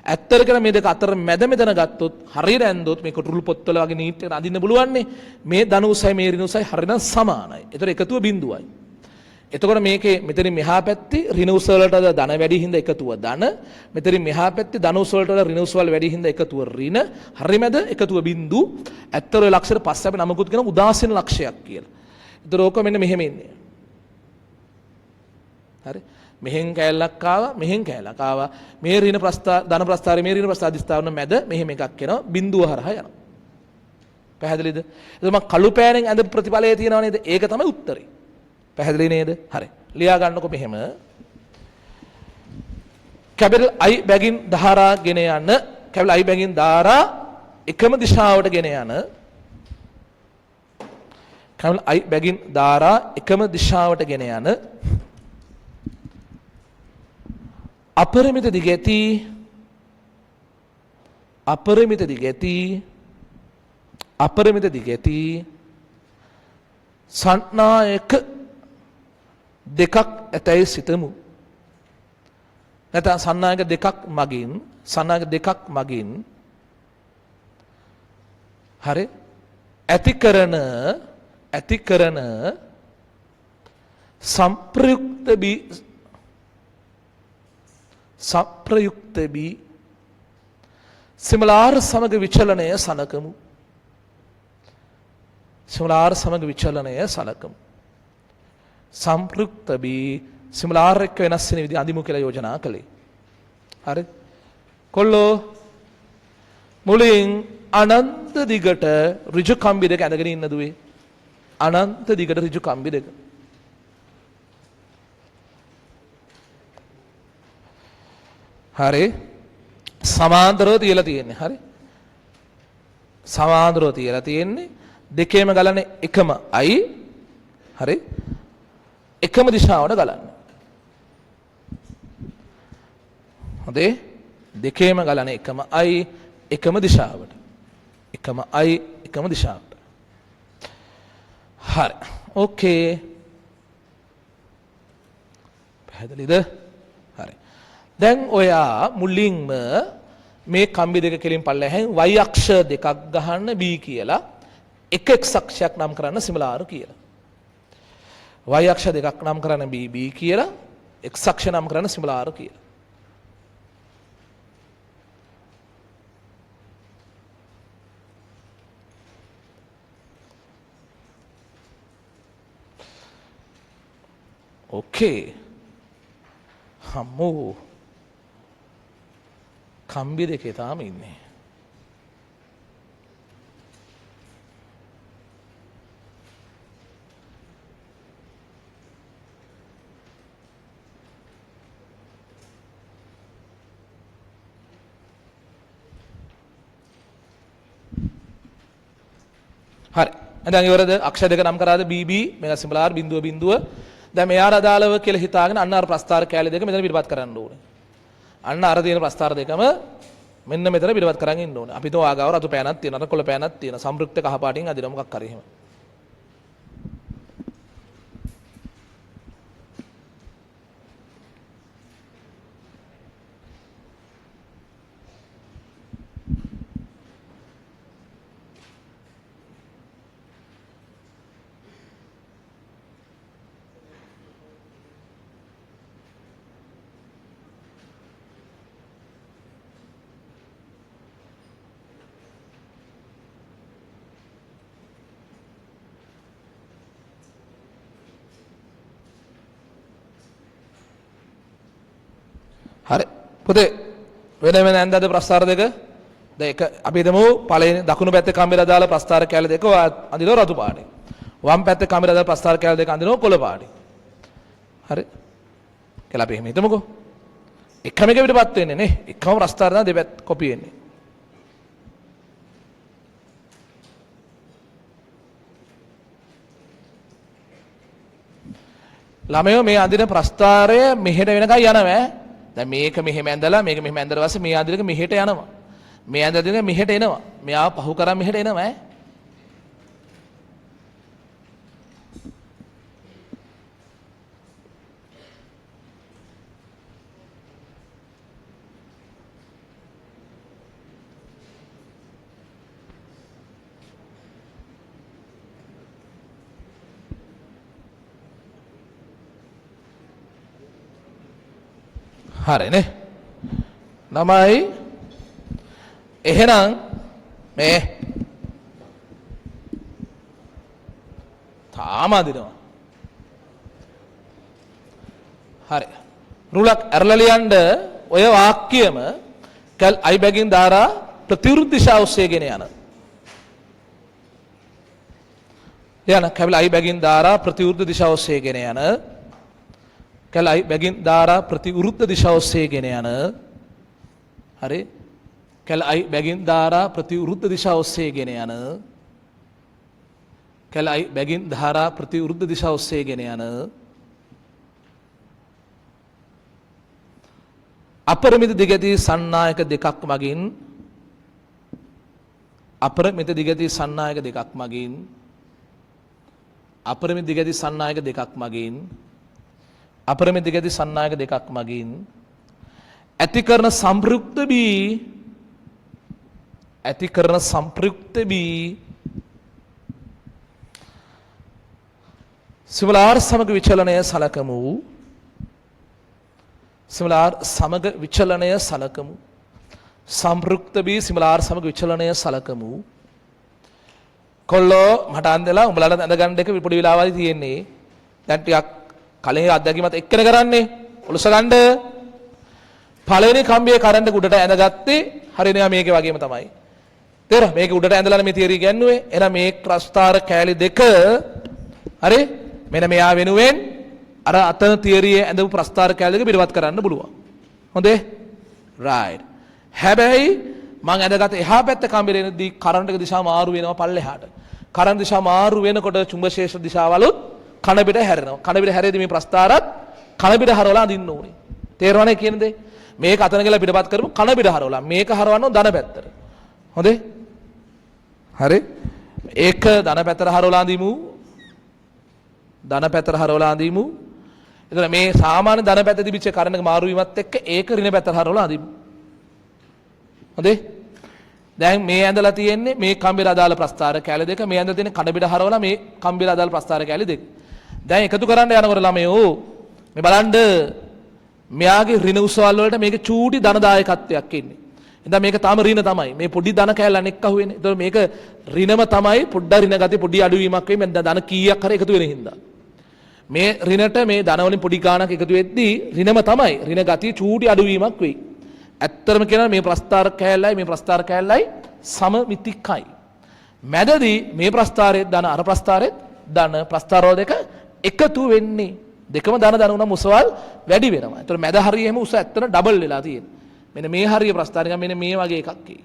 ඇත්තට කියන මේ දෙක අතර මැද මෙතන ගත්තොත් හරියට ඇන්දොත් මේ කුරුළු පොත්වල වගේ නීට් එකට අඳින්න පුළුවන්නේ. මේ ධන උසයි මේ ඍණ උසයි හරිනම් සමානයි. ඒතර එකතුව බිඳුවයි. එතකොට මේකේ මෙතනින් මෙහා පැත්තේ ඍණ උස වලට ධන වැඩි හින්දා එකතුව ධන, මෙතනින් මෙහා පැත්තේ ධන උස වලට ඍණ උසවල් වැඩි හින්දා එකතුව ඍණ, හරි මැද එකතුව බිඳු. ඇත්තට ඔය ලක්ෂයට පස්සේ අපි නමකුත් කියන උදාසීන ලක්ෂයක් කියලා. ඒතර ඕක මෙන්න මෙහෙම ඉන්නේ. හරි. මෙහෙන් කෑල්ලක් ආවා, මෙහෙන් කෑල්ලක් ආවා. මේ ඍණ ප්‍රස්ථා ධන ප්‍රස්ථාරය මේ ඍණ ප්‍රස්ථා අධිස්ථාන මැද මෙහෙම එකක් එනවා, බිඳුව හරහා යනවා. පැහැදිලිද? එතකොට මම කළු පෑනෙන් ඇඳපු ප්‍රතිඵලය තියෙනව නේද? ඒක තමයි උත්තරේ. පැහැදිලි නේද? හරි. ලියා ගන්නකො මෙහෙම. කැපිටල් I බැගින් ධාරා ගෙන යන, කැපිටල් I බැගින් ධාරා එකම දිශාවට ගෙන යන, කැපිටල් I බැගින් ධාරා එකම දිශාවට ගෙන යන අපරිමිත දිග ඇති, අපරිමිත දිග ඇති, අපරිමිත දිග ඇති සන්නායක දෙකක් ඇතැයි සිතමු. නැත්නම් සන්නායක දෙකක් මගින්, සන්නායක දෙකක් මගින් හරි ඇති කරන, ඇති කරන සම්ප්‍රයුක්ත බී, සම්ප්‍රයුක්ත බී සිමලාර සමග විචලනය සලකමු. සිමලාර සමග විචලනය සලකමු. සම්ප්‍රයුක්ත බී සිමලාර එක්ක වෙනස් වෙන විදිහ අඳිමු කියලා යෝජනා කළේ. හරි. කොල්ලෝ මුලින් අනන්ත දිගට ඍජු කම්බි දෙක ඇඳගෙන ඉන්න දුවේ. අනන්ත දිගට ඍජු කම්බි දෙක. හරි. සමාන්තරව තියලා තියෙන්නේ. හරි. සමාන්තරව තියලා තියෙන්නේ. දෙකේම ගලන්නේ එකම අයි. හරි. එකම දිශාවට ගලන්නේ. හොඳේ. දෙකේම ගලන එකම අයි එකම දිශාවට. එකම අයි එකම දිශාවට. හරි. ඕකේ. පැහැදිලිද? හරි. දැන් ඔයා මුලින්ම මේ කම්බි දෙක කෙලින් පල්ලෙහෙන් y අක්ෂ දෙකක් ගහන්න B කියලා, එක x අක්ෂයක් නම් කරන්න සිමලාර කියලා. y අක්ෂ දෙකක් නම් කරන්න B B කියලා, x අක්ෂ නම් කරන්න සිමලාර කියලා. ඕකේ. හම්මෝ. කම්බි දෙකේ තාම ඉන්නේ. හරි. දැන් ඉවරද? අක්ෂ දෙක නම් කරාද B B මේක සිම්පල් R බිඳුව බිඳුව. දැන් මෙයාට අදාළව කියලා හිතාගෙන අන්න අර ප්‍රස්ථාර කෑලි දෙක මෙතන පිටපත් කරන්න ඕනේ. අන්න අර තියෙන ප්‍රස්ථාර දෙකම මෙන්න මෙතන පිටපත් කරන් ඉන්න ඕනේ. අපි තෝ ආගාව රතු පෑනක් තියෙනවා, අර කොළ පෑනක් තියෙනවා, සම්ප්‍රයුක්ත කහ පාටින් අදිනවා මොකක් හරි එහෙම. හරි. පුතේ වෙන වෙන ඇන්දද ප්‍රස්ථාර දෙක? දැන් එක අපි හිතමු පළවෙනි දකුණු පැත්තේ කම්බිලා දාලා ප්‍රස්ථාර කැලේ දෙක අඳිනවා රතු පාටින්. වම් පැත්තේ කම්බිලා දාලා ප්‍රස්ථාර කැලේ දෙක අඳිනවා කොළ පාටින්. හරි. කියලා අපි එහෙම හිතමුකෝ. එකම එක පිටපත් වෙන්නේ නේ. එකම ප්‍රස්ථාර තමයි දෙපැත්ත කොපි වෙන්නේ. ළමයෝ මේ අඳින ප්‍රස්ථාරය මෙහෙට වෙනකන් යනවා ඈ. දැන් මේක මෙහෙම ඇඳලා මේක මෙහෙම ඇඳලා පස්සේ මේ අඳින එක මෙහෙට යනවා. මේ ඇඳලා දෙන මෙහෙට එනවා. මෙයාව පහු කරන් මෙහෙට එනවා ඈ. හරිනේ. ළමයි එහෙනම් මේ තාම අදිනවා. හරි. රුලක් ඇරලා ලියන්න ඔය වාක්‍යම කල් අයි බැගින් ධාරා ප්‍රතිවිරුද්ධ දිශා ඔස්සේ ගෙන යන. ලියන්න කැල් අයි බැගින් ධාරා ප්‍රතිවිරුද්ධ දිශා ඔස්සේ ගෙන යන. කැල් අයි බැගින් ධාරා ප්‍රතිවිරුද්ධ දිශා ඔස්සේ ගෙන යන. හරි. කැල් අයි බැගින් ධාරා ප්‍රතිවිරුද්ධ දිශා ඔස්සේ ගෙන යන. කැල් අයි බැගින් ධාරා ප්‍රතිවිරුද්ධ දිශා ඔස්සේ ගෙන යන. අපරිමිත දිගැති සන්නායක දෙකක් මගින්, අපරිමිත දිගැති සන්නායක දෙකක් මගින්, අපරිමිත දිගැති සන්නායක දෙකක් මගින්, අපරිමිත දිගැති සන්නායක දෙකක් මගින් ඇති කරන සම්ප්‍රයුක්ත බී, ඇති කරන සම්ප්‍රයුක්ත බී සිමලාර් සමග විචලනය සලකමු. සිමලාර් සමග විචලනය සලකමු. සම්ප්‍රයුක්ත බී සිමලාර් සමග විචලනය සලකමු. කොල්ලෝ මට අන්දලා උඹලාට ඇඳ ගන්න එක පොඩි වෙලාවයි තියෙන්නේ. දැන් ටිකක් කලින් අත්දැකීමත් එක්කන කරන්නේ. ඔලුස ගන්න. පළවෙනි කම්බියේ කරන්ට් එක උඩට ඇඳගත්තේ හරිනේ මේකේ වගේම තමයි. තේරෙනවද? මේක උඩට ඇඳලා මේ තියරි ගැන්නුවේ. එහෙනම් මේ ප්‍රස්ථාර කෑලි දෙක හරි මෙන්න මෙයා වෙනුවෙන් අර අතන තියරියේ ඇඳපු ප්‍රස්ථාර කෑලි දෙක පිටවත් කරන්න පුළුවන්. හොඳේ? රයිට්. හැබැයි මං ඇඳගත එහා පැත්ත කම්බියේ එනදී කරන්ට් එක දිශා මාරු වෙනවා පල්ලෙහාට. කරන්ට් දිශා මාරු වෙනකොට චුම්බක ශේෂ දිශාවලුත් කන පිට හැරෙනවා. කන පිට හැරෙද්දී මේ ප්‍රස්ථාරත් කන පිට හරවලා අඳින්න ඕනේ. තේරෙනවනේ කියන දේ? මේක අතන ගිහලා පිටපත් කරමු කන පිට හරවලා. මේක හරවන්න ඕන ධන පැත්තට. හොඳේ? හරි. ඒක ධන පැත්තට හරවලා අඳිමු. ධන පැත්තට හරවලා අඳිමු. එතන මේ සාමාන්‍ය ධන පැත්තේ තිබිච්ච කරණ එක මාරු වීමත් එක්ක ඒක ඍණ පැත්තට හරවලා අඳිමු. හොඳේ? දැන් මේ ඇඳලා තියෙන්නේ මේ කම්බියට අදාළ ප්‍රස්ථාර කැලි දෙක, මේ ඇඳලා තියෙන්නේ කන පිට හරවලා මේ කම්බියට අදාළ ප්‍රස්ථාර කැලි දෙක. දැන් එකතු කරන්න යනකොට ළමයෝ මේ බලන්න මෙයාගේ ඍණ උසවල් වලට මේක චූටි ධන දායකත්වයක් ඉන්නේ. එහෙනම් මේක තාම ඍණ තමයි. මේ පොඩි ධන කැලල අනෙක් අහුවෙන්නේ. ඒතකොට මේක ඍණම තමයි, පොඩ්ඩක් ඍණ ගතිය පොඩි අඩුවීමක් වෙයි. මම ධන කීයක් හරි එකතු වෙන හින්දා. මේ ඍණට මේ ධන වලින් පොඩි ගාණක් එකතු වෙද්දී ඍණම තමයි. ඍණ ගතිය චූටි අඩුවීමක් වෙයි. ඇත්තටම කියනවා මේ ප්‍රස්ථාර කැලලයි මේ ප්‍රස්ථාර කැලලයි සමමිතිකයි. මැදදී මේ ප්‍රස්ථාරයේ ධන අර ප්‍රස්ථාරයේ ධන ප්‍රස්ථාර දෙක එකතු වෙන්නේ. දෙකම ධන ධන වුණාම උසවල් වැඩි වෙනවා. ඒතකොට මැද හරිය එහෙම උස ඇත්තට ඩබල් වෙලා තියෙනවා. මෙන්න මේ හරිය ප්‍රස්ථාර නිකන් මෙන්න මේ වගේ එකක් එයි.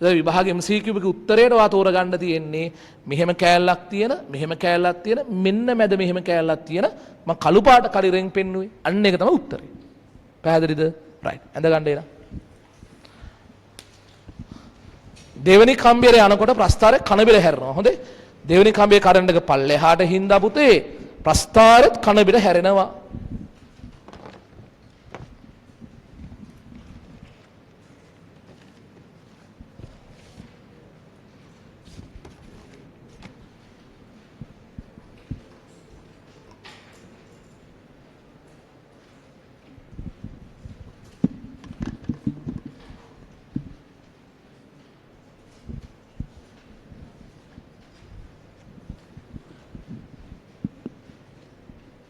ඒතකොට විභාග MCQ එකේ උත්තරයට ඔයා තෝරගන්න තියෙන්නේ මෙහෙම කෑල්ලක් තියෙන, මෙහෙම කෑල්ලක් තියෙන, මෙන්න මැද මෙහෙම කෑල්ලක් තියෙන මං කළු පාට කලිරෙන් පෙන්නුවේ. අන්න ඒක තමයි උත්තරේ. පැහැදිලිද? රයිට්. ඇඳ ගන්න එන. දෙවෙනි කම්බියට යනකොට ප්‍රස්ථාරය කන බිල හැරෙනවා. හොඳේ? දෙවෙනි කම්බියේ කරන්ට් එක පල්ලෙහාට හින්දා පුතේ ප්‍රස්ථාරෙත් කන බිල හැරෙනවා.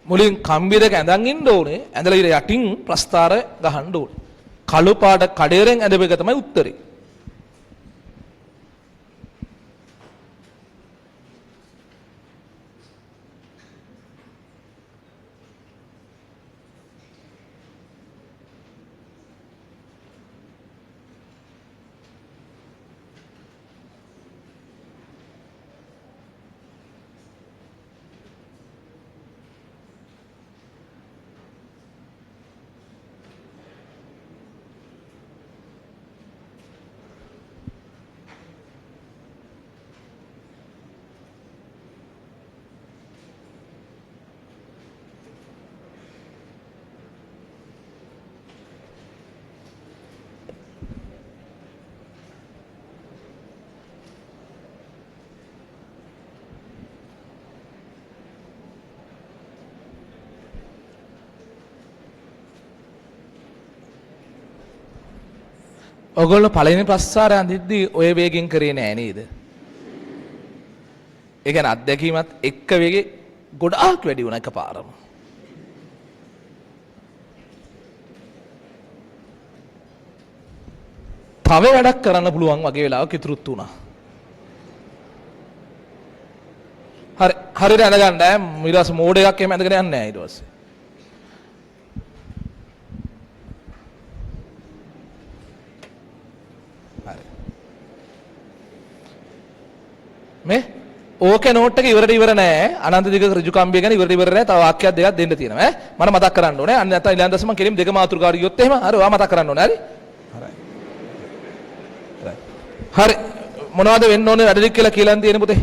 මුලින් කම්බි දෙක ඇඳන් ඉන්න ඕනේ. ඇඳලා ඊට යටින් ප්‍රස්ථාර ගහන්න ඕනේ. කළු පාට කඩේරෙන් ඇඳපු එක තමයි උත්තරේ. ඔයගොල්ලෝ පළවෙනි ප්‍රස්ථාරය අඳිද්දී ඔය වේගෙන් කරේ නෑ නේද? ඒ කියන්නේ අත්දැකීමත් එක්ක වේගෙ ගොඩාක් වැඩි වුණා එකපාරම. තව වැඩක් කරන්න පුළුවන් වගේ වෙලාවක ඉතුරුත් වුණා. හරි හරියට ඇඳගන්න ඈ, ඊට පස්සේ මෝඩ එකක් එහෙම ඇඳගෙන යන්නේ නෑ ඊට පස්සේ. හරි. මේ ඕකේ නෝට් එක ඉවරට ඉවර නෑ. අනන්ත දිග ඍජු කම්බිය ගැන ඉවරට ඉවර නෑ. තව වාක්‍යයක් දෙකක් දෙන්න තියෙනවා ඈ. මට මතක් කරන්න ඕනේ. අන්න නැත්නම් ඊළඟ දවසේ මං කෙලින්ම දෙක මාතෘකාවට ගියොත් එහෙම හරි ඔයා මතක් කරන්න ඕනේ. හරි? හරි. හරි. මොනවද වෙන්න ඕනේ වැඩ ටික කියලා කියලා තියෙන පුතේ?